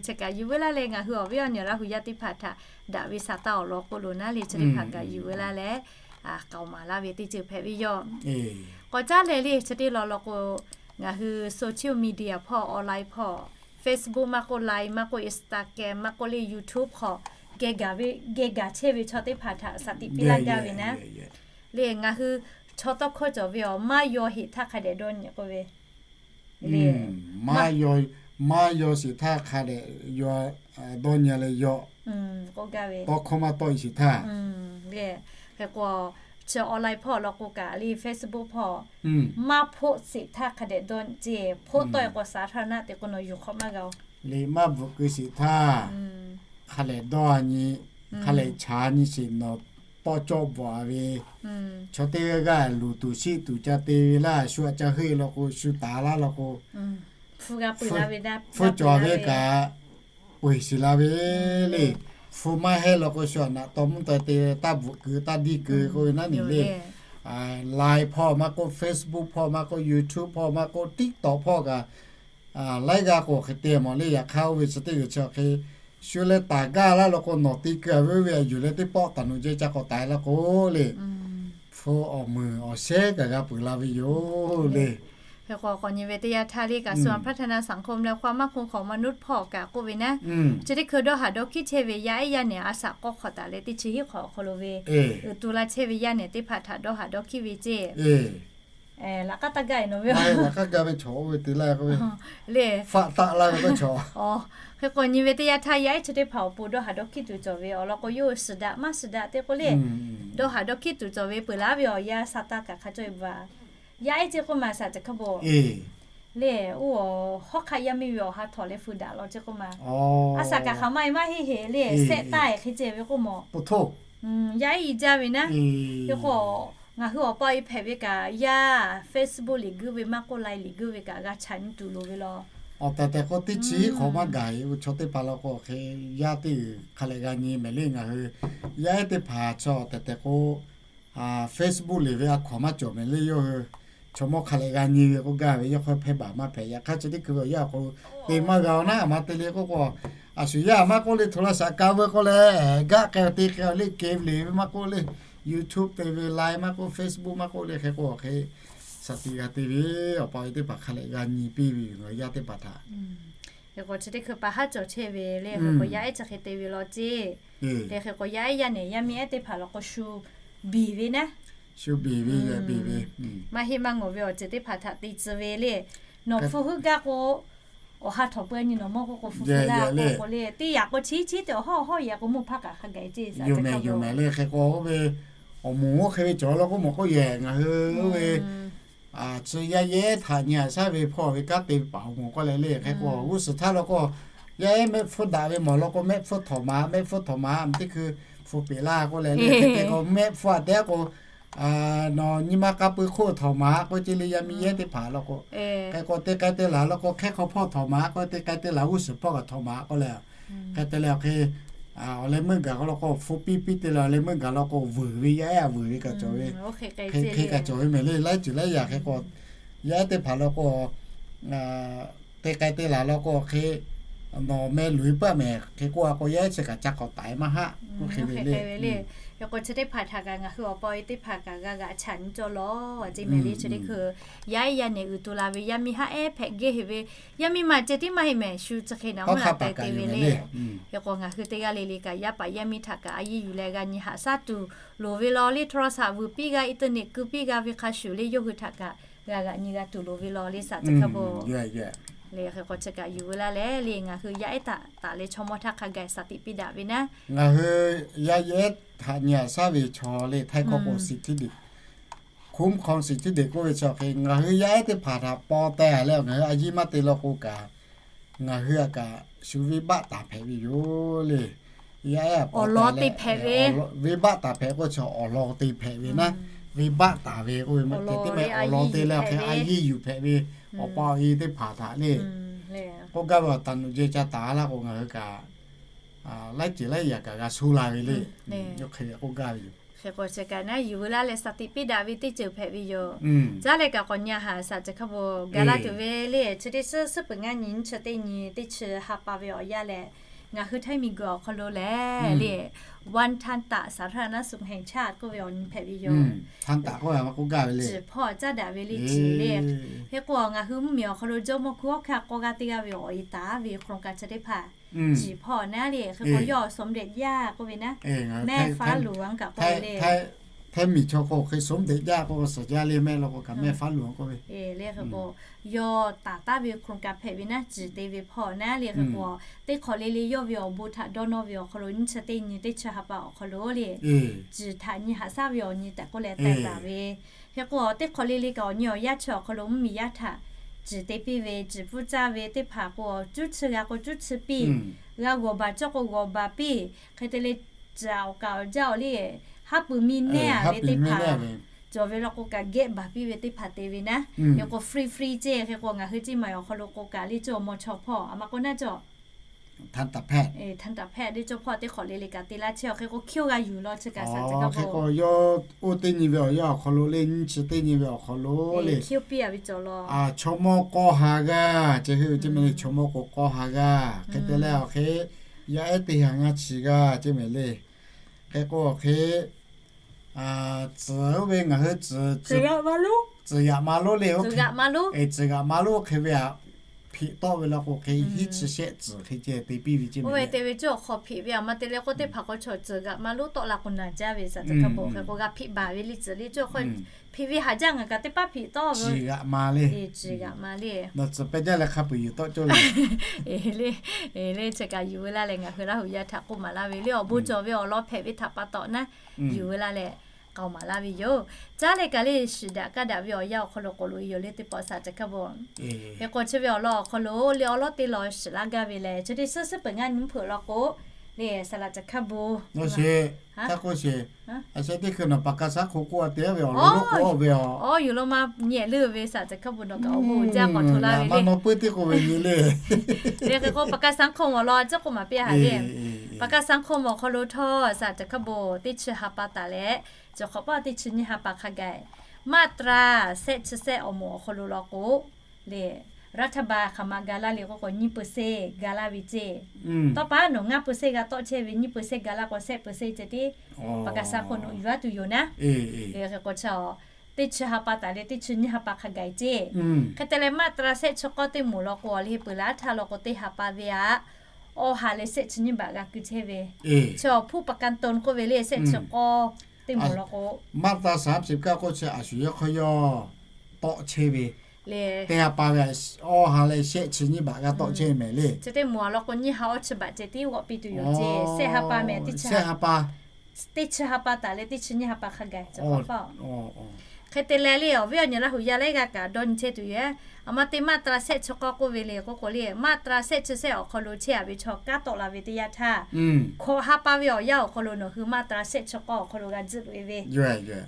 Chi kaꞈ yuˬ veu laˇ leh ngaˬ hui awˬ viˉ awˬ nyi Laˇ huˍ yaˇ teˇ hpaˍ htaꞈ daꞈ ve sa taˇ awˬ lawn k'oˆ lo naˉ le chi teˇ hpaˍ kaꞈ yuˬ veu laˇ leh k'aoˍ maˍ laˇ ve teˇ ceuˬ hpehꞈ ve yoˬ. K'awꞈ caˉ leh le chi teˇ law law k'o ngaˬ hui social media hpawˇ online hpawˇ Facebook maˇ k'oˆ Line maˇ k'oˆ Instagram maˇ k'oˆ le YouTube hk'aw geh gaˬ ve geh gaˬ chehˇ ve chaw teˇ hpaˍ htaꞈ saˍ tiꞈ piˇ laˇ gaˇ ve naˉ. Le ngaˬ hui chaw tawˇ hkawˇ cawˬ ve awˬ maˇ yaw heˍ htaˇ hk'a dehꞈ dawˇ nyi k'oˆ ve le. Maˇ yaw sheˍ htaˇ hk'a dehꞈ yaw dawˇ nyi leh yaw k'oˆ gaˇ ve tawˇ hkawˇ maˇ tawˆ e sheˍ htaˇ le. Hk'e k'o chi online hpawˇ law k'o kaꞈ le, Facebook hpawˇ maˇ hpoˆ sheˍ htaˇ hk'a dehꞈ dawˇ ceˇ. Hpoˆ tawˆ e k'o สาธารณะ te k'o nawˬ yuˬ hk'awꞈ maˇ g'a-oˬ. Le maˇ bvuhꞈ keu sheˍ htaˇ, hk'a lehˬ dawˇ a nyi, hk'a lehˬ chaꞈ nyi sheˍ nawˬ tawˇ cawˇ bvuhꞈ a ve. Chaw teˇ g'aˇ g'aˇ luˬ tuˬ shiˆ tuˬ ca te ve laˇ, shu aꞈ ca heuˆ law k'o, shu taˍ laˇ law k'o, hpu cawˬ ve kaꞈ peuˬ shiˍ la ve le. Hpu maˇ heˆ law k'o, shu aꞈ naꞈ taw mvuhˇ taw te taˇ bvuhꞈ keu taˇ diˇ keu k'oˆ ve naˉ neˬ le. Line hpawˇ maˇ k'oˆ, Facebook hpawˇ maˇ k'oˆ, YouTube hpawˇ maˇ k'oˆ, TikTok hpawˇ kaꞈ laiˉ g'aˇ k'o hk'e te mawˬ le. Yaꞈ hk'aˇ oˇ ve chi teˇ g'uiˬ chi awˬ hk'e shu leh taˍ gaˇ laˇ law k'o, nawˬ te keu a ve oˇ ve a yuˬ leh teˇ pawˆ taˍ nuˬ jeh ca k'awꞈ taiˍ laˇ k'o le, hpu awˬ meunˍ awˬ shehˉ kaꞈ g'a peuˬ la ve yoˬ le. Hk'e k'o k'awꞈ nyi ve teˇ yanˇ htaˇ le kaꞈ ศูนย์พัฒนาสังคมและความมั่นคงของมนุษย์ hpawˇ kaꞈ k'oˆ ve naˉ, chi teˇ hkui dawˇ haˍ dawˇ hkiˆ chehˇ ve yaˇ ehˉ yaˇ nehˬ a shaꞈ k'awˇ hk'awꞈ taˍ leh teˇ chi hiˆ hk'awꞈ awˬ hk'aw lo ve uiˍ tu la chehˇ ve yaˇ nehˬ teˇ hpaˍ htaꞈ dawˇ haˍ dawˇ hkiˆ ve ceˇ. Laꞈ k'aˉ taˇ gaˇ e nawˬ ve, laꞈ k'aˉ gaˇ ve chaw oˇ ve te laˇ k'oˆ ve le. Faˆ taˆ laˇ ve k'o chaw. Hk'e k'o nyi ve teˇ yanˇ htaˇ yaˇ ehˉ chi teˇ hpaˍ awˬ pon dawˇ haˍ dawˇ hkiˆ tuˬ cawˬ ve awˬ lawn k'o, yawˇ hui suhˍ daꞈ maˇ suhˍ daꞈ te k'oˆ le, dawˇ haˍ dawˇ hkiˆ tuˬ cawˬ ve peuˬ laˇ ve awˬ yanˇ sa taˇ kaꞈ hk'a cawˇ e bvuhꞈ a. Yaˇ ehˉ ceˇ k'oˆ ma shaˍ ceˬ hk'a beuꞈ le, oˇ hawˉ hk'aˆ yaˇ miˇ ve awˬ ha htawꞈ leh fu daꞈ law ceˇ k'oˆ ma. A shaꞈ kaꞈ hk'aˬ maˇ e maˇ heˆ heˍ le, sehˆ taˇ e hk'e ceh ve k'oˆ mawˬ. Yaˇ ehˉ i jaˇ ve naˉ, hk'e k'o ngaˬ hui awˬ pa awˬ e hpehꞈ ve kaꞈ yaˇ Facebook liꞈ guiˇ ve maˇ k'oˆ, line liꞈ guiˇ ve kaꞈ g'a chaꞈ nyi tuˬ loˍ ve law. Awˬ tehˬ tehˬ k'o teˇ chi hiˆ hk'awꞈ maˇ gaˬ e, chaw teˇ hpaˍ law k'o hk'e yaˇ teˇ g'uiˬ hk'a lehˬ g'a nyi mehˍ le. Ngaˬ hui yaˇ ehˉ teˇ hpaˍ chaw awˬ tehˬ tehˬ k'o Facebook liꞈ ve a hkawnˍ maˇ cawˬ mehˍ le. Yawˇ hui chaw mawˇ hk'a lehˬ g'a nyi ve k'oˆ gaˇ ve, yawˇ hk'aw hpehˇ baˬ maˇ hpehꞈ. Yaꞈ hk'aˇ chi teˇ hkui ve awˬ yanˇ awˬ hk'aw lo te maˇ g'a-oˬ naˉ, a ma te le k'oˆ k'o, a shu yaˇ maˇ k'oˆ le, โทรศัพท์ ka veu k'oˆ leh gaˆ k'ai te k'ai le, game liꞈ ve maˇ k'oˆ le, YouTube te ve, line maˇ k'oˆ, Facebook maˇ k'oˆ le, hk'e k'o hk'e shaˍ tiꞈ g'a te ve, awˬ pa awˬ e teˇ hpaˍ hk'a lehˬ g'a nyi piˇ ve yoˬ ngaˬ hui yaˇ teˇ hpaˍ htaꞈ. Hk'e k'o chi teˇ hkui pa haˉ cawˬ chehˇ ve le, hk'e k'o yaˇ ehˉ chi hk'e te ve law ceˇ. Te hk'e k'o yaˇ ehˉ yaˇ nehˬ yaˇ miˇ ehˉ teˇ hpaˍ law k'o shu biˬ ve naˉ, shu biˬ ve, biˬ ve, maˇ heˆ maˇ ngawˬ ve awˬ ceuˬ teˇ hpaˍ htaꞈ te tcuh ve le. Nawˬ hpu huiˉ gaˇ k'o, awˬ ha htawꞈ peu nyi nawˬ mawˇ k'oˆ k'o hpu hpu laˇ k'oˆ k'o le, teˇ yaꞈ k'o chi chi te awˬ hawˉ awˬ hawˉ yaꞈ k'o mawˇ hpaˇ kaꞈ hk'a gaˬ ceˇ. Yoˬ mehˍ, yoˬ mehˍ le. Hk'e k'o oˇ ve awˬ moˍ oˇ hk'e ve cawˬ law k'o mawˬ k'oˆ yehˬ ngaˬ hui oˇ ve chi yaˇ ehˉ htaꞈ nyi a shaˉ ve hpawˇ ve kanˉ te paˍ awˬ moˍ k'oˆ leh le. Hk'e k'o g'uˇ suhˍ htaˇ law k'o yaˇ ehˉ mehˆ hpfuhˇ daꞈ ve mawˬ law k'o, mehˆ hpfuhˇ htawꞈ ma, mehˆ hpfuhˇ htawꞈ ma teˇ hkui hpu peꞈ laˇ k'oˆ leh le. Hk'e te k'o mehˆ hpfuhˇ a tehˉ k'o nawˬ nyi ma k'a pui hk'oˆ htawꞈ ma k'oˆ ce le, yaˇ miˇ ehˉ teˇ hpaˍ law k'o. Hk'e k'o te k'ai te laˬ law k'o hk'e hk'aw hpawˇ htawꞈ ma k'oˆ, te k'ai te laˬ g'uˇ suhˍ hpawˇ kaꞈ htawꞈ ma k'oˆ leh, hk'e te leh awˬ hk'e awˬ leh meuˇ gaˬ k'o law k'o hpu piˇ piˇ te leh awˬ leh meuˇ gaˬ law k'o vuiˬ ve, yaˇ ehˉ a vuiˬ ve kaꞈ cawˬ ve, hk'e kaꞈ cawˬ ve mehˍ le. Laiˉ ceuˬ laiˉ yaꞈ hk'e k'o yaˇ ehˉ teˇ hpaˍ law k'o te k'ai te laˬ law k'o hk'e nawˬ meh luˬ e puiˉ mehˍ. Hk'e k'oˆ a k'o yaˇ ehˉ chi kaꞈ ca k'awꞈ taiˍ maˇ haˆ k'oˆ hk'e ve le. Hk'e k'o chi teˇ hpaˍ htaꞈ kaꞈ ngaˬ hui awˬ pa awˬ e teˇ hpaˍ kaꞈ g'a g'aꞈ chaꞈ nyi cawˇ law ceˇ mehˍ le. Chi teˇ hkui yaˇ ehˉ yaˇ nehˬ uiˍ tu la ve yaˇ miˇ haˉ ehˉ hpehꞈ geh heˍ ve, yaˇ miˇ ma ceh tiˉ maˇ heˆ mehˍ, shu chi hk'e naˬ mvuhˇ la taiˍ te ve le. Hk'e k'o ngaˬ hui teˇ g'aˇ le le kaꞈ yaˇ paˍ yaˇ miˇ htaꞈ kaꞈ a yiˇ yuˬ leh g'a nyi haꞈ shaˉ tuˬ loˍ ve law le. โทรศัพท์ vuiˬ piˇ g'a, internet keu piˇ g'a ve hk'a shuˍ le yawˇ hui htaꞈ kaꞈ g'a g'aꞈ nyi g'a tuˬ loˍ ve law le shaˍ ceˬ hk'a beuꞈ. Le hk'e k'o chi kaꞈ yuˬ ve laˇ leh le ngaˬ hui yaˇ ehˉ htaꞈ taˍ leh chaw mawˇ htaˇ hk'a gaˬ shaˍ tiꞈ piˇ daꞈ ve naˉ, ngaˬ hui yaˇ ehˉ htaꞈ nyi haꞈ shaˉ ve chaw le htaiˇ hkawˇ k'o สิทธิเด็ก คุ้มครองสิทธิเด็ก k'oˆ ve chaw hk'e ngaˬ hui yaˇ ehˉ teˇ hpaˍ htaꞈ paw teh leh ngaˬ hui a yiˇ maˇ te law k'o kaꞈ ngaˬ hui a kaꞈ shu venˇbaˆ taˍ hpehꞈ ve yoˬ le. Yaˇ ehˉ awˬ lawn te hpehꞈ ve, venˇbaˆ taˍ hpehꞈ k'o chaw awˬ lawn te hpehꞈ ve naˉ, venˇbaˆ taˍ ve k'oˆ ve maˇ te teˇ mehˍ awˬ lawn te leh hk'e a yiˇ yuˬ hpehꞈ ve awˬ pa awˬ e teˇ hpaˍ htaꞈ le k'oˆ gaˇ ve awˬ taˍ nuˬ jeh ca taˍ laˇ k'o ngaˬ hui kaꞈ laiˉ ceuˬ laiˉ yaꞈ kaꞈ g'a sho la ve le. Yawˇ hk'e ve k'oˆ gaˇ ve yoˬ. Hk'e k'o chi kaꞈ naˉ yuˬ ve laˇ leh shaˍ tiꞈ piˇ daꞈ ve teˇ ceuˬ hpehꞈ ve yoˬ. Caˉ leh kaꞈ k'awꞈ nyi haꞈ shaˍ ceˬ hk'a beuꞈ gaˬ la tuˬ ve le. Chi teˇ suhˉ suhˉ peuˬ ngaˇ nyi nyiˇ chi teˇ nyi teˇ chi ha pa ve awˬ yanˇ lehˬ ngaˬ hui htaiˇ miˬguiˬ awˬ hk'aw lo lehˬ le วันทันตะสาธารณสุขแห่งชาติ k'oˆ ve awˬ nyi hpehꞈ ve yoˬ. Ciˬ hpawˇ caˇ daꞈ ve le ciˬ le. Hk'e k'o ngaˬ hui mvuhˇmiˬ awˬ hk'aw lo jawˇmawˇ hkui hawˉ hkanˇ k'awˇ g'aˇ teˇ g'aˇ ve awˬ e taˍ ve โครงการ chi teˇ hpaˍ ciˬ hpawˇ naˉ le. Hk'e k'o yawˇ สมเด็จย่า k'oˆ ve naˉ, mehˆ faˉ luˬ a kaꞈ k'oˆ ve le. Htaiˇ miˬ chaw k'o hk'e สมเด็จ jaˇ k'o suhˍ jaˇ le mehˆ law k'o kaꞈ mehˆ faˉ loˬ k'oˆ ve. Hk'e k'o, yawˇ taˍ taˍ ve โครงการ hpehꞈ ve naˉ, ciˬ te ve hpawˇ naˉ le. Hk'e k'o, teˇ hk'awꞈ le le yawˇ ve awˬ bon htaꞈ dawˇ nawˇ ve awˬ hk'aw lo nyiˇ chi teˇ nyi teˇ chi ha pa awˬ hk'aw lo le, ciˬ htaꞈ nyi haꞈ shaˉ ve awˬ nyi tehꞈ k'oˆ leh teh taˍ ve. Hk'e k'o, teˇ hk'awꞈ le le kaꞈ awˬ nyi awˬ yaˇ chi awˬ hk'aw lo mvuhˇmiˬ yaˇ htaꞈ ciˬ te piˇ ve, ciˬ pfuhˇ caˇ ve teˇ hpaˍ k'o, cuˉ chi g'a k'o cuˉ chi piˇ, g'a g'awˬ baˬ cawˇ k'o g'awˬ baˬ piˇ. Hk'e te le, ciˬ awˬ kaˍ awˬ jaˇ awˬ le, haˉ pui miˇ nehˉ ve teˇ hpaˍ cawˬ ve law k'o kaꞈ gehˆ baˬ piˇ ve teˇ hpaˍ te ve naˉ. Hk'e k'o free free ceˇ. Hk'e k'o ngaˬ hui ceˇ maˬ awˬ hk'aw lo k'o kaꞈ le, cawˇ awˬ maw chaw hpawˇ a ma k'o naˉ cawˇ ทันตแพทย์ ทันตแพทย์ le cawˇ hpawˇ teˇ hk'awꞈ le le kaꞈ te laˇ chehˇ. Hk'e k'o hkiˇ g'a yuˬ law chi kaꞈ saˍ tcuh kaˇ k'o, hk'e k'o yawˇ oˇ teˇ nyi ve awˬ yanˇ awˬ hk'aw lo le, nyiˇ chi teˇ nyi ve awˬ hk'aw lo le, hkiˇ piˇ a ve cawˬ law. Chaw mawˇ k'awˇ ha g'aˇ ceˇ, hui ceˇ mehˍ le, chaw mawˇ k'o k'awˇ ha g'aˇ. Hk'e te leh awˬ hk'e yaˇ ehˉ teˇ ha ngaˇ chi g'aˇ ceˇ mehˍ le. Hk'e k'o awˬ hk'e tcuhˍ oˇ ve ngaˬ hui tcuhˍ, tcuhˍ g'aꞈ ma lonˉ le, tcuhˍ g'aꞈ ma lonˉ hk'e ve aꞈ, hpiꞈ tawˆ ve law k'o hk'e hiˉ chi shehˆ tcuhˍ hk'e ceh te piˇ ve ceˇ mehˍ le. Oˇ ve te ve cawˇ awˬ hk'aw hpiꞈ ve a ma te le k'o teˇ hpaˍ k'o chaw tcuhˍ g'aꞈ ma lonˉ tawˆ la k'o naˬ jaˇ ve saˍ tcuh kaˇ bo. Hk'e k'o g'a hpiꞈ baˬ ve le, tcuhˍ le cawˇ hk'aw hpiꞈ ve haꞈ jaˇ ngaˬ kaꞈ teˇ paˉ hpiꞈ tawˆ ve, ciˬ g'aꞈ ma le, ciˬ g'aꞈ ma le. Nawˬ tcuhˍ peh jaˇ leh hk'a peu-eˬ yuˬ tawˆ cawˇ ve le. Le, chi kaꞈ yuˬ ve laˇ leh ngaˬ hui Laˇ huˍ yaˇ htaꞈ k'oˆ maˍ laˇ ve le, awˬ bon cawˬ ve awˬ lawn hpehꞈ ve htaꞈ pa taw naˉ, yuˬ ve laˇ leh k'aoˍ maˍ laˇ ve yoˬ. Caˉ leh kaꞈ le, shiˍ daꞈ kaˇ daꞈ ve awˬ yanˇ awˬ hk'aw lo k'oꞈ loꞈ e yoˬ le teˇ pawˆ saˍ tcuh kaˇ bo. Hk'e k'o chi ve awˬ lawn awˬ hk'aw lo le awˉ lawˉ teˇ law shiˍ laˇ gaˇ ve lehˬ, chi teˇ suhˉ suhˉ peuˬ ngaˇ nyi mvuhˇ hpeuꞈ law k'o le, saˍ laꞈ tcuh kaˇ bo, a, a sheh teˇ hkui nawˬ ปากกาสังคม k'oˆ a te ve awˬ lawn lo k'o ve a, awˬ yuˬ lo ma nyi leuˇ ve saˍ tcuh kaˇ bo nawˬ kaꞈ awˬ bon jaˇ k'awꞈ hto laˇ ve le. Maˇ nawˉ puiˉ teˇ k'oˆ ve nyi le. Hk'e k'o ประกันสังคม awˬ lawn cawˇ k'oˆ maˍ piˇ a ha le. ประกันสังคม awˬ hk'aw lo htawˇ saˍ tcuh kaˇ bo teˇ chi ha pa taˍ leh, cawˬ hk'awꞈ paˇ teˇ chi nyiˇ ha pa hk'a gaˬ, มาตรา shehˆ chi shehˆ awˬ moˍ awˬ hk'aw lo law k'o le, รัฐบาล hk'aˬ ma ga laˇ le k'oˆ k'o nyiˇ เปอร์เซ็นต์ ga laˇ ve ceˇ. Tawˇ pa nawˬ ngaˇ เปอร์เซ็นต์ g'a tawˆ chehˇ ve nyiˇ เปอร์เซ็นต์ ga laˇ k'o shehˆ เปอร์เซ็นต์ ceh tiˉ ประกันสังคม nawˬ yuˬ a tuˬ yoˬ naˉ. Hk'e k'o chi teˇ chi ha pa taˍ leh teˇ chi nyiˇ ha pa hk'a gaˬ ceˇ. Hk'e te leh มาตรา shehˆ chi k'awˇ teˇ moˍ law k'o le, peuˬ laˇ htaˇ law k'o teˇ ha pa ve aꞈ, awˇ ha leh shehˆ chi nyiˇ บาท g'a keu chehˇ ve. Chi awˬ hpuˇ ประกันตน k'oˆ ve le, shehˆ chi k'awˇ teˇ moˍ law k'o, มาตราสามสิบเก้า k'oˆ chi a shu yawˇ hk'aw yawˇ tawˆ chehˇ ve le, teˇ ha pa ve awˇ ha leh shehˆ chi nyiˇ บาท g'a tawˆ chehˇ mehˍ le. Chi teˇ moˍ law k'o nyiˇ ha awˇ chi บาท ceh tiˉ g'awˆ piˇ tuˬ yoˬ ceˇ. Shehˆ ha pa mehˍ, teˇ chi ha pa taˍ leh teˇ chi nyiˇ ha pa hk'a gaˬ cawˬ hk'awꞈ paˇ. Hk'e te leh le awˬ viˉ awˬ nyi Laˇ huˍ yaˇ leh g'a kaꞈ dawˇ nyi chehˇ tuˬ yoˬ. A ma te มาตรา shehˆ chi k'awˇ k'oˆ ve le k'oˆ k'o le, มาตรา shehˆ chi shehˆ awˬ hk'aw lo chehˇ a ve chaw kanˉ tawˆ la ve teˇ yanˇ htaˇ, hkawꞈ ha pa ve awˬ yanˇ awˬ hk'aw lo nawˬ hui มาตรา shehˆ chi k'awˇ awˬ hk'aw lo g'a tzuhˆ loꞈ e ve.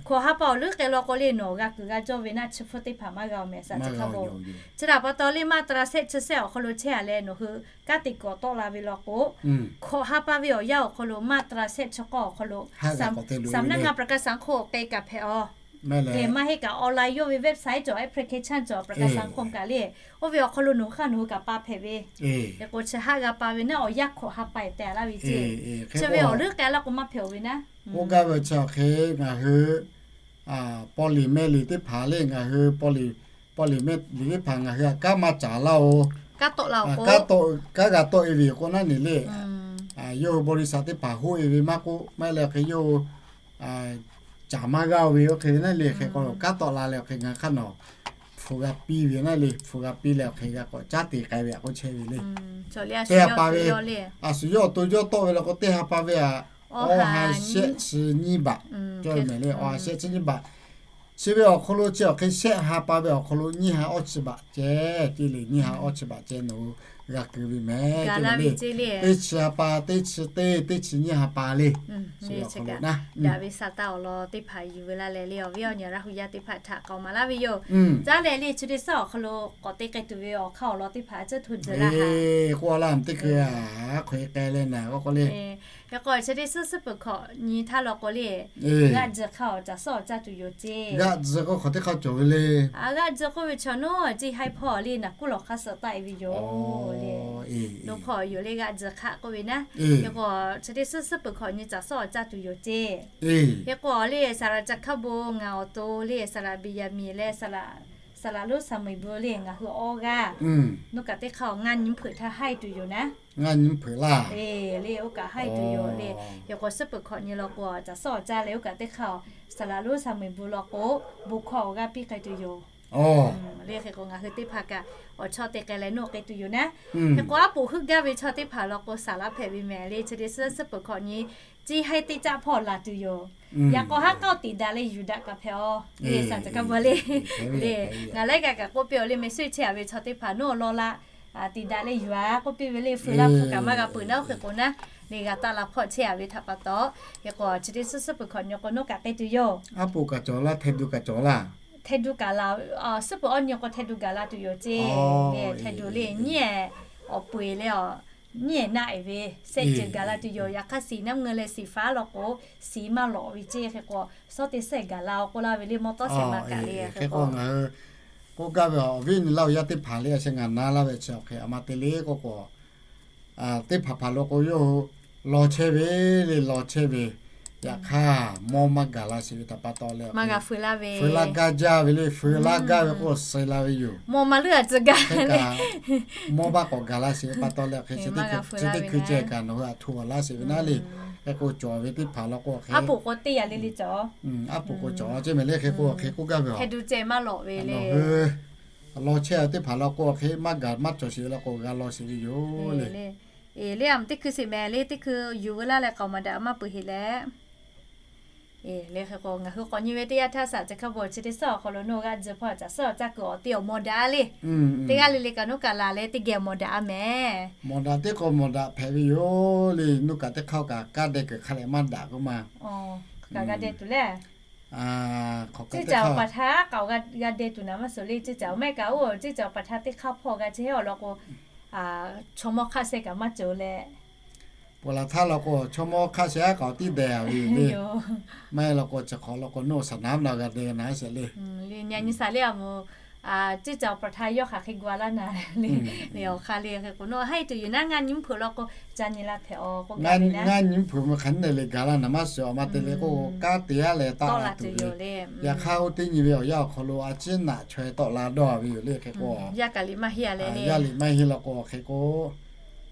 Hkawꞈ ha pa awˬ leuˉ k'ai law k'o le nawˬ g'a kuiˬ g'a jawˇ ve naˆ chi hpfuhˇ teˇ hpaˍ maˇ g'a awˬ mehˍ saˍ tcuh kaˇ bo. Chi htaꞈ pa taw le มาตรา shehˆ chi shehˆ awˬ hk'aw lo chehˇ a leh nawˬ hui kanˉ te kawꞈ tawˆ la ve law k'o, hkawꞈ ha pa ve awˬ yanˇ awˬ hk'aw lo มาตรา shehˆ chi k'awˇ awˬ hk'aw lo สำนักงานประกันสังคม k'ai kaꞈ hpehꞈ a. Lehˬ maˇ heˆ kaꞈ online yawˇ ve website cawˬ, application cawˬ, ประกันสังคม kaꞈ le, oˇ ve awˬ hk'aw lo nawˬ hui hk'aˇ nawˬ hui kaꞈ pa hpehꞈ ve. Hk'e k'o chi haˆ g'a pa ve naˉ awˬ yanˇ hkawꞈ ha pa e tehꞈ laˇ ve ceˇ. Chi ve awˬ leuˉ k'ai laˇ k'o maˇ hpehꞈ oˬ ve naˉ. Oˇ gaˇ ve chi awˬ hk'e ngaˬ hui paw liˍ meh liˍ teˇ hpaˍ le, ngaˬ hui paw liˍ meh liˍ teˇ hpaˍ ngaˬ hui aꞈ kanˉ maˇ caˍ laˇ oˬ. Kanˉ g'a tawˆ e ve yoˬ k'o naˉ ne le. Yawˇ hui บริษัท teˇ hpaˍ hoˆ e ve maˇ k'oˆ, maˇ heˆ leh hk'e yawˇ hui caˍ maˇ g'aˇ oˬ ve oˇ hk'e ve naˉ le. Hk'e k'o kanˉ tawˆ la leh awˬ hk'e ngaˬ hk'aˇ nawˬ hpu g'a piˇ ve naˉ le, hpu g'a piˇ leh awˬ hk'e g'a k'awꞈ caˉ te k'ai ve aꞈ k'oˆ chehˇ ve le. Teˇ ha pa ve, a shu yawˇ awˬ to yawˇ tawˆ ve law k'o teˇ ha pa ve aꞈ awˇ ha shehˆ chi nyiˇ บาท cawˇ ve mehˍ le, awˇ ha shehˆ chi nyiˇ บาท. Chi ve awˬ hk'aw lo chi awˬ hk'e shehˆ ha pa ve awˬ hk'aw lo nyiˇ ha awˇ chi บาท ceh, ceˇ le nyiˇ ha awˇ chi บาท ceh nawˬ hui g'a keu ve mehˍ. Teˇ chi ha pa, teˇ chi teˇ, teˇ chi nyiˇ ha pa le. Daꞈ ve sa taˇ awˬ lawn teˇ hpaˍ yuˬ ve laˇ leh le awˬ viˉ awˬ nyi Laˇ huˍ yaˇ teˇ hpaˍ htaꞈ k'aoˍ maˍ laˇ ve yoˬ. Caˉ leh le chi teˇ suhˉ awˬ hk'aw lo k'awꞈ te k'ai tuˬ ve awˬ hk'aˇ awˬ lawn teˇ hpaˍ a cuˇ hto dzuhˬ laˇ ha. K'oˆ laˇ teˇ hkui a hk'aw e k'ai leh naˬ k'oˆ k'o le. Hk'e k'o chi teˇ suhˉ suhˉ peuˬ hkawꞈ nyi htaˇ law k'o le, g'aˆ tzuhˬ hk'aˇ awˬ caˬ suhˉ awˬ caˇ tuˬ yoˬ ceˇ. G'aˆ tzuhˬ k'oˆ hk'aw teˇ hk'aˇ cawˬ ve le. G'aˆ tzuhˬ k'oˆ ve chaw nawˉ ceˇ haiˉ hpawˇ le naˬ kuˉ lawˬ hk'aˇ suhˍ taˆ e ve yoˬ le. Lo hk'aw yoˬ le g'aˆ tzuhˬ hk'aˇ k'oˆ ve naˉ. Hk'e k'o chi teˇ suhˉ suhˉ peuˬ hkawꞈ nyi caˬ suhˉ awˬ caˇ tuˬ yoˬ ceˇ. Hk'e k'o le saˍ laꞈ caˬ hkaˇ bon ngaˬ awˬ to le saˍ laꞈ Beˍyaˍmenˍ leh saˍ laꞈ Saˍ laˍ lonˉ saˍ meunˍ bon le ngaˬ hui awˬ g'aˇ, nuˇ kaꞈ teˇ hk'aˇ ngaˇ nyi hpeuꞈ htaˇ haiˇ tuˬ yoˬ naˉ. Le oˇ kaꞈ haiˇ tuˬ yoˬ le. Yaꞈ k'o suhˉ peuˬ hkawꞈ nyi law k'o, caˬ suhˉ awˬ caˇ leh oˇ kaꞈ teˇ hk'aˇ saˍ laˍ lonˉ saˍ meunˍ bon law k'o, bon hkawˇ awˬ g'aˇ piˇ k'ai tuˬ yoˬ. Le hk'e k'o ngaˬ hui teˇ hpaˍ kaꞈ awˬ chawˇ te k'ai leh nawˬ k'ai tuˬ yoˬ naˉ. Hk'e k'o aˉ poꞈ heuˆ gaˇ ve chaw teˇ hpaˍ law k'o, saˍ laˍ hpehꞈ ve mehˍ le. Chi teˇ suhˉ suhˉ peuˬ hkawꞈ nyi, ciˇ haiˇ teˇ caˆ hpawˇ laˬ tuˬ yoˬ. Yaꞈ k'o haˉ k'aoˆ tiꞈ daꞈ leh yuˬ daꞈ kaꞈ hpehꞈ aˬ le. Saˍ caˬ hkaˇ bvuhꞈ le. Le ngaˬ laiˉ g'aˇ kaꞈ k'oˆ piˇ aˬ le, meh suhˉ chehˇ a ve chaw teˇ hpaˍ nawˬ law la tiꞈ daꞈ leh yuˬ a k'oˆ piˇ ve le. Feu laˇ hpu kaꞈ maˇ g'a peuˬ naˉ. Oˇ hk'e k'o naˉ, le g'a taˆ la hpawˇ chehˇ a ve htaꞈ pa taw, hk'e k'o chi teˇ suhˉ suhˉ peuˬ hkawꞈ nyi k'o nawˬ kaꞈ k'ai tuˬ yoˬ. Aˉ poꞈ kaꞈ cawˬ laˇ, hteh duˬ kaꞈ cawˬ laˇ. Hteh duˬ kaꞈ la, suhˉ peuˬ awˬ nyi k'o hteh duˬ gaˬ la tuˬ yoˬ ceˇ. Le hteh duˬ le nyiˉ ehˍ awˬ peu eˬ le a, nyiˉ ehˍ naˆ ehˍ ve sehˆ ceuˬ gaˬ la tuˬ yoˬ. Yaꞈ hk'aˇ siˍ naˉ meuˇ leh siˍ faˉ law k'o, siˍ maˇ lawꞈ ve ceˇ. Hk'e k'o suhˉ teˇ sehˆ gaˬ la awˬ k'oˆ laˇ ve le, mawˇ tawˇ shehˍ ma kaꞈ le. Hk'e k'o ngaˬ hui k'oˆ gaˇ ve awˬ viˉ nyi laˇ awˬ yaˇ teˇ hpaˍ le, a sheh ngaˬ na laˇ ve chi awˬ hk'e a ma te le k'oˆ k'o, teˇ hpaˍ hpaˍ lo k'o yawˇ hui law chehˇ ve le, law chehˇ ve. Yaꞈ hk'aˇ mawˇ maˇ gaˬ la sheˍ ve htaꞈ pa taw leh, feu laˇ gaˇ jaˇ ve le, feu laˇ gaˇ ve k'o suh la ve yoˬ. Mawˇ maˇ leuˉ a tcuh gaˇ le. Mawˇ maˇ k'awꞈ gaˬ la sheˍ ve pa taw leh, hk'e chi teˇ hkui ceh kaꞈ nawˬ hui aꞈ hto awˬ laˇ sheˍ ve naˉ le. Hk'e k'o cawˬ ve teˇ hpaˍ law k'o hk'e, aˉ poꞈ k'o teˇ yaꞈ le le cawˬ. Aˉ poꞈ k'o cawˬ ceˇ mehˍ le. Hk'e k'o hk'e k'oˆ gaˇ ve a, nawˬ hui law chehˇ ve teˇ hpaˍ law k'o hk'e maˇ gaˬ maˇ cawˬ sheˍ ve law k'o g'a law sheˍ ve yoˬ le. Le a teˇ hkui sheˍ mehˍ le, teˇ hkui yuˬ veu laˇ leh k'aoˍ maˍ daꞈ maˇ peuˬ heˍ leh. Le hk'e k'o ngaˬ hui k'awꞈ nyi ve teˇ yanˇ htaˇ saˍ caˬ hkaˇ bvuhꞈ chi teˇ suhˉ awˬ hk'aw lo nawˬ g'a tcuh hpawˇ caˬ suhˉ awˬ caˇ kuiˬ awˬ te awˬ mawˬ daꞈ le. Teˇ g'aˇ le le kaꞈ nawˬ kaꞈ laˬ leh teˇ geh mawˬ daꞈ a mehˍ. Mawˬ daꞈ teˇ k'o mawˬ daꞈ hpehꞈ ve yoˬ le. Nawˬ kaꞈ teˇ hk'aˇ kaꞈ kaˇ deh kuiˬ hk'a leh maˇ daꞈ k'oˆ ma. Kaꞈ g'a deh tuˬ le. Ciˇ caˬ awˬ paˍ htaˇ k'aoˍ g'a deh tuˬ naˍ maˇ suhˍ le. Ciˇ caˬ awˬ mehˆ kaꞈ oˇ ciˇ caˬ awˬ paˍ htaˇ teˇ hk'aˇ hpawˇ g'a chehˇ awˬ lawn k'o, chaw mawˇ hk'aˆ sheh kaꞈ maˇ cawˬ leh. Peuˬ laˬ htaˇ law k'o chaw mawˇ hk'aˆ sheh aˉ k'aoˍ tiˉ deh a ve le. Maˇ heˆ law k'o chi hk'awꞈ law k'o nawˬ saˍ naˉ na g'a deh naˍ sheˍ le. Nyi nyi saˍ le a moˍ, ciˇ caˬ awˬ paˍ htaˇ yawˇ hk'aˬ hk'e gu a laˇ naˍ le. Awˬ hk'aˇ le hk'e k'o nawˬ haiˇ tuˬ yuˬ naˉ, ngaˇ nyi mvuhˇ hpeuꞈ law k'o ca nyi la hpehꞈ aˬ k'o, ngaˇ nyi mvuhˇ hpeuꞈ mvuhˇ hk'aˬ nyi leh gaˬ la naˍ maˇ suhˍ awˬ ma te le k'o, kanˉ te aˉ leh taˆ la tuˬ yoˬ le. Yaꞈ hk'aˇ oˇ teˇ nyi ve awˬ yanˇ awˬ hk'aw lo a ciˉ naꞈ chaweh tawˆ la dawˇ ve yoˬ le. Hk'e k'o yaˇ kaꞈ liꞈ maˇ henˇ a le, yaˇ liꞈ maˇ henˇ law k'o hk'e k'o,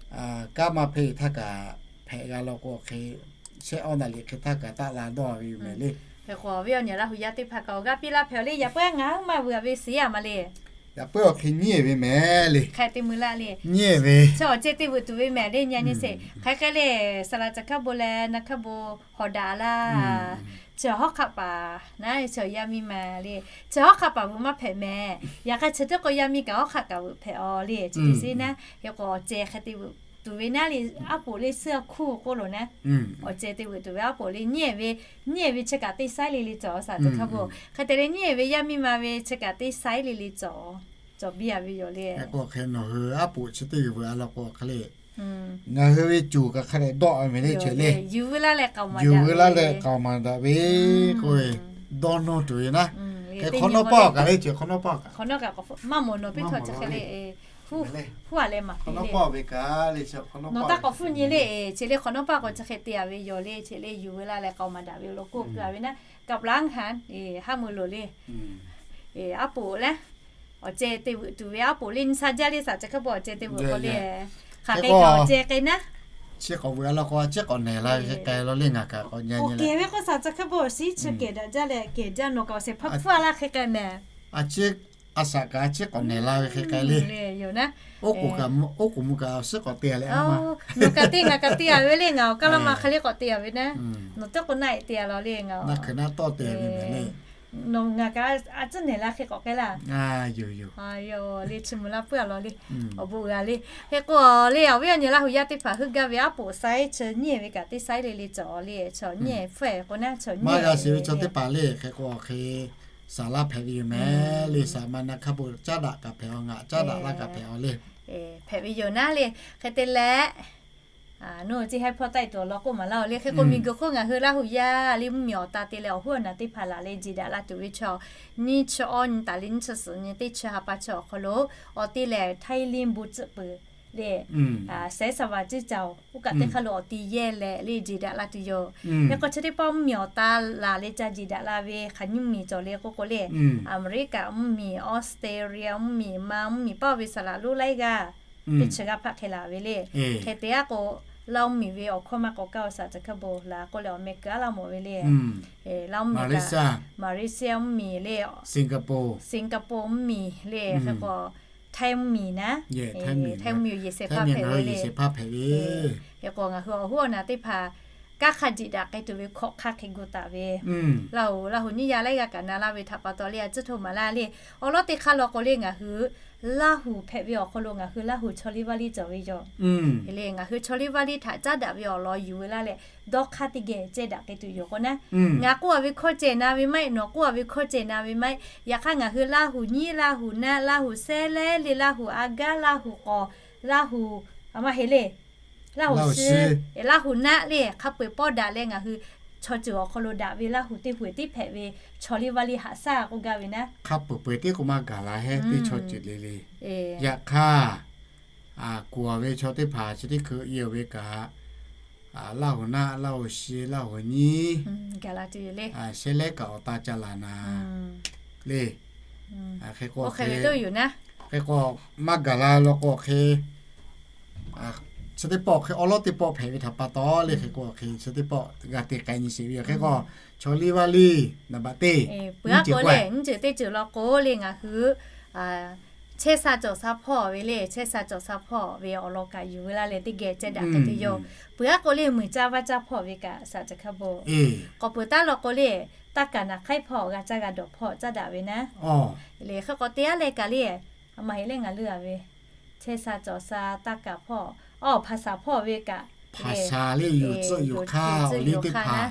kanˉ maˇ hpeˇ htaˇ kaꞈ hpehꞈ g'a law k'o hk'e, shehˆ awˇ naˍ liꞈ hk'e htaˇ kaꞈ taˆ la dawˇ ve yoˬ mehˍ le. Hk'e k'o awˬ viˉ awˬ nyi Laˇ huˍ yaˇ teˇ hpaˍ kaꞈ awˬ g'aˇ piˇ laˇ hpehꞈ le. Yaꞈ puiˉ ngaˬ hui maˇ veuꞈ ve shiˍ a ma le. Yaꞈ puiˉ awˬ hk'e nyiˉ ve mehˍ le. Hk'e te mui laˇ le. Nyiˉ ve, chi awˬ ceh te veuꞈ tuˬ ve mehˍ le. Nyi nyi sheˍ hk'e hk'e le. Saˍ laˍ caˬ hkaˇ bon leh naˍ hkaˇ bon hawˍ daꞈ laˇ. Chi hawˉ hk'aˆ paˍ naˉ, chi yaˇ miˇ ma le. Chi hawˉ hk'aˆ paˍ veuꞈ maˇ hpehꞈ mehˍ. Yaꞈ hk'aˇ chi teˇ k'o yaˇ miˇ kaꞈ hawˉ hk'aˆ kaꞈ veuꞈ hpehꞈ aˬ le. Chi teˇ shiˉ naˉ, hk'e k'o awˬ ceh hk'e te veuꞈ tuˬ ve naˉ le. Aˉ poꞈ le suhˉ hkuˇ k'oˆ lo naˉ, awˬ ceh te veuꞈ tuˬ ve aˉ poꞈ le nyiˉ ve, nyiˉ ve chi kaꞈ teˇ saiˉ le le cawˬ. Saˍ caˬ hkaˇ bon hk'e te leh nyiˉ ve yaˇ miˇ ma ve chi kaꞈ teˇ saiˉ le le cawˬ. Cawˬ biˇ a ve yoˬ le. Hk'e k'o hk'e nawˬ hui aˉ poꞈ chi teˇ g'uiˬ veuꞈ a law k'o hk'e le. Ngaˬ hui ve cuˬ kaꞈ hk'a dehꞈ dawˆ ve mehˍ le. Chi le yuˬ veu laˇ leh k'aoˍ maˍ daꞈ ve k'o, dawˇ nawˇ tuˬ ve naˉ. Hk'e hk'awꞈ nawˉ paˇ kaꞈ le, chi hk'awꞈ nawˉ paˇ kaꞈ, hk'awꞈ nawˉ kaꞈ k'awꞈ maˇ mawˬ nawˬ piˇ htawˇ chi hk'e le. Huˉ a leh maˍ piˇ le. Hk'awꞈ nawˉ paˇ ve kaꞈ le, chi hk'awꞈ nawˉ paˇ ve kaꞈ chi le hk'awꞈ nawˉ paˇ k'o chi hk'e te a ve yoˬ le. Chi le yuˬ veu laˇ leh k'aoˍ maˍ daꞈ ve lo k'oˆ keu a ve naˉ. Kaꞈ laˉ ha, haˉ mui loˬ le. Aˉ poꞈ le, awˬ ceh te veuꞈ tuˬ ve aˉ poꞈ le nyi sha jaˇ le. Saˍ caˬ hkaˇ bon awˬ ceh te veuꞈ k'o le, hk'aˬ hk'e kaꞈ awˬ ceh k'ai naˉ. Chi k'awꞈ veuꞈ a law k'o a ciˉ k'awꞈ nehˬ la ve hk'e k'ai law le. Ngaˬ kaꞈ k'awꞈ nyi k'awꞈ kehˬ ve k'o saˍ caˬ hkaˇ bon awˬ shiˉ chi kehˬ daꞈ jaˇ leh kehˬ jaˇ nawˬ kaꞈ awˬ shehˍ hpaˇ hpfuhˇ a laˇ hk'e k'ai mehˍ. A ciˉ a shaꞈ kaꞈ a ciˉ k'awꞈ nehˬ la ve hk'e k'ai le. Oˉ k'oˍ kaꞈ oˉ k'oˍ mvuh kaꞈ awˬ shiˉ k'awꞈ te a leh, nawˬ kaꞈ te ngaˬ kaꞈ te a ve le. Ngaˬ awˬ kaˇ laˇ ma hk'e le k'awꞈ te a ve naˉ. Nawˬ teˇ k'o naˆ e te a law le. Ngaˬ naˆ hkui naˆ tawˆ te a ve mehˍ le. Nawˬ ngaˬ kaꞈ a ciˉ nehˬ la hk'e k'awꞈ k'ai laˇ. Yoˬ yoˬ. Le chi mvuh laˇ puiˉ a law le. Awˬ bon g'a le. Hk'e k'o le awˬ viˉ awˬ nyi Laˇ huˍ yaˇ teˇ hpaˍ heuˆ gaˇ ve aˉ poꞈ saiˉ chi nyiˉ ve kaꞈ teˇ saiˉ le le cawˬ le. Chaw nyiˉ hpfuhˇ k'o naˉ chaw nyiˉ maˇ g'a shiˍ ve chaw teˇ hpaˍ le. Hk'e k'o hk'e saˍ laˇ hpehꞈ ve yoˬ mehˍ le. Saˍ ma naˆ hkaˇ bon caˉ daꞈ kaꞈ hpehꞈ a, ngaˬ caˉ daꞈ laˇ kaꞈ hpehꞈ a le. Hpehꞈ ve yoˬ naˉ le. Hk'e te leh, nawˬ hui chi haiˇ hpawˇ taˆ e tuˬ awˬ lawn k'oˆ maˍ laˇ oˬ le. Hk'e k'o miˬguiˬ hk'oˆ ngaˬ hui Laˇ huˍ yaˇ le mvuhˇmiˬ awˬ ta te leh awˬ hoˉ awˬ naˬ teˇ hpaˍ laˬ leh jeˬ daꞈ la tuˬ ve chaw, nyiˇ chi awˇ nyi taˍ leh nyiˇ chi suhˍ nyi teˇ chi ha pa chi awˬ hk'aw lo awˬ te lehˬ Htaiˇ liˇ bon tcuhˆ peuˬ le, sehˉ saˍ vaˍ ciˇ caˬ oˬ, oˇ kaꞈ teˇ hk'aˇ lo awˬ ti yehˇ leh le jeˬ daꞈ la tuˬ yoˬ. Yaꞈ k'aw chi teˇ pawˆ mvuhˇmiˬ awˬ ta laˬ le ca jeˬ daꞈ la ve hk'aˬ nyiˇ miˬ cawˬ le k'oˆ k'o le, Aˍmeˍriˆkaꞈ mvuhˇmiˬ, Australia mvuhˇmiˬ, ma mvuhˇmiˬ paˇ ve saˍ laꞈ lonˉ laiˉ g'aˇ teˇ chi g'aˇ hpaˆ hk'e laˬ ve le. Hk'e te aˉ k'o, Laˇ huˉ miˬ ve awˬ hkawˇ maˇ k'awꞈ kaˇ-oˬ, saˍ ca hkaˇ bon laˬ k'oˆ leh awˬ meh keu aˉ laˇ mawˬ ve le. Laˇ huˉ miˬ kaꞈ, Malaysia mvuhˇmiˬ le, Singapore mvuhˇmiˬ le, hk'e k'o Htaiˇ mvuhˇmiˬ naˉ, Htaiˇ mvuhˇmiˬ yehˬ shehˍ hpaˇ hpehꞈ ve le. Hk'e k'o ngaˬ hui awˬ hoˉ awˬ naˍ teˇ hpaˍ kanˉ hk'a jeˬ daꞈ k'ai tuˬ ve hkawꞈ hk'aˇ hk'e gu taˍ ve, Laˇ huˍ, Laˇ huˍ nyiˇ yaˇ laiˉ g'aˇ kaꞈ na laˇ ve htaꞈ pa taw le, a ciˉ htoˇ maˍ laˇ le. Awˬ lawn teˇ hk'aˇ law k'o le ngaˬ hui Laˇ huˍ hpehꞈ ve awˬ hk'aw lo ngaˬ hui Laˇ huˍ chaw liˇ vaˇ liˇ cawˬ ve yoˬ. Hk'e le ngaˬ hui chaw liˇ vaˇ liˇ htaꞈ caˉ daꞈ ve awˬ lawn yuˬ ve laˇ leh, dawˇ hk'aˇ teˇ geh ceh daꞈ k'ai tuˬ yoˬ k'o naˉ, ngaˬ k'oˆ a ve hkawˇ ceh na ve maˇ heˆ, nawˬ k'oˆ a ve hkawˇ ceh na ve maˇ heˆ. Yaꞈ hk'aˇ ngaˬ hui Laˇ huˍ nyiˉ, Laˇ huˍ naˆ, Laˇ huˍ sehˉ leh le, Laˇ huˍ a gaˇ, Laˇ huˍ k'awˍ, Laˇ huˍ a maˇ heˆ le, Laˇ huˍ shiˍ, Laˇ huˍ naˆ le hk'a peu-eˬ pawˆ daꞈ leh ngaˬ hui chaw ceuˬ awˬ hk'aw lo daꞈ ve Laˇ huˍ teˇ hui tiˉ hpehꞈ ve chaw liˇ vaˇ liˇ haꞈ shaˉ k'oˆ gaˇ ve naˉ, hk'a peu-eˬ peu-eˬ tiˉ k'o maˇ gaˬ la hehˉ teˇ chaw ceuˬ le le. Yaꞈ hk'aˇ, kuˬ ve chaw teˇ hpaˍ chi teˇ hkui yehˬ ve kaꞈ, Laˇ huˍ naˆ, Laˇ huˍ shiˍ, Laˇ huˍ nyiˉ, shehˉ leh kaꞈ awˬ ta ca laˬ na le. Hk'e k'o, hk'e k'o maˇ gaˬ la law k'o hk'e, chi teˇ pawˆ hk'e awˉ lawˉ teˇ pawˆ hpehꞈ ve htaꞈ pa taw le, hk'e k'o hk'e chi teˇ pawˆ g'a te k'ai nyi sheˍ ve yoˬ. Hk'e k'o chaw liˇ vaˇ liˇ naˍ baꞈ teˇ, peuˬ aˉ k'o le nyiˇ ceuˬ teˇ ceuˬ law k'o le ngaˬ hui chehˇ sha cawˬ sha hpawˇ ve le, chehˇ sha cawˬ sha hpawˇ ve awˬ lawn kaꞈ yuˬ ve laˇ leh teˇ geh ceh daꞈ k'ai tuˬ yoˬ. Peuˬ aˉ k'o le muiˬ caˇ vaˇ caˇ hpawˇ ve kaꞈ saˍ ca hkaˇ bon, k'awꞈ peuˬ taˉ law k'o le, taˇ kaˍ naˍ hk'aiˉ hpawˇ g'a caˇ g'a dawˬ hpawˇ caˇ daꞈ ve naˉ, le hk'e k'o te aˉ leh kaꞈ le, a maˇ heˆ le ngaˬ leuˇ a ve chehˇ sha cawˬ sha taˇ kaˍ hpawˇ, awˬ hpaˍ saˍ hpawˇ ve kaꞈ, hpaˍ saˍ le yuˬ tcuhˆ yuˬ hk'aˇ awˬ liˇ teˇ hpaˍ,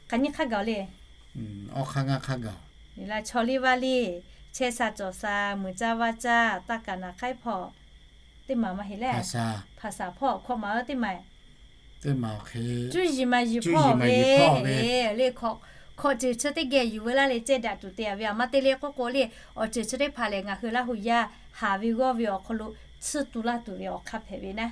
hk'aˬ nyiˇ hk'aˇ gaˬ le, awˬ hk'aˇ ngaˇ hk'aˇ gaˬ, chaw liˇ vaˇ liˇ, chehˇ sha cawˬ sha, muiˬ caˇ vaˇ caˇ, taˇ kaˍ naˍ hk'aiˉ hpawˇ, teˇ maˬ maˇ heˆ le, hpaˍ saˍ hpawˇ hkawꞈ maˍ-o teˇ maˬ, cuˇ yiˍ maˍ yiˍ hpawˇ ve le, hkawꞈ ceuˬ chi teˇ geh yuˬ ve laˇ leh ceh daꞈ tuˬ te a ve a maˇ te le k'oˆ k'o le, awˬ ceuˬ chi teˇ hpaˍ lehˬ ngaˬ hui Laˇ huˍ yaˇ haˍ ve g'awˇ ve awˬ hk'aw lo tsuhˇ tu laˇ tuˬ ve awˬ hk'aˇ hpehꞈ ve naˉ.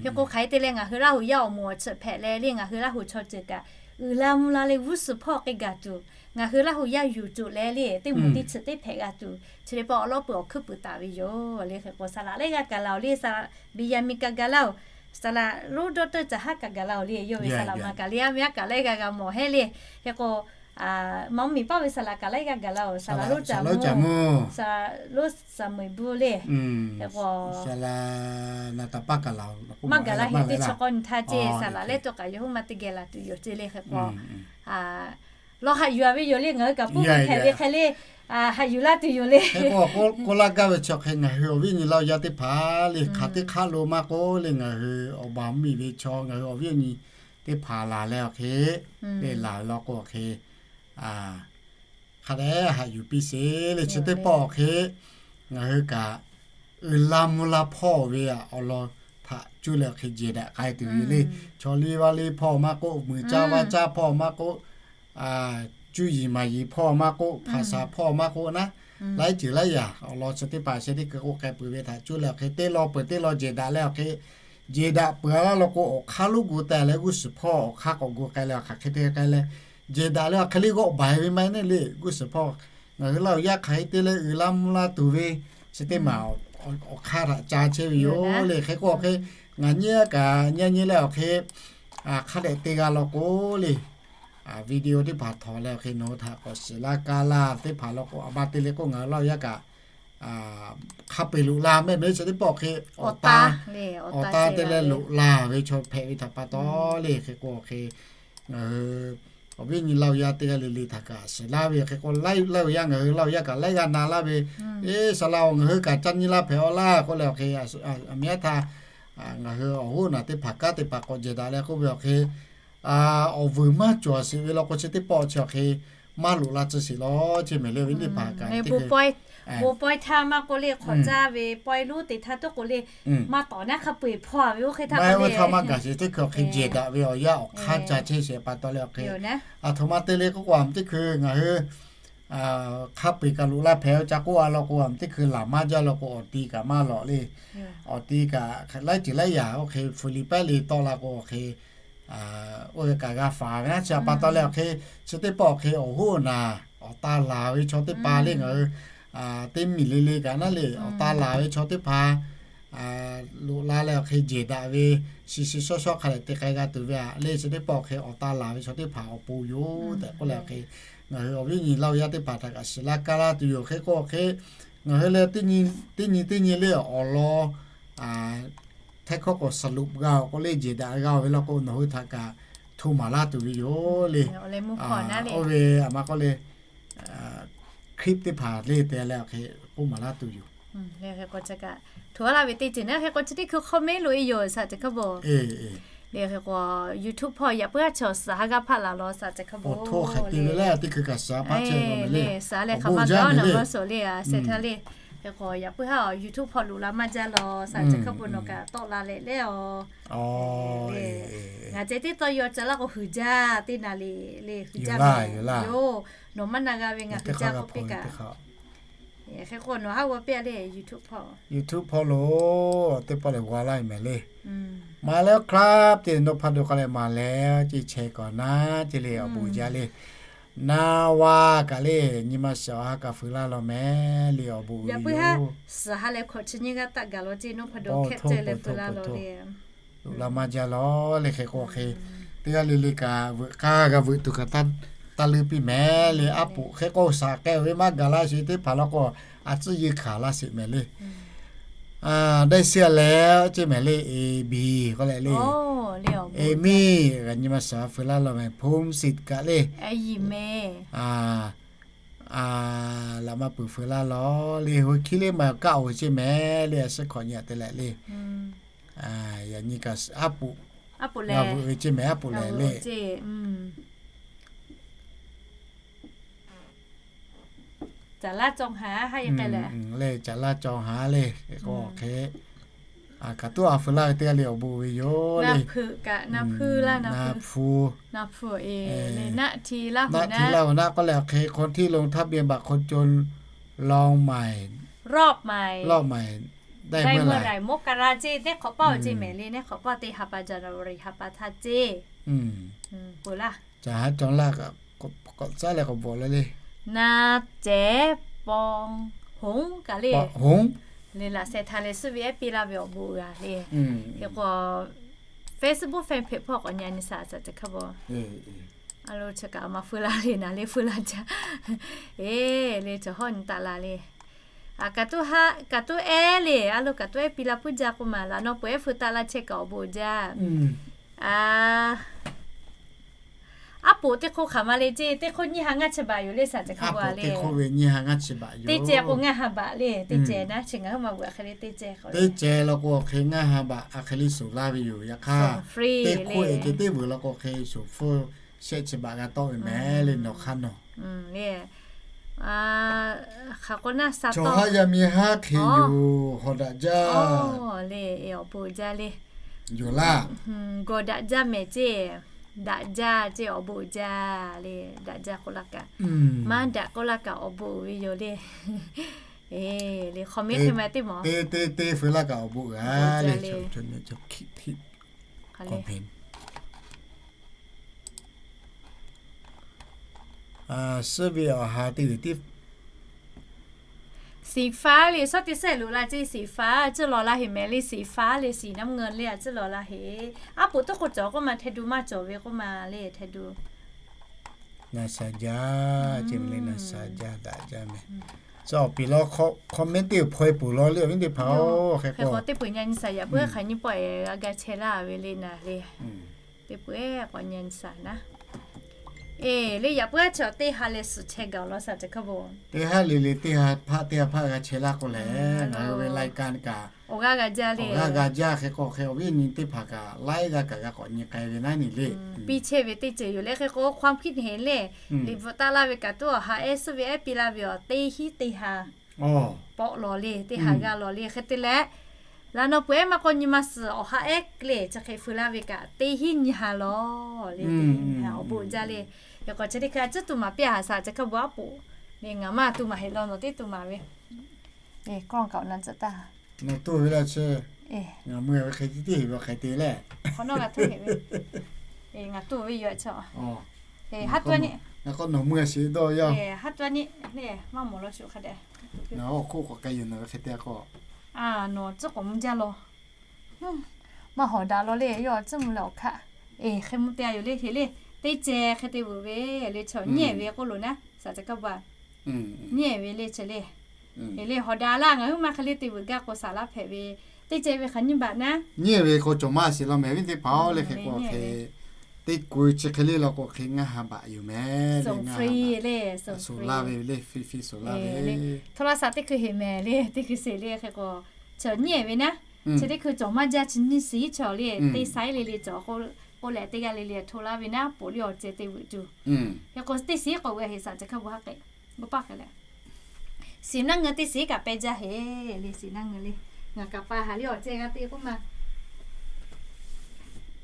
Hk'e k'o hk'aˬ hk'e te leh ngaˬ hui Laˇ huˍ yaˇ awˬ moˍ awˬ chi hpehꞈ leh le ngaˬ hui Laˇ huˍ chaw ceuˬ kaꞈ uiˍ la mvuh la leh g'uˇ suhˍ hpawˇ k'ai gaˬ tuˬ, ngaˬ hui Laˇ huˍ yaˇ yuˬ tuˬ leh le teˇ moˍ teˇ chi teˇ hpehꞈ g'a tuˬ chi teˇ pawˆ awˬ lawˉ peuˬ awˬ hkuiˉ puiˍ taˍ ve yoˬ le. Hk'e k'o saˍ laꞈ laiˉ g'aˇ kaꞈ la-oˬ le, saˍ laꞈ Benjamin kaꞈ ga laˇ-oˬ, saˍ laꞈ lonˉ dawˇ teuˇ caˬ haˉ kaꞈ ga laˇ-oˬ le, yawˇ ve saˍ laꞈ ma kaꞈ le a miˇ a kaꞈ laiˉ g'aˇ g'a mawˬ heˆ le. Hk'e k'o, ma mvuhˇmiˬ paˇ ve saˍ laꞈ kaꞈ laiˉ g'aˇ ga laˇ-oˬ, saˍ laꞈ lonˉ caˬ mvuhˇ, saˍ laꞈ lonˉ saˍ meꞈ buˇ le, hk'e k'o maˇ gaˬ la heˆ teˇ chi k'awˇ nyi htaˇ ceˇ saˍ laꞈ leh tawˇ kaꞈ yawˇ huiˉ ma teˇ geh laˬ tuˬ yoˬ ceˇ le. Hk'e k'o lawˬ haꞈ yuˬ a ve yoˬ le, ngaˬ hui kaꞈ puiˉ ve hpehꞈ ve hk'e le, haꞈ yuˬ laˇ tuˬ yoˬ le. Hk'e k'o k'oˆ laˇ gaˇ ve chi hk'e ngaˬ hui awˬ viˉ awˬ nyi Laˇ huˍ yaˇ teˇ hpaˍ le hk'aˬ teˇ hk'aˆ lo maˇ k'oˆ le ngaˬ hui awˬ baˬ mvuhˇmiˬ ve chaw ngaˬ hui awˬ viˉ awˬ nyi teˇ hpaˍ laˬ leh awˬ hk'e le laˬ law k'o awˬ hk'e hk'a dehꞈ haꞈ yuˬ piˇ sheˍ le. Chi teˇ pawˆ awˬ hk'e ngaˬ hui kaꞈ uiˍ la mvuh la hpawˇ ve awˬ lawn htaꞈ cuˇ leh awˬ hk'e jehˬ daꞈ k'ai tuˬ yoˬ le. Chaw liˇ vaˇ liˇ hpawˇ maˇ k'oˆ, muiˬ caˇ vaˇ caˇ hpawˇ maˇ k'oˆ, cuˇ yiˍ maˍ yiˍ hpawˇ maˇ k'oˆ, hpaˍ saˍ hpawˇ maˇ k'oˆ naˉ, laiˉ ceuˬ laiˉ yaꞈ awˬ lawn chi teˇ hpaˍ sheh teˇ hkui k'oˆ k'ai peuˬ ve htaꞈ cuˇ leh awˬ hk'e teˇ law peuˬ teˇ law jehˬ daꞈ leh awˬ hk'e jehˬ daꞈ peuˬ a laˇ law k'o awˬ hk'aˇ lonˉ gu teh leh g'uˇ suhˍ hpawˇ awˬ hk'aˇ k'awꞈ gu k'ai leh awˬ hk'aˇ hk'e te k'ai leh jehˬ daꞈ leh awˬ hk'e le g'awˆ baˬ ve maˇ heˆ le g'uˇ suhˍ hpawˇ. Ngaˬ hui Laˇ huˍ yaˇ hk'aˬ hk'e te leh uiˍ la mvuh la tuˬ ve chi teˇ maˬ awˬ hk'aˇ htaꞈ ca chehˇ ve yoˬ le. Hk'e k'o awˬ hk'e ngaˬ nyi kaꞈ nyi nyi leh awˬ hk'e hk'a dehꞈ te g'a law k'o le, video teˇ hpaˍ htawnˍ leh awˬ hk'e nawˬ hui htaꞈ k'awꞈ shiˍ laˇ kaˇ laˇ teˇ hpaˍ law k'o a ma te le k'o ngaˬ hui Laˇ huˍ yaˇ kaꞈ hk'a peu-eˬ loꞈ la mehˆ mehˆ chi teˇ pawˆ awˬ hk'e awˬ ta, awˬ ta te leh loꞈ la ve chaw hpehꞈ ve htaꞈ pa taw le. Hk'e k'o awˬ hk'e ngaˬ hui awˬ viˉ nyi Laˇ huˍ yaˇ teˇ g'aˇ le le htaꞈ kaꞈ shiˍ laˇ ve hk'e k'o Laˇ huˍ yaˇ ngaˬ hui Laˇ huˍ yaˇ kaꞈ laiˉ g'aˇ na laˇ ve, eˬ saˍ laꞈ-oˬ ngaˬ hui kaꞈ ca nyi laˇ hpehꞈ-aw laˇ k'oˆ leh awˬ hk'e a miˉ a htaˇ ngaˬ hui awˬ hoˉ naˬ teˇ hpaˍ kanˉ teˇ hpaˍ k'awꞈ jehˬ daꞈ leh k'oˆ ve awˬ hk'e awˬ vuiˬ maˇ cawˬ sheˍ ve law k'o chi teˇ pawˆ chi awˬ hk'e maˇ loꞈ la tcuh sheˍ law. Chi mehˍ le awˬ viˉ teˇ hpaˍ kaꞈ teˇ hkui bon pawehˇ htaˇ maˇ k'oˆ le hk'awꞈ caˇ ve pawehˇ lonˉ teꞈ htaˇ toˉ k'o le maˇ tawˍ naˉ hk'a peu-eˬ hpawˇ a ve oˇ hk'e htaˇ maˇ heˆ oˇ htaˇ maˇ gaˬ sheˍ teˇ hkui awˬ hk'e jehˬ daꞈ ve awˬ yanˇ awˬ hk'aˇ ca chehˇ sheˍ pa taw leh awˬ hk'e aˬ htoꞈ ma te le k'oˆ k'o a teˇ hkui ngaˬ hui hk'a peu-eˬ kaꞈ loꞈ la hpehꞈ-o. Ca k'oˆ a law k'o, teˇ hkui laˬ maˇ jaˇ law k'o, awˬ ti kaꞈ maˇ lawꞈ le. Awˬ ti kaꞈ laiˉ ceuˬ laiˉ yaꞈ oˇ hk'e Hpiˍliˍpehˇ le tawˆ la k'o, awˬ hk'e oˇ ve kaꞈ g'a faˍ ve naˉ. Chi pa taw leh awˬ hk'e, chi teˇ pawˆ awˬ hk'e awˬ hoˉ awˬ naˬ awˬ ta laˬ ve chaw teˇ hpaˍ le ngaˬ hui teˇ miˬ le le kaꞈ naˉ le, awˬ ta laˬ ve chaw teˇ hpaˍ loꞈ la leh awˬ hk'e jehˬ daꞈ ve, shi shi shawˉ shawˉ hk'a dehꞈ te k'ai g'a tuˬ ve aꞈ le. Chi teˇ pawˆ awˬ hk'e awˬ ta laˬ ve chaw teˇ hpaˍ awˬ pon yoˬ tehꞈ k'oˆ leh awˬ hk'e, ngaˬ hui awˬ viˉ nyi Laˇ huˍ yaˇ teˇ hpaˍ htaꞈ kaꞈ shiˍ laˇ kaˇ laˇ tuˬ yoˬ. Hk'e k'o hk'e, ngaˬ hui leh teˇ nyi teˇ nyi le awˬ lawn htehˇ hkawˇ k'o สรุป g'a-oˬ k'o le, jehˬ daꞈ g'a-oˬ ve law k'o, nawˬ hui htaꞈ kaꞈ hto maˍ laˇ tuˬ ve yoˬ le. Oˇ ve aˬ ma k'oˆ le, clip teˇ hpaˍ le te leh awˬ hk'e k'oˆ maˍ laˇ tuˬ yoˬ. Hto laˇ ve teˇ ceuˬ naˉ hk'e k'o chi teˇ hkui comment loꞈ e yoˬ saꞈ ceˬ hk'a bo. Hk'e k'o YouTube hpawˇ yaꞈ puiˉ haˉ chaw suhˍ ha g'aˇ hpaˆ laˬ law saꞈ ceˬ hk'a bo. Oˇ hto hk'aˬ te ve le, teˇ hkui kaꞈ suhˍ ha hpaˆ chehˇ law mehˍ le. Suhˍ ha leh hk'aˬ ma gaˬ-oˬ naˬ g'a suhˍ le a seh htaˇ le. Hk'e k'o yaꞈ puiˉ haˉ awˬ YouTube hpawˇ loꞈ la maˇ jaˇ law saꞈ ceˬ hk'a bo nawˬ kaꞈ tawˆ la leh le a. Ngaˬ ceh teˇ taw yaw ca laˇ k'o huiˍ jaˇ teˇ naˍ le le huiˍ jaˇ ve yoˬ. Nawˬ maˇ na g'a ve ngaˬ huiˍ jaˇ k'oˆ piˇ kaꞈ. Hk'e k'o nawˬ haˉ g'a piˇ a le YouTube hpawˇ. YouTube hpawˇ lo teˇ pawˆ lehˬ g'a laˇ ve mehˍ le. Maˍ leh ครับ ceˇ, nawˬ hpaˇ do k'a leh maˍ leh ceˇ chehˇ k'awꞈ naˉ ceˇ le awˬ bon jaˇ le. Na wa kaꞈ le nyi ma shiˍ awˬ ha kaꞈ feu laˇ law mehˍ le awˬ bon ve yoˬ. Suhˍ ha leh hkawꞈ chi nyiˇ g'aˇ taˆ gaˬ law ceˇ nawˬ hpaˇ do hkehˉ ceh leh feu laˇ law le. Loꞈ la maˇ jaˇ law le. Hk'e k'o hk'e, teˇ g'aˇ le le kaꞈ veuꞈ k'aˇ g'a veuꞈ tuˬ kaꞈ taˇ leuˉ piˇ mehˍ le. Aˉ poꞈ hk'e k'o shaˍ k'ai ve maˇ gaˬ laˇ sheˍ teˇ hpaˍ law k'o, a tcuhˉ yeˇ hkanˍ laˇ sheˍ mehˍ le. Dai si a leh ceˇ mehˍ le, A B k'oˆ leh le. A miˇ g'a nyi ma shiˍ feu laˇ law mehˍ, พงศิษย์ kaꞈ le. Laꞈ ma peuˬ feu laˇ law le. Hui hkiˉ le ma kaˆ oˬ ceˇ mehˍ le, a suhˉ hkawꞈ nyi a te leh le. Yaꞈ nyi kaꞈ aˉ poꞈ g'a veuꞈ ve ceˇ mehˍ, aˉ poꞈ lehˬ le. Caˍ laˇ caw ha leh, caˍ laˇ caw ha le. Hk'e k'o hk'e, kaꞈ tuˉ a feu laˇ ve teˇ g'aˇ le awˬ bon ve yoˬ le. Na hpu, naˆ hti laˇ ve naˆ k'oˆ leh awˬ hk'e คนที่ลงทะเบียนบัตรคนจน ลองใหม่ รอบใหม่ รอบใหม่ ได้เมื่อไหร่ มกรา ceˇ, neˇ hk'awꞈ paˇ ceˇ mehˍ le, neˇ hk'awꞈ paˇ teˇ ha pa January ha pa htaˇ ceˇ. Peuˬ laˇ. Caˍ ha caw laˇ, k'awꞈ caˉ leh k'awꞈ bvuhꞈ la le. Na cehˉ paw hoˉ kaꞈ le. Hoˉ le laꞈ sheh htaꞈ leh suhˉ ve ehˉ piˇ laˇ ve awˬ bon g'a le. Hk'e k'o Facebook fan page hpawˇ k'awꞈ nyi a nyi shaˍ shaˍ ceˬ hk'a bo. A lo chi kaꞈ a ma feu laˇ le naˍ le feu laˇ jaˇ. Eˬ le cawˬ hawˉ nyi taˍ la le. Kaꞈ tuˉ ehˉ le, a lo kaꞈ tuˉ ehˉ piˇ la puiˉ jaˇ k'oˆ ma laꞈ nawˬ peuˬ ehˉ feu taˍ laˇ chehˇ kaꞈ awˬ bon jaˇ. Aˉ poꞈ teˇ hk'oˆ hk'aˬ ma le ceˇ, teˇ hk'oˆ nyiˇ ha ngaˇ chi baꞈ yoˬ le shaˍ ceˬ hk'a bo le. Teˇ ceh k'o ngaˇ ha baꞈ le, teˇ ceh naˉ chi ngaˬ hui ma veuꞈ hk'e le teˇ ceh law k'o hk'e ngaˇ ha baꞈ a hk'e le shuˍ laˇ ve yoˬ. Yaꞈ hk'aˇ teˇ hk'oˆ e ceh teˇ vuiˬ law k'o hk'e shuˍ hpfuhˇ shehˆ chi baꞈ g'a tawˆ ve mehˍ le nawˬ hk'aˇ nawˬ. Hk'aˬ k'o naˇ sha tawˇ ha yaˇ miˇ haˉ hk'e yoˬ. Hawˍ daꞈ jaˇ le, awˬ bon jaˇ le. Yoˬ laˇ. Gawˬ daꞈ jaˇ mehˍ ceˇ, daꞈ jaˇ ceˇ awˬ bon jaˇ le. Daꞈ jaˇ k'oˆ laˇ kaꞈ, maˇ daꞈ k'oˆ laˇ kaꞈ awˬ bon ve yoˬ le. Eˬ le hk'aw miˉ hk'e ma teˇ mawˬ. Teˇ teˇ teˇ feu laˇ kaꞈ awˬ bon g'a le. Suhˉ ve awˬ ha teˇ g'uiˬ tiˉ สีฟ้า le, shawˉ teˇ shehˆ loꞈ la ceˇ สีฟ้า tcuhˇ lawˬ la heˍ mehˍ le. สีฟ้า le, สีน้ำเงิน le a tcuhˇ lawˬ la heˍ. Aˉ poꞈ teˇ k'o cawˬ k'oˆ ma hte du maˇ cawˬ ve k'oˆ ma le hte du. Na sha jaˇ ceˇ mehˍ le, na sha jaˇ daꞈ jaˇ mehˍ. Tcuh awˬ piˍ law comment teˇ hpaw e peuˬ law le awˬ viˉ teˇ hpaˍ oˬ. Hk'e k'o teˇ peuˬ nyi a nyi shaˍ yaꞈ puiˉ hk'aˬ nyi pawˆ e g'a chehˇ laˇ ve le naˍ le. Teˇ peuˬ k'awꞈ nyi a nyi shaˍ naˉ. Eˬ le yaꞈ puiˉ a chaw teˇ ha leh suhˍ chehˇ gaˬ law shaˍ ceˬ hk'a bo. Teˇ ha le le teˇ ha hpaˆ teˇ ha hpaˆ g'a chehˇ laˇ k'o lehˬ, ngaˬ hui ve รายการ kaꞈ awˬ g'aˇ g'a jaˇ le. Awˬ g'aˇ g'a jaˇ hk'e k'o hk'e awˬ viˉ nyi teˇ hpaˍ kaꞈ laiˉ g'aˇ kaꞈ g'a k'awꞈ nyi k'ai ve naˉ nyi le. Piˇ chehˇ ve teˇ ceuˬ yoˬ le. Hk'e k'o ความคิดเห็น le, liꞈ bvuhꞈ taˍ laˇ ve kaꞈ tuˉ awˬ ha ehˉ suhˉ ve ehˉ piˇ laˇ ve awˬ teˇ hinˉ teˇ ha pawˆ lawˬ le, teˇ ha g'aˇ lawˬ le. Hk'e te leh, laꞈ nawˬ peuˬ ehˉ maˇ k'awꞈ nyi ma suhˍ awˬ ha ehˉ le chi hk'e feu laˇ ve kaꞈ teˇ hinˉ nyi ha lawˬ le. Awˬ bon jaˇ le. Yaꞈ k'awꞈ chi teˇ hkui a tcuhˉ tuˬ maˍ piˇ a haꞈ shaˍ ceˬ hk'a bo aˉ poꞈ Ngaˬ maˇ tuˬ maˍ heˆ law, nawˬ teˇ tuˬ maˍ ve. Nawˬ tuˬ ve la chi, ngaˬ mui ve hk'e tiˉ tiˉ heˆ ve hk'e te leh, ngaˬ tuˬ ve yoˬ. Ngaˬ k'o nawˬ mui a shiˍ dawˇ yaˇ. Ngaˬ oˇ hk'oˆ k'awꞈ k'ai yuˬ nawˬ ve hk'e te k'o, nawˬ tcuhˉ k'awꞈ mvuh jaˇ law. Maˇ hawˍ daꞈ law le, yawˇ tcuhˉ mvuh leh awˬ hk'aˆ. Eˬ, hk'e mvuh te a yoˬ le, heˍ le. Teˇ ceh hk'e te veuꞈ ve le, chaw nyi ve k'oˆ loˬ naˉ, saˍ ca kaˇ ba nyi ve le, ceh le. Heˍ le, hawˍ daꞈ laˇ, ngaˬ huiˉ maˇ hk'e le te veuꞈ gaˇ k'o, saˍ laˇ hpehꞈ ve teˇ ceh ve hk'aˬ nyi baꞈ naˉ. Nyi ve k'o cawˬ maˇ shiˍ law mehˍ, viˉ teˇ hpaˍ-oˬ, le hk'e k'o hk'e teˇ ku chi hk'e le law k'o hk'e ngaˇ ha baꞈ yoˬ mehˍ le, ngaˇ ha baꞈ. Suˍ laˇ ve le, free free suˍ laˇ ve. Hto la saˍ teˇ hkui heˍ mehˍ le, teˇ hkui sheˍ le, hk'e k'o chaw nyi ve naˉ. Chi teˇ hkui cawˬ maˇ jaˇ, chi nyi shiˍ chaw le, teˇ saiˉ le le cawˬ k'oˆ leh, teˇ g'aˇ le le hto laˇ ve naˉ, poˬ le awˬ ceh te veuꞈ tuˬ. Hk'e k'o teˇ shiˍ k'awꞈ g'a heˍ, saˍ ca kaˇ ba ha k'e g'oˇ paˇ k'ai leh, shiˍ naˆ ngeu teˇ shiˍ kaꞈ peh jaˇ heˍ le, shiˍ naˆ ngeu le. Ngaˬ kaꞈ pa haˍ le awˬ ceh g'a te k'oˆ ma.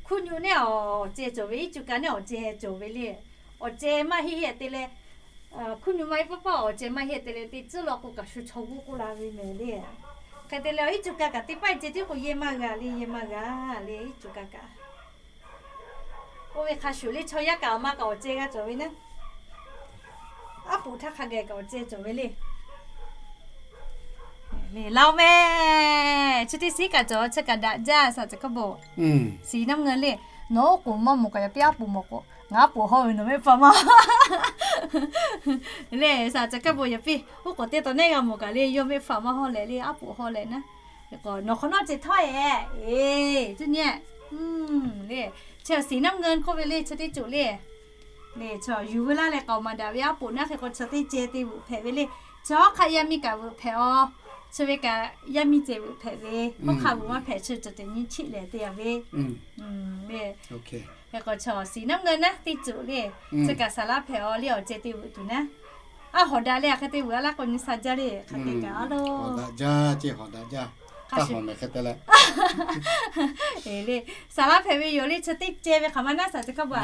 Hkuˇ nyu neˉ awˬ ceh cawˬ ve, iˉ cuˇ ka neˉ awˬ ceh cawˬ ve le. Awˬ ceh maˇ heˆ heˆ te leh, hkuˇ nyu maˇ heˆ paˆ paˆ awˬ ceh maˇ heˆ te leh, teˇ tcuhˉ law k'o kaꞈ shu chaw g'uˇ k'oˆ la ve mehˍ le. Hk'e te leh, iˉ cuˇ ka kaꞈ teˇ paˆ ceh tiˉ k'o yehˇ maˇ g'a le, yehˇ maˇ g'a le, iˉ cuˇ ka kaꞈ. Oˇ ve hk'a shuˍ le, chaw yaˇ kaꞈ awˬ ma kaꞈ awˬ ceh g'a cawˬ ve naˉ. Aˉ poꞈ htaˇ hk'a gaˬ kaꞈ awˬ ceh cawˬ ve le. Laˬ mehˍ, chi teˇ shiˍ kaꞈ cawˬ, chi kaꞈ daꞈ jaˇ, saˍ ca kaˇ ba. Shiˍ naˆ ngeu le. Nawˬ oˉ k'oˍ maˇ mawˬ kaꞈ yaꞈ piˇ, aˉ poꞈ mawˬ k'o, ngaˬ aˉ poꞈ hawˇ ve nawˬ mehˆ hpaˍ maˇ le, saˍ ca kaˇ ba yaꞈ piˇ. Oˉ k'oˍ teˇ taw neˉ g'a mawˬ kaꞈ le, yawˇ mehˆ hpaˍ maˇ hawˇ leh le, aˉ poꞈ hawˇ leh naˉ. Nawˬ hk'awꞈ nawˉ ceh htawˇ e, eˬ, cuˇ nyi le. Chi shiˍ naˆ ngeu k'oˆ ve le, chi teˇ ceuˬ le. Le chaw yuˬ veu laˇ leh k'aoˍ maˍ daꞈ ve aˉ poꞈ naˉ, hk'e k'o chi teˇ ceh te veuꞈ hpehꞈ ve le. Chi hawˉ hk'aˆ yaˇ miˇ kaꞈ veuꞈ hpehꞈ aw. Chi ve kaꞈ yaˇ miˇ ceh veuꞈ hpehꞈ ve, hawˉ hk'aˆ veuꞈ maˇ hpehꞈ, chi cawˬ teꞈ nyi chiˆ lehˬ te yaꞈ ve. Hk'e k'o chaw shiˍ naˆ ngeu naˉ teˇ ceuˬ le. Chi kaꞈ saˍ laˇ hpehꞈ aw le, awˬ ceh te veuꞈ tuˬ naˉ. A hawˍ daꞈ le, a hk'e te veuꞈ a laˇ k'o nyi sha jaˇ le, hk'aˬ hk'e kaꞈ a lo. Hawˍ daꞈ jaˇ, ceˇ hawˍ daꞈ jaˇ. Taˇ hawˍ mehˍ hk'e te leh. Eˬ le, saˍ laˇ hpehꞈ ve yoˬ le, chi teˇ ceh ve hk'aˬ ma naˉ, saˍ ca kaˇ ba.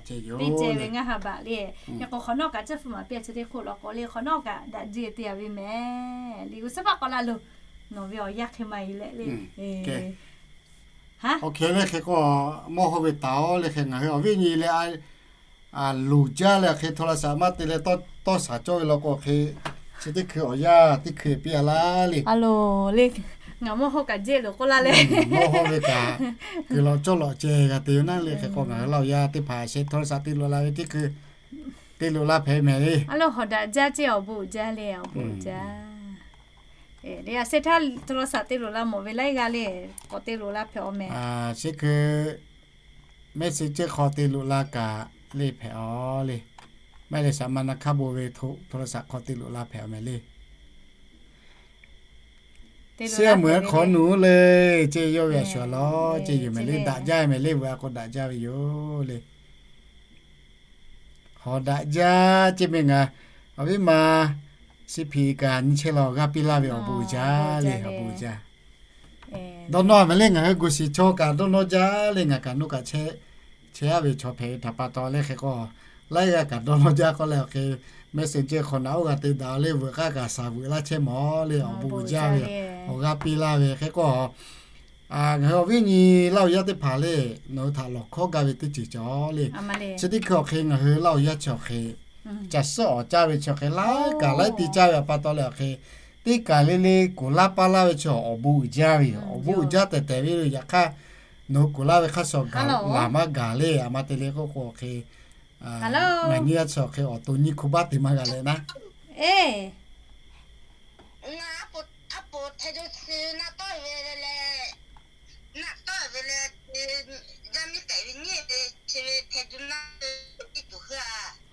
Teˇ ceh ve ngaˇ ha baꞈ le. Yaꞈ k'o hk'awꞈ nawˉ kaꞈ ceˇ hpu maˍ piˇ a, chi teˇ hk'oˆ law k'o le, hk'awꞈ nawˉ kaꞈ daꞈ jeˇ te yaꞈ ve mehˍ le, g'uˇ suhˉ paˆ k'awꞈ la loˬ. Nawˬ ve awˬ yanˇ hk'e ma e leh le. Awˬ hk'e le hk'e k'o, mawˇ hawˇ ve taˍ-oˬ le, hk'e ngaˬ hui awˬ viˉ nyi leh a loˍ jaˇ leh hk'e โทรศัพท์ maˇ te leh tawˇ shaˍ cawˇ ve law k'o hk'e, chi teˇ hkui awˬ yanˇ teˇ hkui piˇ a laˇ le. A loˍ le, ngaˬ mawˇ hawˇ kaꞈ jehˇ loˬ k'oˆ laˇ le. Mawˇ hawˇ ve kaꞈ kuiˬ lawꞈ cawˇ lawꞈ ceh g'a te ve naˉ le, hk'e k'o ngaˬ hui Laˇ huˍ yaˇ teˇ hpaˍ sheh โทรศัพท์ te loꞈ la ve teˇ hkui te loꞈ la hpehꞈ mehˍ le. A loˍ hawˍ daꞈ jaˇ ceˇ, awˬ bon uiˍ jaˇ le, awˬ bon uiˍ jaˇ. Eˬ, le a sheh htaˇ โทรศัพท์ te loꞈ la mawˬ ve laiˉ g'aˇ le, k'awꞈ te loꞈ la hpehꞈ aw mehˍ. Chi hkui Messenger hk'aw te loꞈ la kaꞈ le hpehꞈ aw le. Maˇ heˆ leh saˍ ma na hk'aˇ bon ve โทรศัพท์ hk'aw te loꞈ la hpehꞈ aw mehˍ le. Shehˇ meuꞈ hk'awꞈ nuˬ le, ceˇ yawˇ ve a shuˍ a law ceˇ yoˬ mehˍ le, daꞈ jaˇ mehˍ le, veuꞈ a k'o daꞈ jaˇ ve yoˬ le. Hawˍ daꞈ jaˇ ceˇ mehˍ, ngaˬ awˬ viˉ ma Siˇ hpiˍ kaꞈ nyi chehˇ la awˬ g'aˇ piˇ laˇ ve awˬ bon uiˍ jaˇ le, awˬ bon uiˍ jaˇ. Dawˇ nawˇ mehˍ le, ngaˬ hui gu shiˍ chaw kaꞈ dawˇ nawˇ jaˇ le, ngaˬ kaꞈ nuˇ kaꞈ chehˇ a ve chaw hpehꞈ ve htaꞈ pa taw le hk'e k'o, laiˉ g'aˇ kaꞈ dawˇ nawˇ jaˇ k'oˆ leh awˬ hk'e, Messenger hk'aw naꞈ oˇ g'a te daꞈ le, veuꞈ k'aˇ kaꞈ shaˍ veuꞈ laˇ chehˇ mawˬ le, awˬ bon uiˍ jaˇ ve, awˬ g'aˇ piˇ laˇ ve hk'e k'o, ngaˬ hui awˬ viˉ nyi Laˇ huˍ yaˇ teˇ hpaˍ le, nawˬ hui htaꞈ lawˬ hkawˉ gaˇ ve teˇ ceuˬ cawˬ le. Chi teˇ hkui awˬ hk'e ngaˬ hui Laˇ huˍ yaˇ chi awˬ hk'e caˬ suhˉ awˍ caˇ ve chi awˬ hk'e laiˉ kaꞈ laiˉ ti caˇ ve pa taw leh awˬ hk'e, teˇ kaˬ le le kuˬ laˇ paˇ laˇ ve chi awˬ bon uiˍ jaˇ ve yoˬ. Awˬ bon uiˍ jaˇ tehꞈ tehꞈ ve yoˬ. Yaꞈ hk'aˇ nawˬ hui kuˬ laˇ ve hk'aˇ suh gaˬ laˬ maˇ gaˬ le, a ma te le k'oˆ k'o awˬ hk'e, ngaˬ nyi yaˇ chi awˬ hk'e awˬ to nyiˇ hk'u baˆ te maˇ g'a leh naˉ.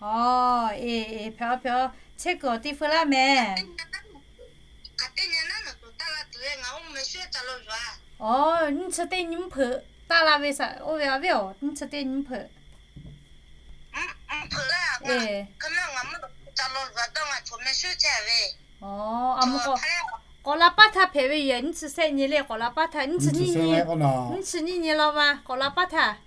Aˬ, eˬ, eˬ, hpehꞈ aw, hpehꞈ aw, chehˇ kuiˬ awˬ ti feu laˇ mehˍ. Aˬ, nyiˇ chi teˇ nyiˇ mvuhˇ hpeuꞈ taˆ la ve saꞈ oˇ ve a viˉ awˬ, nyiˇ chi teˇ nyiˇ mvuhˇ hpeuꞈ. Aˬ, k'awꞈ la paˉ htaˇ hpehꞈ ve yoˬ, nyiˇ chi sehˆ nyi le, k'awꞈ la paˉ htaˇ, nyiˇ chi nyiˇ nyi, nyiˇ chi nyiˇ nyi law va, k'awꞈ la paˉ htaˇ.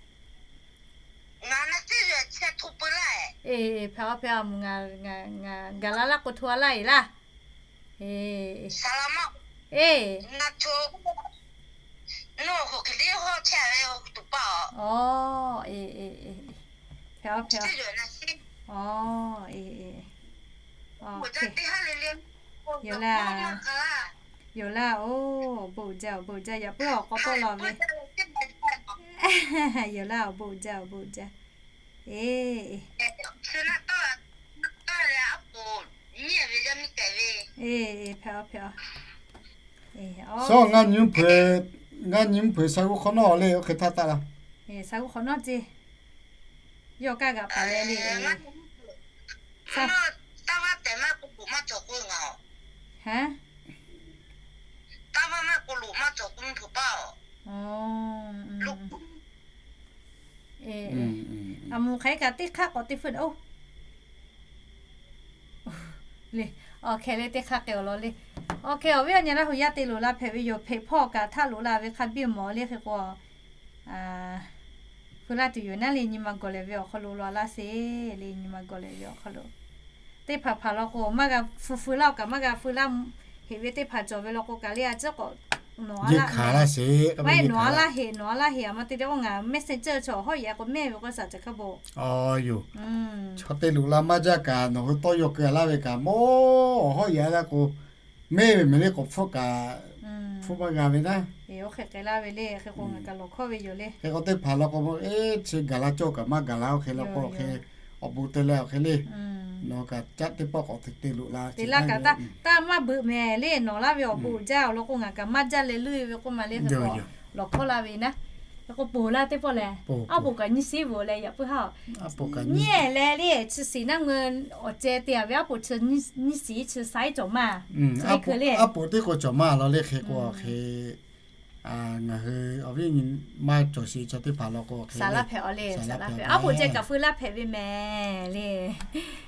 Eˬ, hpehꞈ-aˬ, hpehꞈ-aˬ, mvuhˇ ngaˬ gaˬ la laˇ k'o hto-a laˇ-eˬ laˇ. Eˬ, eˬ, hpehꞈ-aˬ, hpehꞈ-aˬ. Eˬ, eˬ, hpehꞈ-aˬ, hpehꞈ-aˬ. Eˬ, eˬ, eˬ, yoˬ laˇ, yoˬ laˇ, oˬ, awˬ bon uiˍ jaˇ, awˬ bon uiˍ jaˇ, yaꞈ puiˉ awˬ k'aw tawˆ la ve. Yoˬ laˇ, awˬ bon uiˍ jaˇ, awˬ bon uiˍ jaˇ. Eˬ, eˬ, hpehꞈ-aˬ, hpehꞈ-aˬ. Eˬ, ngaˇ nyi mvuhˇ hpeuꞈ, ngaˇ nyi mvuhˇ hpeuꞈ sha g'uˇ hk'awꞈ nawˉ le, oˇ hk'e htaˇ taˆ la. Sha g'uˇ hk'awꞈ nawˉ ceˇ. Yawˇ kaˇ g'aꞈ paˍ leh le. Aˬ, mvuhˇ hk'aˬ hk'e kaꞈ teˇ hk'aˇ k'awꞈ teˇ hpfuhˆ oˇ le. Awˬ hkeh le teˇ hk'aˇ k'ai awˬ lawn le. Awˬ hkeh awˬ viˉ awˬ nyi Laˇ hu yaˇ te loꞈ la hpehꞈ ve yoˬ. Hpeꞈ hpawˇ kaꞈ htaˇ loꞈ la ve hk'a biˇ mawˬ le hk'e k'o, feu laˇ tuˬ yoˬ naˉ le. Nyi ma gawˬ lehˬ ve awˬ hk'aw lo loꞈ laˇ sheˍ le. Nyi ma gawˬ lehˬ ve awˬ hk'aw lo teˇ hpaˍ hpaˍ law k'o, maˇ g'a feu, feu laˇ-oˬ kaꞈ maˇ g'a feu laˇ. Heˍ ve teˇ hpaˍ cawˬ ve law k'o kaꞈ le, a ciˉ k'awꞈ nawˬ a laˇ sheˍ, nawˬ a laˇ heˍ, nawˬ a laˇ heˍ. A ma te teˇ k'o ngaˬ messenger chaw hawˉ yehˬ k'o mehˇ ve k'o shaˍ caˬ hkaˇ bon. Oˬ, chaw te loꞈ la maˇ jaˇ kaꞈ nawˬ hui tawˇ yaw keu laˇ ve kaꞈ mawˇ, awˬ hawˉ yehˬ a laˇ k'o, mehˇ ve mehˍ le k'awꞈ hpfuhˆ kaꞈ hpfuhˆ maˇ g'a ve naˉ. Oˇ hk'e k'ai laˇ ve le hk'e k'o ngaˬ kaꞈ lawˬ hkawˇ ve yoˬ le. Hk'e k'o teˇ hpaˍ law k'o, eˬ, chi gaˬ la cawˇ kaꞈ maˇ gaˬ la, oˇ hk'e law k'o hk'e, awˬ bon te leh awˬ hk'e le. Nawˬ kaꞈ caˆ teˇ pawˆ k'awꞈ te loꞈ la te laˇ kaꞈ, taˇ maˇ beuꞈ mehˍ le. Nawˬ laˇ ve awˬ bon uiˍ jaˇ awˬ lawn k'o ngaˬ kaꞈ maˇ jaˇ leh leuˇ ve k'oˆ ma le hk'e k'o, lawˬ hkawˇ la ve naˉ. Hk'e k'o ponˬ laˇ teˇ pawˆ lehˬ, aˉ poꞈ kaꞈ nyi shiˉ ve-oˬ leh yaꞈ puiˉ haˉ-oˬ. Nyi leh le chi shiˍ naˉ ngeu awˬ ceh te-a ve aˉ poꞈ chi nyi shiˍ chi saiˉ cawˬ maˇ. Aˉ poꞈ teˇ k'o cawˬ maˇ law le hk'e k'o hk'e, ngaˬ hui awˬ viˉ nyi maˇ cawˬ shiˍ chaw teˇ hpaˍ law k'o hk'e, aˉ poꞈ ceh kaꞈ feu laˇ hpehꞈ ve mehˍ le.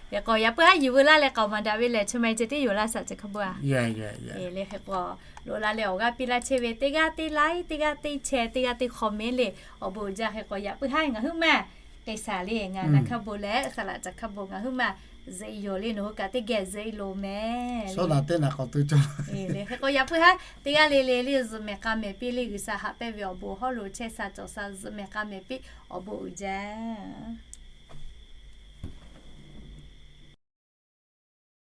Hk'e k'o yaꞈ puiˉ haˉ yuˬ veu laˇ leh k'aoˍ maˍ daꞈ ve lehˬ, chi ma ceh tiˉ yoˬ laˇ shaˍ ceh hk'a bon-a. Le hk'e k'o, loꞈ la leh awˬ g'aˇ piˇ laˇ chehˇ ve teˇ g'aˇ teˇ like, teˇ g'aˇ teˇ share, teˇ g'aˇ teˇ comment le, awˬ bon uiˍ jaˇ. Hk'e k'o yaꞈ puiˉ haˉ ngaˬ huiˉ maˬ k'ai shaˍ le, ngaˬ naˬ hk'a bon leh saˍ laꞈ caˬ hk'a bon ngaˬ huiˉ maˬ zuhꞈ-e yoˬ le. Nawˬ hui kaꞈ teˇ geh zuhꞈ-e loˬ mehˍ le. Hk'e k'o yaꞈ puiˉ haˉ teˇ g'aˇ le le le zuhꞈ mehˍ k'a mehˍ piˇ le, G'uiˬsha haꞈ pehnˇ ve awˬ bon hawˉ lo chehˇ sha cawˬ sha zuhꞈ mehˍ k'a mehˍ piˇ, awˬ bon uiˍ jaˇ.